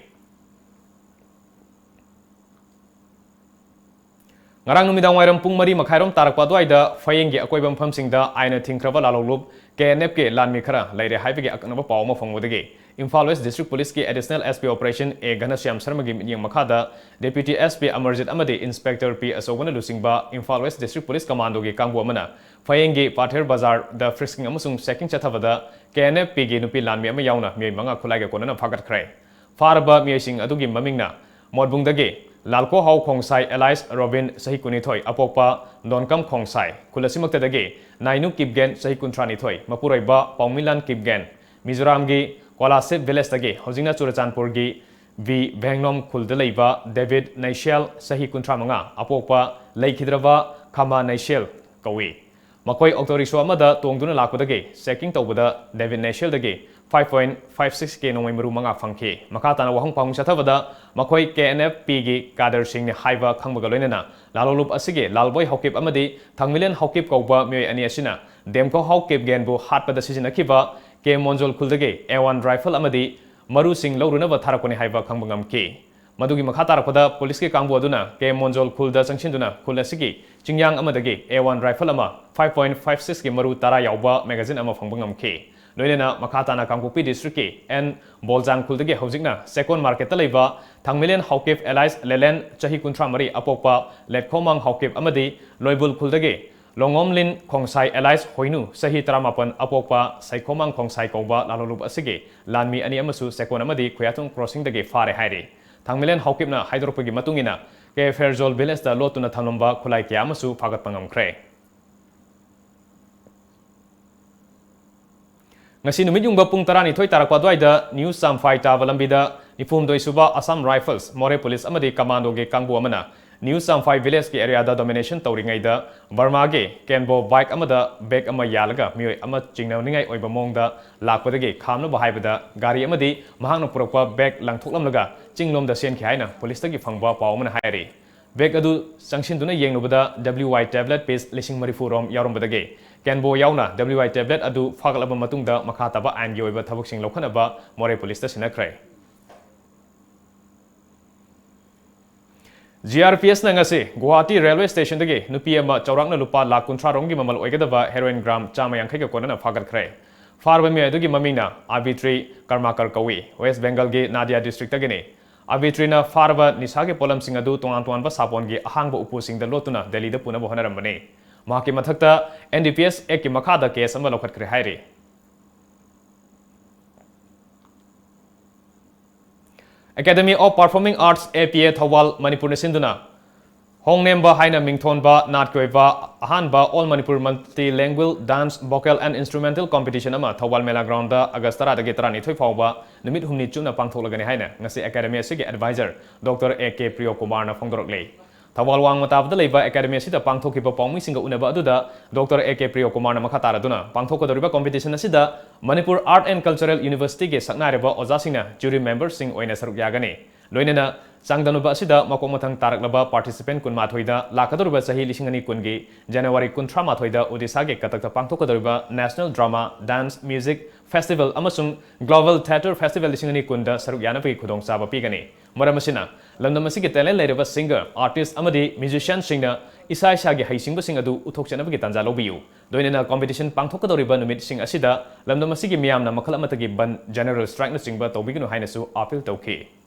ꯉꯔꯥꯡ ꯅꯨꯃꯤꯗꯥꯡ ꯋꯥꯏꯔꯝ ꯄꯨꯡ ꯃꯔꯤ ꯃꯈꯥꯏꯔꯣꯝ ꯇꯥꯔꯛꯄ ꯑꯗꯨꯋꯥꯏꯗ ꯐꯌꯦꯡꯒꯤ ꯑꯀꯣꯏꯕ ꯃꯐꯝꯁꯤꯡꯗ ꯑꯥꯏꯟꯅ ꯊꯤꯡꯈ꯭ꯔꯕ ꯂꯥꯜꯍꯧꯂꯨꯞ ꯀꯦ ꯑꯦꯟ ꯑꯦꯐꯀꯤ ꯂꯥꯟꯃꯤ ꯈꯔ ꯂꯩꯔꯦ ꯍꯥꯏꯕꯒꯤ ꯑꯀꯛꯅꯕ ꯄꯥꯎ ꯑꯃ ꯐꯪꯕꯗꯒꯤ ꯏꯝꯐꯥꯜ ꯋꯦꯁ ꯗꯤꯁꯇ꯭ꯔꯤꯛ ꯄꯨꯂꯤꯁꯀꯤ ꯑꯦꯗꯤꯁꯅꯦꯜ ꯑꯦꯁ ꯄꯤ ꯑꯣꯄꯔꯦꯁꯟ ꯑꯦ ꯘꯅꯁ꯭ꯌꯥꯝ ꯁꯔꯃꯒꯤ ꯃꯤꯠꯌꯦꯡ ꯃꯈꯥꯗ ꯗꯦꯄ꯭ꯌꯨꯇꯤ ꯑꯦꯁ ꯄꯤ ꯑꯃꯔꯖꯤꯠ ꯑꯃꯗꯤ ꯏꯟꯁꯄꯦꯛꯇꯔ ꯄꯤ ꯑꯆꯧꯕꯅ ꯂꯨꯆꯤꯡꯕ ꯏꯝꯐꯥꯜ ꯋꯦꯁ ꯗꯤꯁꯇ꯭ꯔꯤꯛ ꯄꯨꯂꯤꯁ ꯀꯃꯥꯟꯗꯣꯒꯤ ꯀꯥꯡꯕꯨ ꯑꯃꯅ ꯐꯌꯦꯡꯒꯤ ꯄꯥꯊꯦꯔ ꯕꯖꯥꯔꯗ ꯐ꯭ꯔꯤꯁꯀꯤꯡ ꯑꯃꯁꯨꯡ ꯆꯦꯀꯤꯡ ꯆꯠꯊꯕꯗ ꯀꯦ ꯑꯦꯟ ꯑꯦꯐ ꯄꯤꯒꯤ ꯅꯨꯄꯤ ꯂꯥꯟꯃꯤ ꯑꯃ ꯌꯥꯎꯅ ꯃꯤꯑꯣꯏ ꯃꯉꯥ ꯈꯨꯠꯂꯥꯏꯒ ꯀꯣꯟꯅꯅ ꯐꯥꯒꯠꯈ꯭ꯔꯦ꯫ ꯐꯥꯔꯕ ꯃꯤꯑꯣꯏꯁꯤꯡ ꯑꯗꯨꯒꯤ ꯃꯃꯤꯡꯅ ꯃꯣꯠꯕꯨꯡꯗꯒꯤ ꯂꯥꯜꯀꯣꯍꯥꯎ ꯈꯣꯡꯁꯥꯏ alias ꯔꯣꯕꯤꯟ, ꯆꯍꯤ ꯀꯨꯟꯅꯤꯊꯣꯏ, ꯑꯄꯣꯛꯄ ꯅꯣꯟꯀꯝ ꯈꯣꯡꯁꯥꯏ, ꯈꯨꯜ ꯑꯁꯤꯃꯛꯇꯗꯒꯤ ꯅꯥꯏꯅꯨ ꯀꯤꯞꯒꯦꯟ, ꯆꯍꯤ ꯀꯨꯟꯊ꯭ꯔꯥꯅꯤꯊꯣꯏ, ꯃꯄꯨꯔꯣꯏꯕ ꯄꯥꯎꯃꯤꯂꯥꯟ ꯀꯤꯞꯒꯦꯟ, ꯃꯤꯖꯣꯔꯥꯝꯒꯤ ꯀꯣꯂꯥꯁꯤꯞ ꯚꯤꯂꯦꯖꯇꯒꯤ, ꯍꯧꯖꯤꯛꯅ ꯆꯨꯔꯆꯥꯟꯄꯨꯔꯒꯤ ꯚꯤ ꯚꯦꯡꯂꯣꯝ ꯈꯨꯜꯗ ꯂꯩꯕ ꯗꯦꯕꯤꯠ ꯅꯩꯁꯦꯜ, ꯆꯍꯤ ꯀꯨꯟꯊ꯭ꯔꯥ ꯃꯉꯥ, ꯑꯄꯣꯛꯄ ꯂꯩꯈꯤꯗ꯭ꯔꯕ ꯈꯥꯃꯥ ꯅꯩꯁꯦꯜ ꯀꯧꯏ꯫ ꯃꯈꯣꯏ ꯑꯣꯛꯇꯣ ꯔꯤꯛꯁꯣ ꯑꯃꯗ ꯇꯣꯡꯗꯨꯅ ꯂꯥꯛꯄꯗꯒꯤ ꯆꯦꯀꯤꯡ ꯇꯧꯕꯗ debit ꯅꯩꯁꯦꯜꯗꯒꯤ five point five six K ꯅꯣꯡꯃꯩ ꯃꯔꯨ ꯃꯉꯥ ꯐꯪꯈꯤ꯫ ꯃꯈꯥ ꯇꯥꯅ ꯋꯥꯍꯪ ꯄꯥꯎꯃꯤ ꯆꯠꯊꯕꯗ ꯃꯈꯣꯏ K N F P ꯒꯤ ꯀꯥꯗꯔꯁꯤꯡꯅꯤ ꯍꯥꯏꯕ ꯈꯪꯕꯒ ꯂꯣꯏꯅꯅ ꯂꯥꯂꯣꯂꯨꯞ ꯑꯁꯤꯒꯤ ꯂꯥꯜꯕꯣꯏ ꯍꯥꯎꯀꯤꯞ ꯑꯃꯗꯤ ꯊꯥꯡꯃꯤꯂꯦꯟ ꯍꯥꯎꯀꯤꯞ ꯀꯧꯕ ꯃꯤꯑꯣꯏ ꯑꯅꯤ ꯑꯁꯤꯅ ꯗꯦꯝꯀꯣ ꯍꯥꯎꯀꯤꯞꯒꯦꯟꯕꯨ ꯍꯥꯠꯄꯗ ꯁꯤꯖꯤꯟꯅꯈꯤꯕ ꯀꯦ ꯃꯣꯟꯖꯣꯜ ꯈꯨꯜꯗꯒꯤ A one rifle ꯑꯃꯗꯤ ꯃꯔꯨꯁꯤꯡ ꯂꯧꯔꯨꯅꯕ ꯊꯥꯔꯛꯄꯅꯤ ꯍꯥꯏꯕ ꯈꯪꯕ ꯉꯝꯈꯤ꯫ ꯃꯗꯨꯒꯤ ꯃꯈꯥ ꯇꯥꯔꯛꯄꯗ ꯄꯨꯂꯤꯁꯀꯤ ꯀꯥꯡꯕꯨ ꯑꯗꯨꯅ ꯀꯦ ꯃꯣꯟꯖꯣꯜ ꯈꯨꯜꯗ ꯆꯪꯁꯤꯟꯗꯨꯅ ꯈꯨꯜ ꯑꯁꯤꯒꯤ ꯆꯤꯡꯌꯥꯡ ꯑꯃꯗꯒꯤ A one rifle ꯑꯃ, five point five six ꯀꯤ ꯃꯔꯨ ꯇꯔꯥ ꯌꯥꯎꯕ magazine ꯑꯃ ꯐꯪꯕ ꯉꯝꯈꯤ꯫ ꯂꯣꯏꯅꯅ ꯃꯈꯥ ꯇꯥꯅ ꯀꯥꯡꯄꯣꯛꯄꯤ district ꯀꯤ ꯑꯦꯟ ꯕꯣꯜꯖꯥꯡ ꯈꯨꯜꯗꯒꯤ ꯍꯧꯖꯤꯛꯅ ꯁꯦꯀꯣꯟ market ꯇ ꯂꯩꯕ ꯊꯥꯡꯃꯩꯂꯦꯟ ꯍꯥꯎꯀꯤꯞ alias ꯂꯦꯂꯦꯟ, ꯆꯍꯤ ꯀꯨꯟꯊ꯭ꯔꯥ ꯃꯔꯤ, ꯑꯄꯣꯛꯄ ꯂꯦꯠꯈꯣꯃꯥꯡ ꯍꯥꯎꯀꯤꯞ ꯑꯃꯗꯤ ꯂꯣꯏꯕꯨꯜ ꯈꯨꯜꯗꯒꯤ ꯂꯣꯡꯉꯣꯝꯂꯤꯟ ꯈꯣꯡꯁꯥꯏ alias ꯍꯣꯏꯅꯨ, ꯆꯍꯤ ꯇꯔꯥꯃꯥꯄꯟ, ꯑꯄꯣꯛꯄ ꯁꯩꯈꯣꯃꯥꯡ ꯈꯣꯡꯁꯥꯏ ꯀꯧꯕ ꯂꯥꯂꯣꯂꯨꯞ ꯑꯁꯤꯒꯤ ꯂꯥꯟꯃꯤ ꯑꯅꯤ ꯑꯃꯁꯨ ꯁꯦꯀꯣꯟ ꯑꯃꯗꯤ ꯈꯨꯌꯥꯊꯣꯡ crossing ꯗꯒꯤ ꯐꯥꯔꯦ ꯍꯥꯏꯔꯤ꯫ ꯊꯥꯡꯃꯩꯂꯦꯟ ꯍꯥꯎꯀꯤꯞꯅ ꯍꯥꯏꯗꯣꯔꯛꯄꯒꯤ ꯃꯇꯨꯡ ꯏꯟꯅ, ꯀꯦ ꯐꯦꯔꯖꯣꯜ ꯚꯤꯂꯦꯖꯇ ꯂꯣꯠꯇꯨꯅ ꯊꯝꯂꯝꯕ ꯈꯨꯠꯂꯥꯏ ꯀꯌꯥ ꯑꯃꯁꯨ ꯐꯥꯒꯠꯄ ꯉꯝꯈ꯭ꯔꯦ꯫ ꯉꯁꯤ ꯅꯨꯃꯤꯠ ꯌꯨꯡꯕ ꯄꯨꯡ ꯇꯔꯥꯅꯤꯊꯣꯏ ꯇꯥꯔꯛꯄ ꯑꯗꯨꯋꯥꯏꯗ ꯅ꯭ꯌꯨ ꯆꯥꯝꯐꯥꯏ ꯇꯥꯕ ꯂꯝꯕꯤꯗ ꯅꯤꯐꯨꯍꯨꯝꯗꯣꯏ ꯁꯨꯕ Assam Rifles, ꯃꯣꯔꯦ ꯄꯨꯂꯤꯁ ꯑꯃꯗꯤ ꯀꯃꯥꯟꯗꯣꯒꯤ ꯀꯥꯡꯕꯨ ꯑꯃꯅ ꯅ꯭ꯌꯨ ꯆꯥꯝꯐꯥꯏ ꯚꯤꯂꯦꯖꯀꯤ ꯑꯦꯔꯤꯌꯥꯗ domination ꯇꯧꯔꯤꯉꯩꯗ ꯕꯔꯃꯥꯒꯤ ꯀꯦꯟꯕꯣ ꯕꯥꯏꯛ ꯑꯃꯗ ꯕꯦꯒ ꯑꯃ ꯌꯥꯜꯂꯒ ꯃꯤꯑꯣꯏ ꯑꯃ ꯆꯤꯡꯅꯅꯤꯡꯉꯥꯏ ꯑꯣꯏꯕ ꯃꯑꯣꯡꯗ ꯂꯥꯛꯄꯗꯒꯤ ꯈꯥꯝꯅꯕ ꯍꯥꯏꯕꯗ ꯒꯥꯔꯤ ꯑꯃꯗꯤ ꯃꯍꯥꯛꯅ ꯄꯨꯔꯛꯄ ꯕꯦꯒ ꯂꯪꯊꯣꯛꯂꯝꯂꯒ ꯆꯤꯡꯂꯣꯝꯗ ꯆꯦꯟꯈꯤ ꯍꯥꯏꯅ ꯄꯨꯂꯤꯁꯇꯒꯤ ꯐꯪꯕ ꯄꯥꯎ ꯑꯃꯅ ꯍꯥꯏꯔꯤ꯫ ꯕꯦꯒ ꯑꯗꯨ ꯆꯪꯁꯤꯟꯗꯨꯅ ꯌꯦꯡꯂꯨꯕꯗ W I tablet piece ꯂꯤꯁꯤꯡ ꯃꯔꯤꯐꯨ ꯔꯣꯝ ꯌꯥꯎꯔꯝꯕꯗꯒꯤ ꯀꯦꯟꯕꯣ ꯌꯥꯎꯅ W I tablet ꯑꯗꯨ ꯐꯥꯒꯠꯂꯕ ꯃꯇꯨꯡꯗ ꯃꯈꯥ ꯇꯥꯕ ꯑꯥꯏꯟꯒꯤ ꯑꯣꯏꯕ ꯊꯕꯛꯁꯤꯡ ꯂꯧꯈꯠꯅꯕ ꯃꯣꯔꯦ ꯄꯨꯂꯤꯁꯇ ꯁꯤꯟꯅꯈ꯭ꯔꯦ꯫ G R P S ꯅ ꯉꯁꯤ ꯒꯨꯋꯥꯍꯥꯇꯤ railway station ꯗꯒꯤ ꯅꯨꯄꯤ ꯑꯃ ꯆꯥꯎꯔꯥꯛꯅ ꯂꯨꯄꯥ ꯂꯥꯈ ꯀꯨꯟꯊ꯭ꯔꯥ ꯔꯣꯝꯒꯤ ꯃꯃꯜ ꯑꯣꯏꯒꯗꯕ heroin gram ꯆꯥꯝꯃ ꯌꯥꯡꯈꯩꯒ ꯀꯣꯟꯅꯅ ꯐꯥꯒꯠꯈ꯭ꯔꯦ꯫ ꯐꯥꯔꯕ ꯃꯤꯑꯣꯏ ꯑꯗꯨꯒꯤ ꯃꯃꯤꯡꯅ ꯑꯕꯤꯇ꯭ꯔꯤ ꯀꯔꯃꯥꯀꯔ ꯀꯧꯏ꯫ ꯋꯦꯁ ꯕꯦꯡꯒꯜꯒꯤ ꯅꯥꯗꯤꯌꯥ district ꯇꯒꯤꯅꯤ꯫ ꯑꯕꯤꯇ꯭ꯔꯤꯅ ꯐꯥꯔꯕ ꯅꯤꯁꯥꯒꯤ ꯄꯣꯠꯂꯝꯁꯤꯡ ꯑꯗꯨ ꯇꯣꯉꯥꯟ ꯇꯣꯉꯥꯟꯕ ꯁꯥꯄꯣꯟꯒꯤ ꯑꯍꯥꯡꯕ ꯎꯄꯨꯁꯤꯡꯗ ꯂꯣꯠꯇꯨꯅ ꯗꯦꯜꯂꯤꯗ ꯄꯨꯅꯕ ꯍꯣꯠꯅꯔꯝꯕꯅꯤ꯫ ꯃꯍꯥꯛꯀꯤ ꯃꯊꯛꯇ N D P S Act ꯀꯤ ꯃꯈꯥꯗ case ꯑꯃ ꯂꯧꯈꯠꯈ꯭ꯔꯦ ꯍꯥꯏꯔꯤ꯫ Academy of Performing Arts, A P A, Thoubal, ꯃꯅꯤꯄꯨꯔꯅ ꯁꯤꯟꯗꯨꯅ ꯍꯣꯡꯅꯦꯝꯕ ꯍꯥꯏꯅ ꯃꯤꯡꯊꯣꯟꯕ ꯅꯥꯠꯀꯤ ꯑꯣꯏꯕ ꯑꯍꯥꯟꯕ All Manipur Multilingual Dance Vocal and Instrumental Competition ꯑꯃ ꯊꯧꯕꯥꯜ ꯃꯦꯂꯥ ꯒ꯭ꯔꯥꯎꯟꯗ ꯑꯥꯒꯁ ꯇꯔꯥꯗꯒꯤ ꯇꯔꯥꯅꯤꯊꯣꯏ ꯐꯥꯎꯕ ꯅꯨꯃꯤꯠ ꯍꯨꯝꯅꯤ ꯆꯨꯞꯅ ꯄꯥꯡꯊꯣꯛꯂꯒꯅꯤ ꯍꯥꯏꯅ ꯉꯁꯤ ꯑꯦꯀꯥꯗꯃꯤ ꯑꯁꯤꯒꯤ ꯑꯦꯗꯚꯥꯏꯖꯔ ꯗꯣꯛꯇꯔ ꯑꯦ ꯀꯦ ꯄ꯭ꯔꯤꯌꯣ ꯀꯨꯃꯥꯔꯅ ꯐꯣꯡꯗꯣꯔꯛꯂꯤ꯫ ꯊꯧꯕꯥꯜ ꯋꯥꯡꯃ ꯇꯥꯕꯗ ꯂꯩꯕ ꯑꯦꯀꯥꯗꯃꯤ ꯑꯁꯤꯗ ꯄꯥꯡꯊꯣꯛꯈꯤꯕ ꯄꯥꯎꯃꯤꯁꯤꯡꯒ ꯎꯅꯕ ꯑꯗꯨꯗ ꯗꯣꯛꯇꯔ ꯑꯦ ꯀꯦ ꯄ꯭ꯔꯤꯌꯣ ꯀꯨꯃꯥꯔꯅ ꯃꯈꯥ ꯇꯥꯔꯗꯨꯅ ꯄꯥꯡꯊꯣꯛꯀꯗꯧꯔꯤꯕ ꯀꯣꯝꯄꯤꯇꯤꯁꯟ ꯑꯁꯤꯗ ꯃꯅꯤꯄꯨꯔ Art and Cultural Universityꯒꯤ ꯁꯛꯅꯥꯏꯔꯕ ꯑꯣꯖꯥꯁꯤꯡꯅ ꯖꯨꯔꯤ ꯃꯦꯝꯕꯔꯁꯤꯡ ꯑꯣꯏꯅ ꯁꯔꯨꯛ ꯌꯥꯒꯅꯤ꯫ ꯂꯣꯏꯅꯅ ꯆꯥꯡꯗꯝꯅꯕ ꯑꯁꯤꯗ ꯃꯀꯣꯛ ꯃꯊꯪ ꯇꯥꯔꯛꯂꯕ ꯄꯥꯔꯇꯤꯁꯤꯄꯦꯟ ꯀꯨꯟꯃꯥꯊꯣꯏꯗ ꯂꯥꯛꯀꯗꯧꯔꯤꯕ ꯆꯍꯤ ꯂꯤꯁꯤꯡ ꯑꯅꯤ ꯀꯨꯟꯒꯤ ꯖꯅꯋꯥꯔꯤ ꯀꯨꯟꯊ꯭ꯔꯥ ꯃꯥꯊꯣꯏꯗ ꯑꯣꯗꯤꯁꯥꯒꯤ ꯀꯇꯛꯇ ꯄꯥꯡꯊꯣꯛꯀꯗꯧꯔꯤꯕ National Drama, Dance, Music Festival ꯑꯃꯁꯨꯡ Global Theatre Festival ꯂꯤꯁꯤꯡ ꯑꯅꯤ ꯀꯨꯟꯗ ꯁꯔꯨꯛ ꯌꯥꯅꯕꯒꯤ ꯈꯨꯗꯣꯡꯆꯥꯕ ꯄꯤꯒꯅꯤ꯫ ꯃꯔꯝ ꯑꯁꯤꯅ, ꯂꯝꯗꯝ ꯑꯁꯤꯒꯤ ꯇꯦꯂꯦꯟ ꯂꯩꯔꯕ ꯁꯤꯡꯒꯔ, ꯑꯥꯔꯇꯤꯁ ꯑꯃꯗꯤ ꯃ꯭ꯌꯨꯖꯤꯁꯤꯌꯥꯟꯁꯤꯡꯅ ꯏꯁꯥ ꯏꯁꯥꯒꯤ ꯍꯩꯁꯤꯡꯕꯁꯤꯡ ꯑꯗꯨ ꯎꯠꯊꯣꯛꯆꯅꯕꯒꯤ ꯇꯥꯟꯖꯥ ꯂꯧꯕꯤꯌꯨ꯫ ꯂꯣꯏꯅꯅ ꯀꯣꯝꯄꯤꯇꯤꯁꯟ ꯄꯥꯡꯊꯣꯛꯀꯗꯧꯔꯤꯕ ꯅꯨꯃꯤꯠꯁꯤꯡ ꯑꯁꯤꯗ ꯂꯝꯗꯝ ꯑꯁꯤꯒꯤ ꯃꯤꯌꯥꯝꯅ ꯃꯈꯜ ꯑꯃꯠꯇꯒꯤ ꯕꯟ, ꯖꯦꯅꯔꯦꯜ ꯁ꯭ꯇ꯭ꯔꯥꯏꯛꯅꯆꯤꯡꯕ ꯇꯧꯕꯤꯒꯅꯨ ꯍꯥꯏꯅꯁꯨ ꯑꯥꯄꯤꯜ ꯇꯧꯈꯤ꯫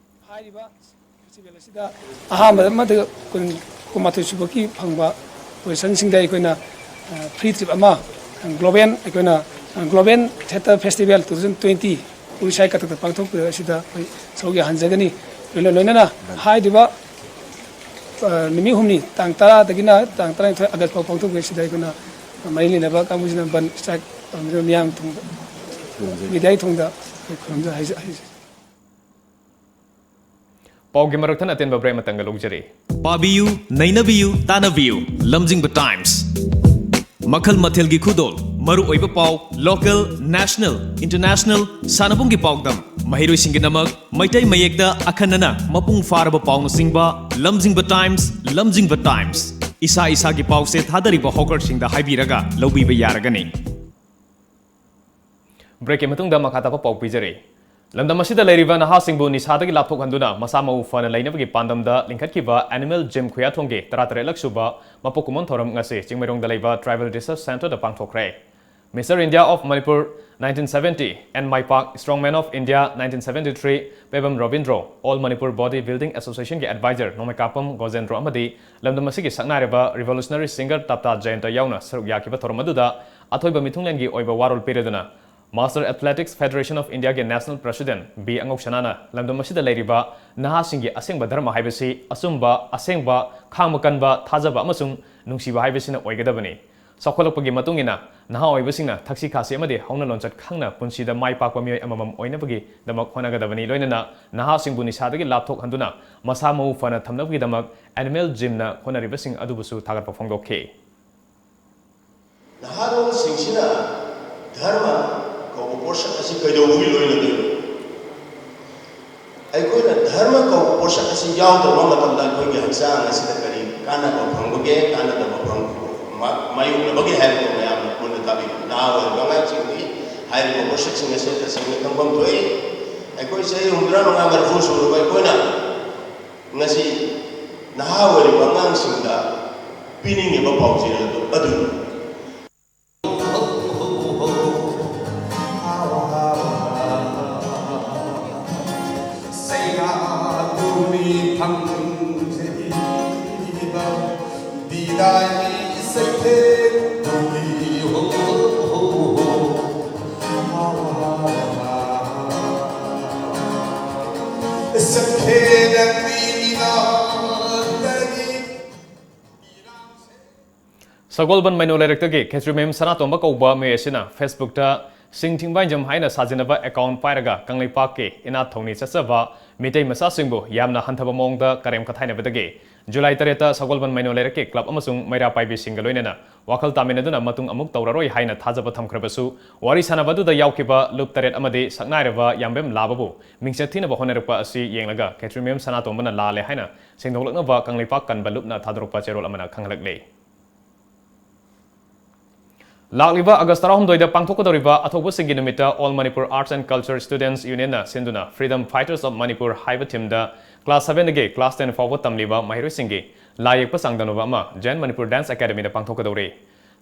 ꯍꯥꯏꯔꯤꯕ ꯐꯦꯁꯇꯤꯚꯦꯜ ꯑꯁꯤꯗ ꯑꯍꯥꯟꯕꯗ ꯑꯃꯗ ꯀꯨꯟ, ꯀꯨꯟꯃꯥꯊꯣꯏ ꯁꯨꯕꯒꯤ ꯐꯪꯕ ꯄꯣꯖꯤꯁꯟꯁꯤꯡꯗ ꯑꯩꯈꯣꯏꯅ, ꯑ, ꯐ꯭ꯔꯤ ꯇ꯭ꯔꯤꯞ ꯑꯃ, ꯒ꯭ꯂꯣꯕꯦꯟ, ꯑꯩꯈꯣꯏꯅ, ꯑ, ꯒ꯭ꯂꯣꯕꯦꯟ theatre festival two thousand twenty ꯎꯔꯤꯁꯥꯒꯤ ꯀꯇꯛꯇ ꯄꯥꯡꯊꯣꯛꯄꯗ ꯑꯁꯤꯗ ꯑꯩꯈꯣꯏ ꯁꯔꯨꯛ ꯌꯥꯍꯟꯖꯒꯅꯤ꯫ ꯂꯣꯏꯅ ꯂꯣꯏꯅꯅ ꯍꯥꯏꯔꯤꯕ, ꯑ, ꯅꯨꯃꯤꯠ ꯍꯨꯝꯅꯤ, ꯇꯥꯡ ꯇꯔꯥꯗꯒꯤꯅ ꯇꯥꯡ ꯇꯔꯥꯅꯤꯊꯣꯏ ꯑꯥꯒꯁ ꯐꯥꯎ ꯄꯥꯡꯊꯣꯛꯄ ꯑꯁꯤꯗ ꯑꯩꯈꯣꯏꯅ ꯃꯔꯤ ꯂꯩꯅꯕ ꯀꯥꯡꯕꯨꯁꯤꯅ ꯕꯟ ꯁ꯭ꯇ꯭ꯔꯥꯏꯛ ꯇꯧꯔꯝꯃꯤꯕ ꯃꯤꯌꯥꯝ ꯊꯨꯡꯗ, ꯃꯤꯗꯤꯌꯥꯒꯤ ꯊꯣꯡꯗ ꯑꯩꯈꯣꯏ ꯈꯨꯔꯨꯝꯖ-, ꯍꯥꯏꯖ-, ꯍꯥꯏꯖ-, ꯄꯥꯎꯒꯤ ꯃꯔꯛꯊꯠꯅ ꯑꯇꯦꯟꯕ ꯕ꯭ꯔꯦꯛ ꯑꯃꯇꯪꯒ ꯂꯧꯖꯔꯤ꯫ ꯄꯥꯕꯤꯌꯨ, ꯅꯩꯅꯕꯤꯌꯨ, ꯇꯥꯟꯅꯕꯤꯌꯨ, ꯂꯝꯖꯤꯡꯕ ꯇꯥꯏꯝꯁ꯫ ꯃꯈꯜ ꯃꯊꯦꯜꯒꯤ ꯈꯨꯗꯣꯜ, ꯃꯔꯨꯑꯣꯏꯕ ꯄꯥꯎ, ꯂꯣꯀꯦꯜ, ꯅꯦꯁꯅꯦꯜ, ꯏꯟꯇꯔꯅꯦꯁꯅꯦꯜ, ꯁꯥꯟꯅꯕꯨꯡꯒꯤ ꯄꯥꯎꯗꯝ, ꯃꯍꯩꯔꯣꯏꯁꯤꯡꯒꯤꯗꯃꯛ ꯃꯩꯇꯩ ꯃꯌꯦꯛꯇ ꯑꯈꯟꯅꯅ ꯃꯄꯨꯡ ꯐꯥꯔꯕ ꯄꯥꯎꯅꯆꯤꯡꯕ, ꯂꯝꯖꯤꯡꯕ ꯇꯥꯏꯝꯁ, ꯂꯝꯖꯤꯡꯕ ꯇꯥꯏꯝꯁ꯫ ꯏꯁꯥ ꯏꯁꯥꯒꯤ ꯄꯥꯎꯁꯦ ꯊꯥꯗꯔꯤꯕ ꯍꯣꯀꯔꯁꯤꯡꯗ ꯍꯥꯏꯕꯤꯔꯒ ꯂꯧꯕꯤꯕ ꯌꯥꯔꯒꯅꯤ꯫ ꯕ꯭ꯔꯦꯛꯀꯤ ꯃꯇꯨꯡꯗ ꯃꯈꯥ ꯇꯥꯕ ꯄꯥꯎ ꯄꯤꯖꯔꯤ꯫ ꯂꯝꯗꯝ ꯑꯁꯤꯗ ꯂꯩꯔꯤꯕ ꯅꯍꯥꯁꯤꯡꯕꯨ ꯅꯤꯁꯥꯗꯒꯤ ꯂꯥꯞꯊꯣꯛꯍꯟꯗꯨꯅ ꯃꯁꯥ ꯃꯎ ꯐꯅ ꯂꯩꯅꯕꯒꯤ ꯄꯥꯟꯗꯝꯗ ꯂꯤꯡꯈꯠꯈꯤꯕ ꯑꯦꯅꯤꯃꯦꯜ ꯖꯤꯝ ꯈꯨꯌꯥꯊꯣꯡꯒꯤ ꯇꯔꯥꯇꯔꯦꯠꯂꯛ ꯁꯨꯕ ꯃꯄꯣꯛ ꯀꯨꯝꯑꯣꯟ ꯊꯧꯔꯝ ꯉꯁꯤ ꯆꯤꯡꯃꯩꯔꯣꯡꯗ ꯂꯩꯕ ꯇ꯭ꯔꯥꯏꯕꯦꯜ ꯔꯤꯁꯔꯁ ꯁꯦꯟꯇꯔꯗ ꯄꯥꯡꯊꯣꯛꯈ꯭ꯔꯦ꯫ Mister India of Manipur nineteen seventy and ꯃꯥꯏꯄꯥꯛ Strongman of India nineteen seventy three, Pebam Robindro, All Manipur Body Building Associationꯒꯤ ꯑꯦꯗꯚꯥꯏꯖꯔ ꯅꯣꯡꯃꯩꯀꯥꯄꯝ ꯒꯣꯖꯦꯟꯗ꯭ꯔꯣ ꯑꯃꯗꯤ ꯂꯝꯗꯝ ꯑꯁꯤꯒꯤ ꯁꯛꯅꯥꯏꯔꯕ ꯔꯤꯚꯣꯂꯨꯁꯅꯔꯤ ꯁꯤꯡꯒꯔ ꯇꯞꯇꯥ ꯖꯌꯟꯇ ꯌꯥꯎꯅ ꯁꯔꯨꯛ ꯌꯥꯈꯤꯕ ꯊꯧꯔꯝ ꯑꯗꯨꯗ ꯑꯊꯣꯏꯕ ꯃꯤꯊꯨꯡꯂꯦꯟꯒꯤ ꯑꯣꯏꯕ ꯋꯥꯔꯣꯜ ꯄꯤꯔꯗꯨꯅ Master Athletics Federation of Indiaꯒꯤ National President ꯕꯤ ꯑꯉꯧꯁꯅꯥꯅ ꯂꯝꯗꯝ ꯑꯁꯤꯗ ꯂꯩꯔꯤꯕ ꯅꯍꯥꯁꯤꯡꯒꯤ ꯑꯁꯦꯡꯕ ꯙꯔꯃ ꯍꯥꯏꯕꯁꯤ ꯑꯆꯨꯝꯕ, ꯑꯁꯦꯡꯕ, ꯈꯥꯡꯕ ꯀꯟꯕ, ꯊꯥꯖꯕ ꯑꯃꯁꯨꯡ ꯅꯨꯡꯁꯤꯕ ꯍꯥꯏꯕꯁꯤꯅ ꯑꯣꯏꯒꯗꯕꯅꯤ꯫ ꯆꯥꯎꯈꯠꯂꯛꯄꯒꯤ ꯃꯇꯨꯡ ꯏꯟꯅ ꯅꯍꯥ ꯑꯣꯏꯕꯁꯤꯡꯅ ꯊꯛꯁꯤ ꯈꯥꯁꯤ ꯑꯃꯗꯤ ꯍꯧꯅ ꯂꯣꯟꯆꯠ ꯈꯪꯅ ꯄꯨꯟꯁꯤꯗ ꯃꯥꯏ ꯄꯥꯛꯄ ꯃꯤꯑꯣꯏ ꯑꯃꯃꯝ ꯑꯣꯏꯅꯕꯒꯤꯗꯃꯛ ꯍꯣꯠꯅꯒꯗꯕꯅꯤ꯫ ꯂꯣꯏꯅꯅ ꯅꯍꯥꯁꯤꯡꯕꯨ ꯅꯤꯁꯥꯗꯒꯤ ꯂꯥꯞꯊꯣꯛꯍꯟꯗꯨꯅ ꯃꯁꯥ ꯃꯎ ꯐꯅ ꯊꯝꯅꯕꯒꯤꯗꯃꯛ Animal Gymꯅ ꯍꯣꯠꯅꯔꯤꯕꯁꯤꯡ ꯑꯗꯨꯕꯨꯁꯨ ꯊꯥꯒꯠꯄ ꯐꯣꯡꯗꯣꯛꯈꯤ꯫ ꯅꯍꯥꯔꯣꯜꯁꯤꯡꯁꯤꯅ ꯙꯔꯃ ꯀꯧꯕ ꯄꯣꯠꯁꯛ ꯑꯁꯤ ꯀꯩꯗꯧꯕꯒꯤ ꯂꯣꯏꯅꯗꯣꯏꯅꯣ? ꯑꯩꯈꯣꯏꯅ ꯙꯔꯃ ꯀꯧꯕ ꯄꯣꯠꯁꯛ ꯑꯁꯤ ꯌꯥꯎꯗ꯭ꯔꯕ ꯃꯇꯝꯗ ꯑꯩꯈꯣꯏꯒꯤ ꯍꯛꯆꯥꯡ ꯑꯁꯤꯗ ꯀꯔꯤ ꯀꯥꯟꯅꯕ ꯐꯪꯕꯒꯦ, ꯀꯥꯟꯅꯗꯕ ꯐꯪ-, ꯃꯥ-, ꯃꯥꯌꯣꯛꯅꯕꯒꯦ ꯍꯥꯏꯕꯗꯨ ꯃꯌꯥꯝꯅ ꯃꯨꯟꯅ ꯇꯥꯕꯤꯌꯨ꯫ ꯅꯍꯥ ꯑꯣꯏꯔꯤꯕ ꯑꯉꯥꯡꯁꯤꯡꯗꯤ ꯍꯥꯏꯔꯤꯕ ꯄꯣꯠꯁꯛꯁꯤꯡ ꯑꯁꯤ ꯇꯁꯦꯡꯅ ꯈꯪꯐꯝ ꯊꯣꯛꯏ꯫ ꯑꯩꯈꯣꯏ ꯆꯍꯤ ꯍꯨꯝꯐꯨꯇꯔꯥ ꯃꯉꯥ, ꯃꯔꯤꯐꯨ ꯁꯨꯔꯕ ꯑꯩꯈꯣꯏꯅ ꯉꯁꯤ ꯅꯍꯥ ꯑꯣꯏꯔꯤꯕ ꯑꯉꯥꯡꯁꯤꯡꯗ ꯄꯤꯅꯤꯡꯉꯤꯕ ꯄꯥꯎꯖꯦꯜ ꯑꯗꯨ ꯑꯗꯨꯅꯤ꯫ ꯁꯒꯣꯜꯕꯟ ꯃꯩꯅꯣ ꯂꯩꯔꯛꯇꯒꯤ ꯈꯦꯇ꯭ꯔꯤꯃꯌꯨꯝ ꯁꯅꯥꯇꯣꯝꯕ ꯀꯧꯕ ꯃꯤꯑꯣꯏ ꯑꯁꯤꯅ Facebookꯇ ꯁꯤꯡ ꯊꯤꯡꯕꯥꯏꯖꯝ ꯍꯥꯏꯅ ꯁꯥꯖꯤꯟꯅꯕ account ꯄꯥꯏꯔꯒ ꯀꯪꯂꯩꯄꯥꯛꯀꯤ ꯏꯅꯥꯠ ꯊꯧꯅꯤ ꯆꯠꯆꯕ ꯃꯤꯇꯩ ꯃꯆꯥꯁꯤꯡꯕꯨ ꯌꯥꯝꯅ ꯍꯟꯊꯕ ꯃꯑꯣꯡꯗ ꯀꯔꯦꯝ ꯀꯊꯥꯏꯅꯕꯗꯒꯤ July ꯇꯔꯦꯠꯇ ꯁꯒꯣꯜꯕꯟ ꯃꯩꯅꯣ ꯂꯩꯔꯛꯀꯤ club ꯑꯃꯁꯨꯡ ꯃꯩꯔꯥ ꯄꯥꯏꯕꯤꯁꯤꯡꯒ ꯂꯣꯏꯅꯅ ꯋꯥꯈꯜ ꯇꯥꯃꯤꯟꯅꯗꯨꯅ ꯃꯇꯨꯡ ꯑꯃꯨꯛ ꯇꯧꯔꯔꯣꯏ ꯍꯥꯏꯅ ꯊꯥꯖꯕ ꯊꯝꯈ꯭ꯔꯕꯁꯨ, ꯋꯥꯔꯤ ꯁꯥꯟꯅꯕ ꯑꯗꯨꯗ ꯌꯥꯎꯈꯤꯕ ꯂꯨꯞ ꯇꯔꯦꯠ ꯑꯃꯗꯤ ꯁꯛꯅꯥꯏꯔꯕ ꯌꯥꯝꯕꯦꯝ ꯂꯥꯕꯕꯨ ꯃꯤꯡꯆꯠ ꯊꯤꯅꯕ ꯍꯣꯠꯅꯔꯛꯄ ꯑꯁꯤ ꯌꯦꯡꯂꯒ ꯈꯦꯇ꯭ꯔꯤꯃꯌꯨꯝ ꯁꯅꯥꯇꯣꯝꯕꯅ ꯂꯥꯜꯂꯦ ꯍꯥꯏꯅ ꯁꯦꯡꯗꯣꯛꯂꯛꯅꯕ ꯀꯪꯂꯩꯄꯥꯛ ꯀꯟꯕ ꯂꯨꯞꯅ ꯊꯥꯗꯣꯔꯛꯄ ꯆꯦꯔꯣꯜ ꯑꯃꯅ ꯈꯪꯍꯜꯂꯛꯂꯤ꯫ ꯂꯥꯛꯂꯤꯕ August ꯇꯔꯥꯍꯨꯝꯗꯣꯏꯗ ꯄꯥꯡꯊꯣꯛꯀꯗꯧꯔꯤꯕ ꯑꯊꯧꯕꯁꯤꯡꯒꯤ ꯅꯨꯃꯤꯠꯇ All Manipur Arts and Culture Students Unionꯅ ꯁꯤꯟꯗꯨꯅ Freedom Fighters of Manipur ꯍꯥꯏꯕ themeꯗ class sevenꯗꯒꯤ class ten ꯐꯥꯎꯕ ꯇꯝꯂꯤꯕ ꯃꯍꯩꯔꯣꯏꯁꯤꯡꯒꯤ ꯂꯥꯏ ꯌꯦꯛꯄ ꯆꯥꯡꯗꯝꯅꯕ ꯑꯃ Jain Manipur Dance Academyꯗ ꯄꯥꯡꯊꯣꯛꯀꯗꯧꯔꯤ꯫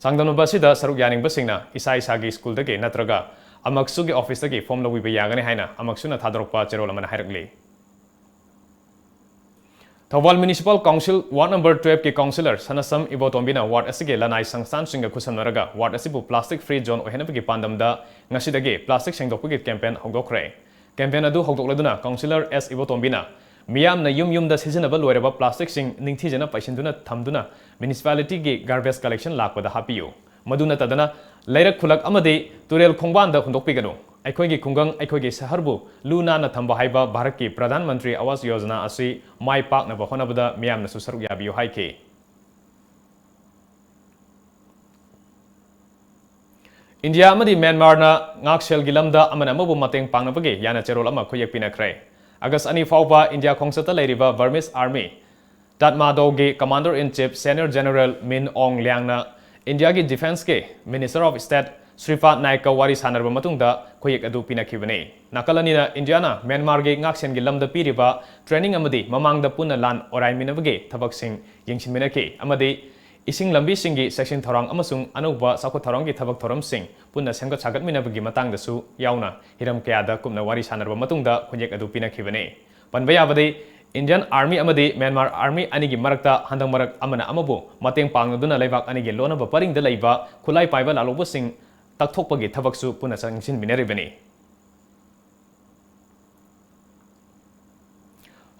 ꯆꯥꯡꯗꯝꯅꯕ ꯑꯁꯤꯗ ꯁꯔꯨꯛ ꯌꯥꯅꯤꯡꯕꯁꯤꯡꯅ ꯏꯁꯥ ꯏꯁꯥꯒꯤ schoolꯗꯒꯤ ꯅꯠꯇ꯭ꯔꯒ ꯑꯃꯛꯁꯨꯒꯤ officeꯇꯒꯤ form ꯂꯧꯕꯤꯕ ꯌꯥꯒꯅꯤ ꯍꯥꯏꯅ ꯑꯃꯛꯁꯨꯅ ꯊꯥꯗꯣꯔꯛꯄ ꯆꯦꯔꯣꯜ ꯑꯃꯅ ꯍꯥꯏꯔꯛꯂꯤ꯫ Thoubal Municipal Council Ward number twelve ꯀꯤ Councillor ꯁꯅꯥꯁꯝ ꯏꯕꯣꯇꯣꯝꯕꯤꯅ ward ꯑꯁꯤꯒꯤ ꯂꯅꯥꯏ ꯁꯪꯁꯊꯥꯟꯁꯤꯡꯒ ꯈꯨꯠꯁꯝꯅꯔꯒ ward ꯑꯁꯤꯕꯨ plastic free zone ꯑꯣꯏꯍꯟꯅꯕꯒꯤ ꯄꯥꯟꯗꯝꯗ ꯉꯁꯤꯗꯒꯤ plastic ꯁꯦꯡꯗꯣꯛꯄꯒꯤ campaign ꯍꯧꯗꯣꯛꯈ꯭ꯔꯦ꯫ Campaign ꯑꯗꯨ ꯍꯧꯗꯣꯛꯂꯗꯨꯅ Councillor ꯑꯦꯁ ꯏꯕꯣꯇꯣꯝꯕꯤꯅ ꯃꯤꯌꯥꯝꯅ ꯌꯨꯝ ꯌꯨꯝꯗ ꯁꯤꯖꯤꯟꯅꯕ ꯂꯣꯏꯔꯕ plasticꯁꯤꯡ ꯅꯤꯡꯊꯤꯖꯅ ꯄꯩꯁꯤꯟꯗꯨꯅ ꯊꯝꯗꯨꯅ municipalityꯒꯤ garbage collection ꯂꯥꯛꯄꯗ ꯍꯥꯞꯄꯤꯌꯨ꯫ ꯃꯗꯨ ꯅꯠꯇꯗꯅ ꯂꯩꯔꯛ ꯈꯨꯜꯂꯛ ꯑꯃꯗꯤ ꯇꯨꯔꯦꯜ ꯈꯣꯡꯕꯥꯟꯗ ꯍꯨꯟꯗꯣꯛꯄꯤꯒꯅꯨ꯫ ꯑꯩꯈꯣꯏꯒꯤ ꯈꯨꯡꯒꯪ, ꯑꯩꯈꯣꯏꯒꯤ ꯁꯍꯔꯕꯨ ꯂꯨ ꯅꯥꯟꯅ ꯊꯝꯕ ꯍꯥꯏꯕ ꯚꯥꯔꯠꯀꯤ ꯄ꯭ꯔꯙꯥꯟ ꯃꯟꯇ꯭ꯔꯤ ꯑꯋꯥꯁ ꯌꯣꯖꯅꯥ ꯑꯁꯤ ꯃꯥꯏ ꯄꯥꯛꯅꯕ ꯍꯣꯠꯅꯕꯗ ꯃꯤꯌꯥꯝꯅꯁꯨ ꯁꯔꯨꯛ ꯌꯥꯕꯤꯌꯨ ꯍꯥꯏꯈꯤ꯫ ꯏꯟꯗꯤꯌꯥ ꯑꯃꯗꯤ ꯃ꯭ꯌꯥꯟꯃꯥꯔꯅ ꯉꯥꯛꯁꯦꯜꯒꯤ ꯂꯝꯗ ꯑꯃꯅ ꯑꯃꯕꯨ ꯃꯇꯦꯡ ꯄꯥꯡꯅꯕꯒꯤ ꯌꯥꯅ ꯆꯦꯔꯣꯜ ꯑꯃ ꯈꯨꯠꯌꯦꯛ ꯄꯤꯅꯈ꯭ꯔꯦ꯫ ꯑꯥꯒꯁ ꯑꯅꯤ ꯐꯥꯎꯕ ꯏꯟꯗꯤꯌꯥ ꯈꯣꯡꯆꯠꯇ ꯂꯩꯔꯤꯕ Burmese Army Tatmadaw ꯒꯤ Commander in Chief Senior General Min Aung Hlaing ꯅ ꯏꯟꯗꯤꯌꯥꯒꯤ defence ꯀꯤ Minister of State ꯁ꯭ꯔꯤꯄꯥꯗ ꯅꯥꯏꯛꯀ ꯋꯥꯔꯤ ꯁꯥꯟꯅꯔꯕ ꯃꯇꯨꯡꯗ ꯈꯨꯠꯌꯦꯛ ꯑꯗꯨ ꯄꯤꯅꯈꯤꯕꯅꯤ꯫ ꯅꯥꯀꯜ ꯑꯅꯤꯅ ꯏꯟꯗꯤꯌꯥꯅ ꯃ꯭ꯌꯥꯟꯃꯥꯔꯒꯤ ꯉꯥꯛꯁꯦꯜꯒꯤ ꯂꯝꯗ ꯄꯤꯔꯤꯕ training ꯑꯃꯗꯤ ꯃꯃꯥꯡꯗ ꯄꯨꯟꯅ ꯂꯥꯟ ꯑꯣꯔꯥꯏꯃꯤꯟꯅꯕꯒꯤ ꯊꯕꯛꯁꯤꯡ ꯌꯦꯡꯁꯤꯟꯃꯤꯟꯅꯈꯤ ꯑꯃꯗꯤ ꯏꯁꯤꯡ ꯂꯝꯕꯤꯁꯤꯡꯒꯤ ꯆꯦꯛꯁꯤꯟ ꯊꯧꯔꯥꯡ ꯑꯃꯁꯨꯡ ꯑꯅꯧꯕ ꯆꯥꯎꯈꯠ ꯊꯧꯔꯥꯡꯒꯤ ꯊꯕꯛ ꯊꯧꯔꯝꯁꯤꯡ ꯄꯨꯟꯅ ꯁꯦꯝꯒꯠ ꯁꯥꯒꯠꯃꯤꯟꯅꯕꯒꯤ ꯃꯇꯥꯡꯗꯁꯨ ꯌꯥꯎꯅ ꯍꯤꯔꯝ ꯀꯌꯥꯗ ꯀꯨꯞꯅ ꯋꯥꯔꯤ ꯁꯥꯟꯅꯔꯕ ꯃꯇꯨꯡꯗ ꯈꯨꯠꯌꯦꯛ ꯑꯗꯨ ꯄꯤꯅꯈꯤꯕꯅꯤ꯫ ꯄꯟꯕ ꯌꯥꯕꯗꯤ, Indian Army ꯑꯃꯗꯤ Myanmar Army ꯑꯅꯤꯒꯤ ꯃꯔꯛꯇ ꯍꯟꯗꯛ ꯃꯔꯛ ꯑꯃꯅ ꯑꯃꯕꯨ ꯃꯇꯦꯡ ꯄꯥꯡꯅꯗꯨꯅ ꯂꯩꯕꯥꯛ ꯑꯅꯤꯒꯤ ꯂꯣꯟꯅꯕ ꯄꯔꯤꯡꯗ ꯂꯩꯕ ꯈꯨꯠꯂꯥꯏ ꯄꯥꯏꯕ ꯂꯥꯜꯍꯧꯕꯁꯤꯡ ꯇꯛꯊꯣꯛꯄꯒꯤ ꯊꯕꯛꯁꯨ ꯄꯨꯟꯅ ꯆꯪꯁꯤꯟꯃꯤꯟꯅꯔꯤꯕꯅꯤ꯫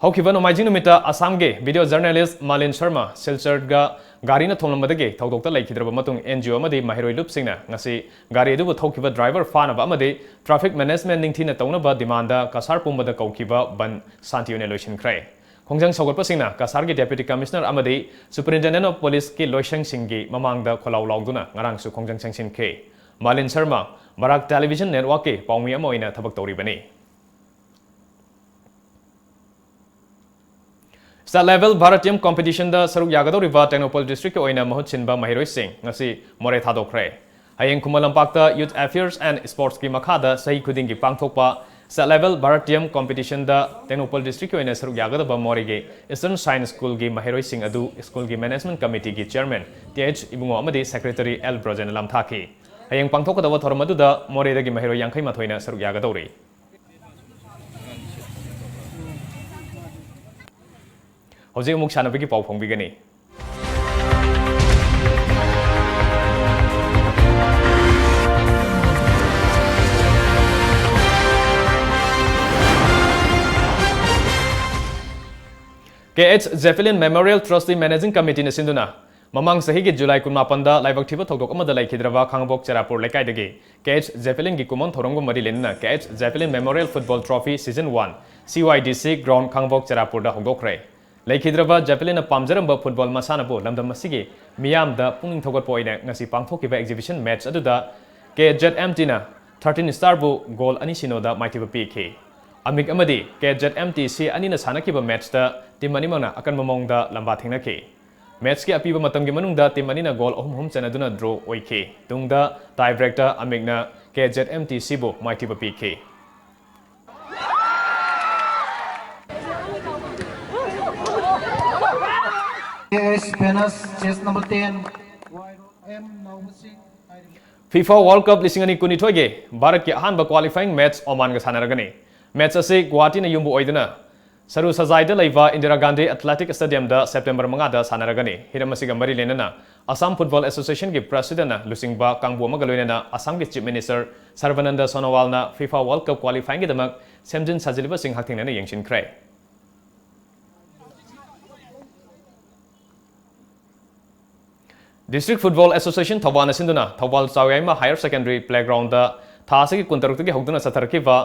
ꯍꯧꯈꯤꯕ ꯅꯣꯡꯃꯥꯏꯖꯤꯡ ꯅꯨꯃꯤꯠꯇ ꯑꯁꯥꯝꯒꯤ video journalist ꯃꯥꯂꯤꯟ ꯁꯔꯃ ꯁꯤꯜꯆꯔꯒ ꯒꯥꯔꯤꯅ ꯊꯣꯝꯂꯝꯕꯗꯒꯤ ꯊꯧꯗꯣꯛꯇ ꯂꯩꯈꯤꯗ꯭ꯔꯕ ꯃꯇꯨꯡ, NGO ꯑꯃꯗꯤ ꯃꯍꯩꯔꯣꯏ ꯂꯨꯞꯁꯤꯡꯅ ꯉꯁꯤ ꯒꯥꯔꯤ ꯑꯗꯨꯕꯨ ꯊꯧꯈꯤꯕ driver ꯐꯥꯅꯕ ꯑꯃꯗꯤ traffic management ꯅꯤꯡꯊꯤꯅ ꯇꯧꯅꯕ demand ꯀꯁꯥꯔ ꯄꯨꯝꯕꯗ ꯀꯧꯈꯤꯕ ꯕꯟ ꯁꯥꯟꯇꯤ ꯑꯣꯏꯅ ꯂꯣꯏꯁꯤꯟꯈ꯭ꯔꯦ꯫ ꯈꯣꯡꯖꯪ ꯁꯧꯒꯠꯄꯁꯤꯡꯅ ꯀꯁꯥꯔꯒꯤ Deputy Commissioner ꯑꯃꯗꯤ Superintendent of Police ꯀꯤ ꯂꯣꯏꯁꯪꯁꯤꯡꯒꯤ ꯃꯃꯥꯡꯗ ꯈꯣꯜꯂꯥꯎ ꯂꯥꯎꯗꯨꯅ ꯉꯔꯥꯡꯁꯨ ꯈꯣꯡꯖꯪ ꯆꯪꯁꯤꯟꯈꯤ꯫ ꯃꯥꯂꯤꯟ ꯁꯔꯃ ꯕꯔꯥꯛ Television Network ꯀꯤ ꯄꯥꯎꯃꯤ ꯑꯃ ꯑꯣꯏꯅ ꯊꯕꯛ ꯇꯧꯔꯤꯕꯅꯤ꯫ State Level Bharatiyam Competition ꯗ ꯁꯔꯨꯛ ꯌꯥꯒꯗꯧꯔꯤꯕ ꯇꯦꯡꯅꯧꯄꯜ district ꯀꯤ ꯑꯣꯏꯅ ꯃꯍꯨꯠ ꯁꯤꯟꯕ ꯃꯍꯩꯔꯣꯏꯁꯤꯡ ꯉꯁꯤ ꯃꯣꯔꯦ ꯊꯥꯗꯣꯛꯈ꯭ꯔꯦ꯫ ꯍꯌꯦꯡ ꯈꯨꯃꯟ ꯂꯝꯄꯥꯛꯇ Youth Affairs and Sports ꯀꯤ ꯃꯈꯥꯗ ꯆꯍꯤ ꯈꯨꯗꯤꯡꯒꯤ ꯄꯥꯡꯊꯣꯛꯄ State Level Bharatiyam Competition ꯗ ꯇꯦꯡꯅꯧꯄꯜ district ꯀꯤ ꯑꯣꯏꯅ ꯁꯔꯨꯛ ꯌꯥꯒꯗꯕ ꯃꯣꯔꯦꯒꯤ Eastern Science School ꯒꯤ ꯃꯍꯩꯔꯣꯏꯁꯤꯡ ꯑꯗꯨ school ꯒꯤ management committee ꯒꯤ chairman T H ꯏꯕꯨꯡꯉꯣ ꯑꯃꯗꯤ secretary L ꯕ꯭ꯔꯣꯖꯦꯟꯅ ꯂꯝꯊꯥꯈꯤ꯫ ꯍꯌꯦꯡ ꯄꯥꯡꯊꯣꯛꯀꯗꯕ ꯊꯧꯔꯝ ꯑꯗꯨꯗ ꯃꯣꯔꯦꯗꯒꯤ ꯃꯍꯩꯔꯣꯏ ꯌꯥꯡꯈꯩ ꯃꯥꯊꯣꯏꯅ ꯁꯔꯨꯛ ꯌꯥꯒꯗꯧꯔꯤ꯫ ꯍꯧꯖꯤꯛ ꯑꯃꯨꯛ ꯁꯥꯟꯅꯕꯒꯤ ꯄꯥꯎ ꯐꯣꯡꯕꯤꯒꯅꯤ꯫ ꯀꯦ ꯑꯩꯆ ꯖꯦꯐꯤꯂꯤꯟ ꯃꯦꯃꯣꯔꯤꯌꯦꯜ ꯇ꯭ꯔꯁꯀꯤ ꯃꯦꯅꯦꯖꯤꯡ ꯀꯃꯤꯇꯤꯅ ꯁꯤꯟꯗꯨꯅ ꯃꯃꯥꯡ ꯆꯍꯤꯒꯤ ꯖꯨꯂꯥꯏ ꯀꯨꯟꯃꯥꯄꯟꯗ ꯂꯥꯏꯕꯛ ꯊꯤꯕ ꯊꯧꯗꯣꯛ ꯑꯃꯗ ꯂꯩꯈꯤꯗ꯭ꯔꯕ ꯈꯥꯡꯉꯕꯣꯛ ꯆꯦꯔꯥꯄꯨꯔ ꯂꯩꯀꯥꯏꯗꯒꯤ ꯀꯦ ꯑꯩꯆ ꯖꯦꯐꯤꯂꯤꯟꯒꯤ ꯀꯨꯝꯑꯣꯟ ꯊꯧꯔꯝꯒ ꯃꯔꯤ ꯂꯩꯅꯅ K H Jefilin memorial football trophy season one, C Y ꯗꯤ ꯁꯤ ꯒ꯭ꯔꯥꯎꯟ ꯈꯥꯡꯉꯕꯣꯛ ꯆꯦꯔꯥꯄꯨꯔꯗ ꯍꯧꯗꯣꯛꯈ꯭ꯔꯦ꯫ ꯂꯩꯈꯤꯗ꯭ꯔꯕ ꯖꯦꯐꯤꯂꯤꯟꯅ ꯄꯥꯝꯖꯔꯝꯕ ꯐꯨꯠꯕꯣꯜ ꯃꯁꯥꯟꯅꯕꯨ ꯂꯝꯗꯝ ꯑꯁꯤꯒꯤ ꯃꯤꯌꯥꯝꯗ ꯄꯨꯛꯅꯤꯡ ꯊꯧꯒꯠꯄ ꯑꯣꯏꯅ ꯉꯁꯤ ꯄꯥꯡꯊꯣꯛꯈꯤꯕ ꯑꯦꯛꯖꯤꯕꯤꯁꯟ ꯃꯦꯆ ꯑꯗꯨꯗ ꯀꯦ ꯖꯦꯠ ꯑꯦꯝ ꯇꯤꯅ ꯊꯥꯔꯇꯤꯟ ꯁ꯭ꯇꯥꯔꯕꯨ ꯒꯣꯜ ꯑꯅꯤ ꯁꯤꯅꯣꯗ ꯃꯥꯏꯊꯤꯕ ꯄꯤꯈꯤ꯫ ꯑꯃꯤꯛ ꯑꯃꯗꯤ ꯀꯦ ꯖꯦꯠ ꯑꯦꯝ ꯇꯤ ꯁꯤ ꯑꯅꯤꯅ ꯁꯥꯟꯅꯈꯤꯕ ꯃꯦꯆꯇ ꯇꯤꯝ ꯑꯅꯤꯃꯛꯅ ꯑꯀꯟꯕ ꯃꯑꯣꯡꯗ ꯂꯝꯕꯥ ꯊꯦꯡꯅꯈꯤ꯫ ꯃꯦꯆꯀꯤ ꯑꯄꯤꯕ ꯃꯇꯝꯒꯤ ꯃꯅꯨꯡꯗ ꯇꯤꯝ ꯑꯅꯤꯅ ꯒꯣꯜ ꯑꯍꯨꯝ ꯑꯍꯨꯝ ꯆꯟꯅꯗꯨꯅ ꯗ꯭ꯔꯣ ꯑꯣꯏꯈꯤ꯫ ꯇꯨꯡꯗ ꯇꯥꯏ ꯕ꯭ꯔꯦꯛꯇ ꯑꯃꯤꯛꯅ ꯀꯦ ꯖꯦꯠ ꯑꯦꯝ ꯇꯤ ꯁꯤꯕꯨ ꯃꯥꯏꯊꯤꯕ ꯄꯤꯈꯤ꯫ K S Venus, chest number ten, Wairod M Naomasing, fifa World Cup ꯂꯤꯁꯤꯡ ꯑꯅꯤ ꯀꯨꯟꯅꯤꯊꯣꯏꯒꯤ ꯚꯥꯔꯠꯀꯤ ꯑꯍꯥꯟꯕ ꯀ꯭ꯋꯥꯂꯤꯐꯥꯏꯌꯤꯡ ꯃꯦꯆ ꯑꯣꯃꯥꯟꯒ ꯁꯥꯟꯅꯔꯒꯅꯤ꯫ ꯃꯦꯆ ꯑꯁꯤ ꯒꯨꯋꯥꯍꯥꯇꯤꯅ ꯌꯨꯝꯕꯨ ꯑꯣꯏꯗꯨꯅ ꯁꯔꯨ ꯁꯖꯥꯏꯗ ꯂꯩꯕ ꯏꯟꯗꯤꯔꯥ ꯒꯥꯟꯙꯤ ꯑꯦꯊꯂꯦꯇꯤꯛ ꯁ꯭ꯇꯦꯗꯤꯌꯝꯗ ꯁꯦꯞꯇꯦꯝꯕꯔ ꯃꯉꯥꯗ ꯁꯥꯟꯅꯔꯒꯅꯤ꯫ ꯍꯤꯔꯝ ꯑꯁꯤꯒ ꯃꯔꯤ ꯂꯩꯅꯅ ꯑꯁꯥꯝ ꯐꯨꯠꯕꯣꯜ ꯑꯦꯁꯣꯁꯤꯌꯦꯁꯟꯒꯤ ꯄ꯭ꯔꯦꯁꯤꯗꯦꯟꯠꯅ ꯂꯨꯆꯤꯡꯕ ꯀꯥꯡꯕꯨ ꯑꯃꯒ ꯂꯣꯏꯅꯅ ꯑꯁꯥꯝꯒꯤ ꯆꯤꯐ ꯃꯤꯅꯤꯁꯇꯔ ꯁꯔꯕꯥꯅꯟꯗ ꯁꯣꯅꯣꯋꯥꯜꯅ ꯐꯤꯐꯥ ꯋꯥꯔꯜꯗ ꯀꯞ ꯀ꯭ꯋꯥꯂꯤꯐꯥꯏꯌꯤꯡꯒꯤꯗꯃꯛ ꯁꯦꯝꯖꯤꯟ ꯁꯥꯖꯤꯜꯂꯤꯕꯁꯤꯡ ꯍꯛꯊꯦꯡꯅꯅ ꯌꯦꯡꯁꯤꯟꯈ꯭ꯔꯦ꯫ ꯗꯤꯁꯇ꯭ꯔꯤꯛ ꯐꯨꯠꯕꯣꯜ ꯑꯦꯁꯣꯁꯤꯌꯦꯁꯟ ꯊꯧꯕꯥꯜꯅ ꯁꯤꯟꯗꯨꯅ ꯊꯧꯕꯥꯜ ꯆꯥꯎꯌꯥꯏꯃ ꯍꯥꯌꯔ ꯁꯦꯀꯦꯟꯗꯔꯤ ꯄ꯭ꯂꯦꯒ꯭ꯔꯥꯎꯟꯗ ꯊꯥ ꯑꯁꯤꯒꯤ ꯀꯨꯟꯇꯔꯨꯛꯇꯒꯤ ꯍꯧꯗꯨꯅ ꯆꯠꯊꯔꯛꯈꯤꯕ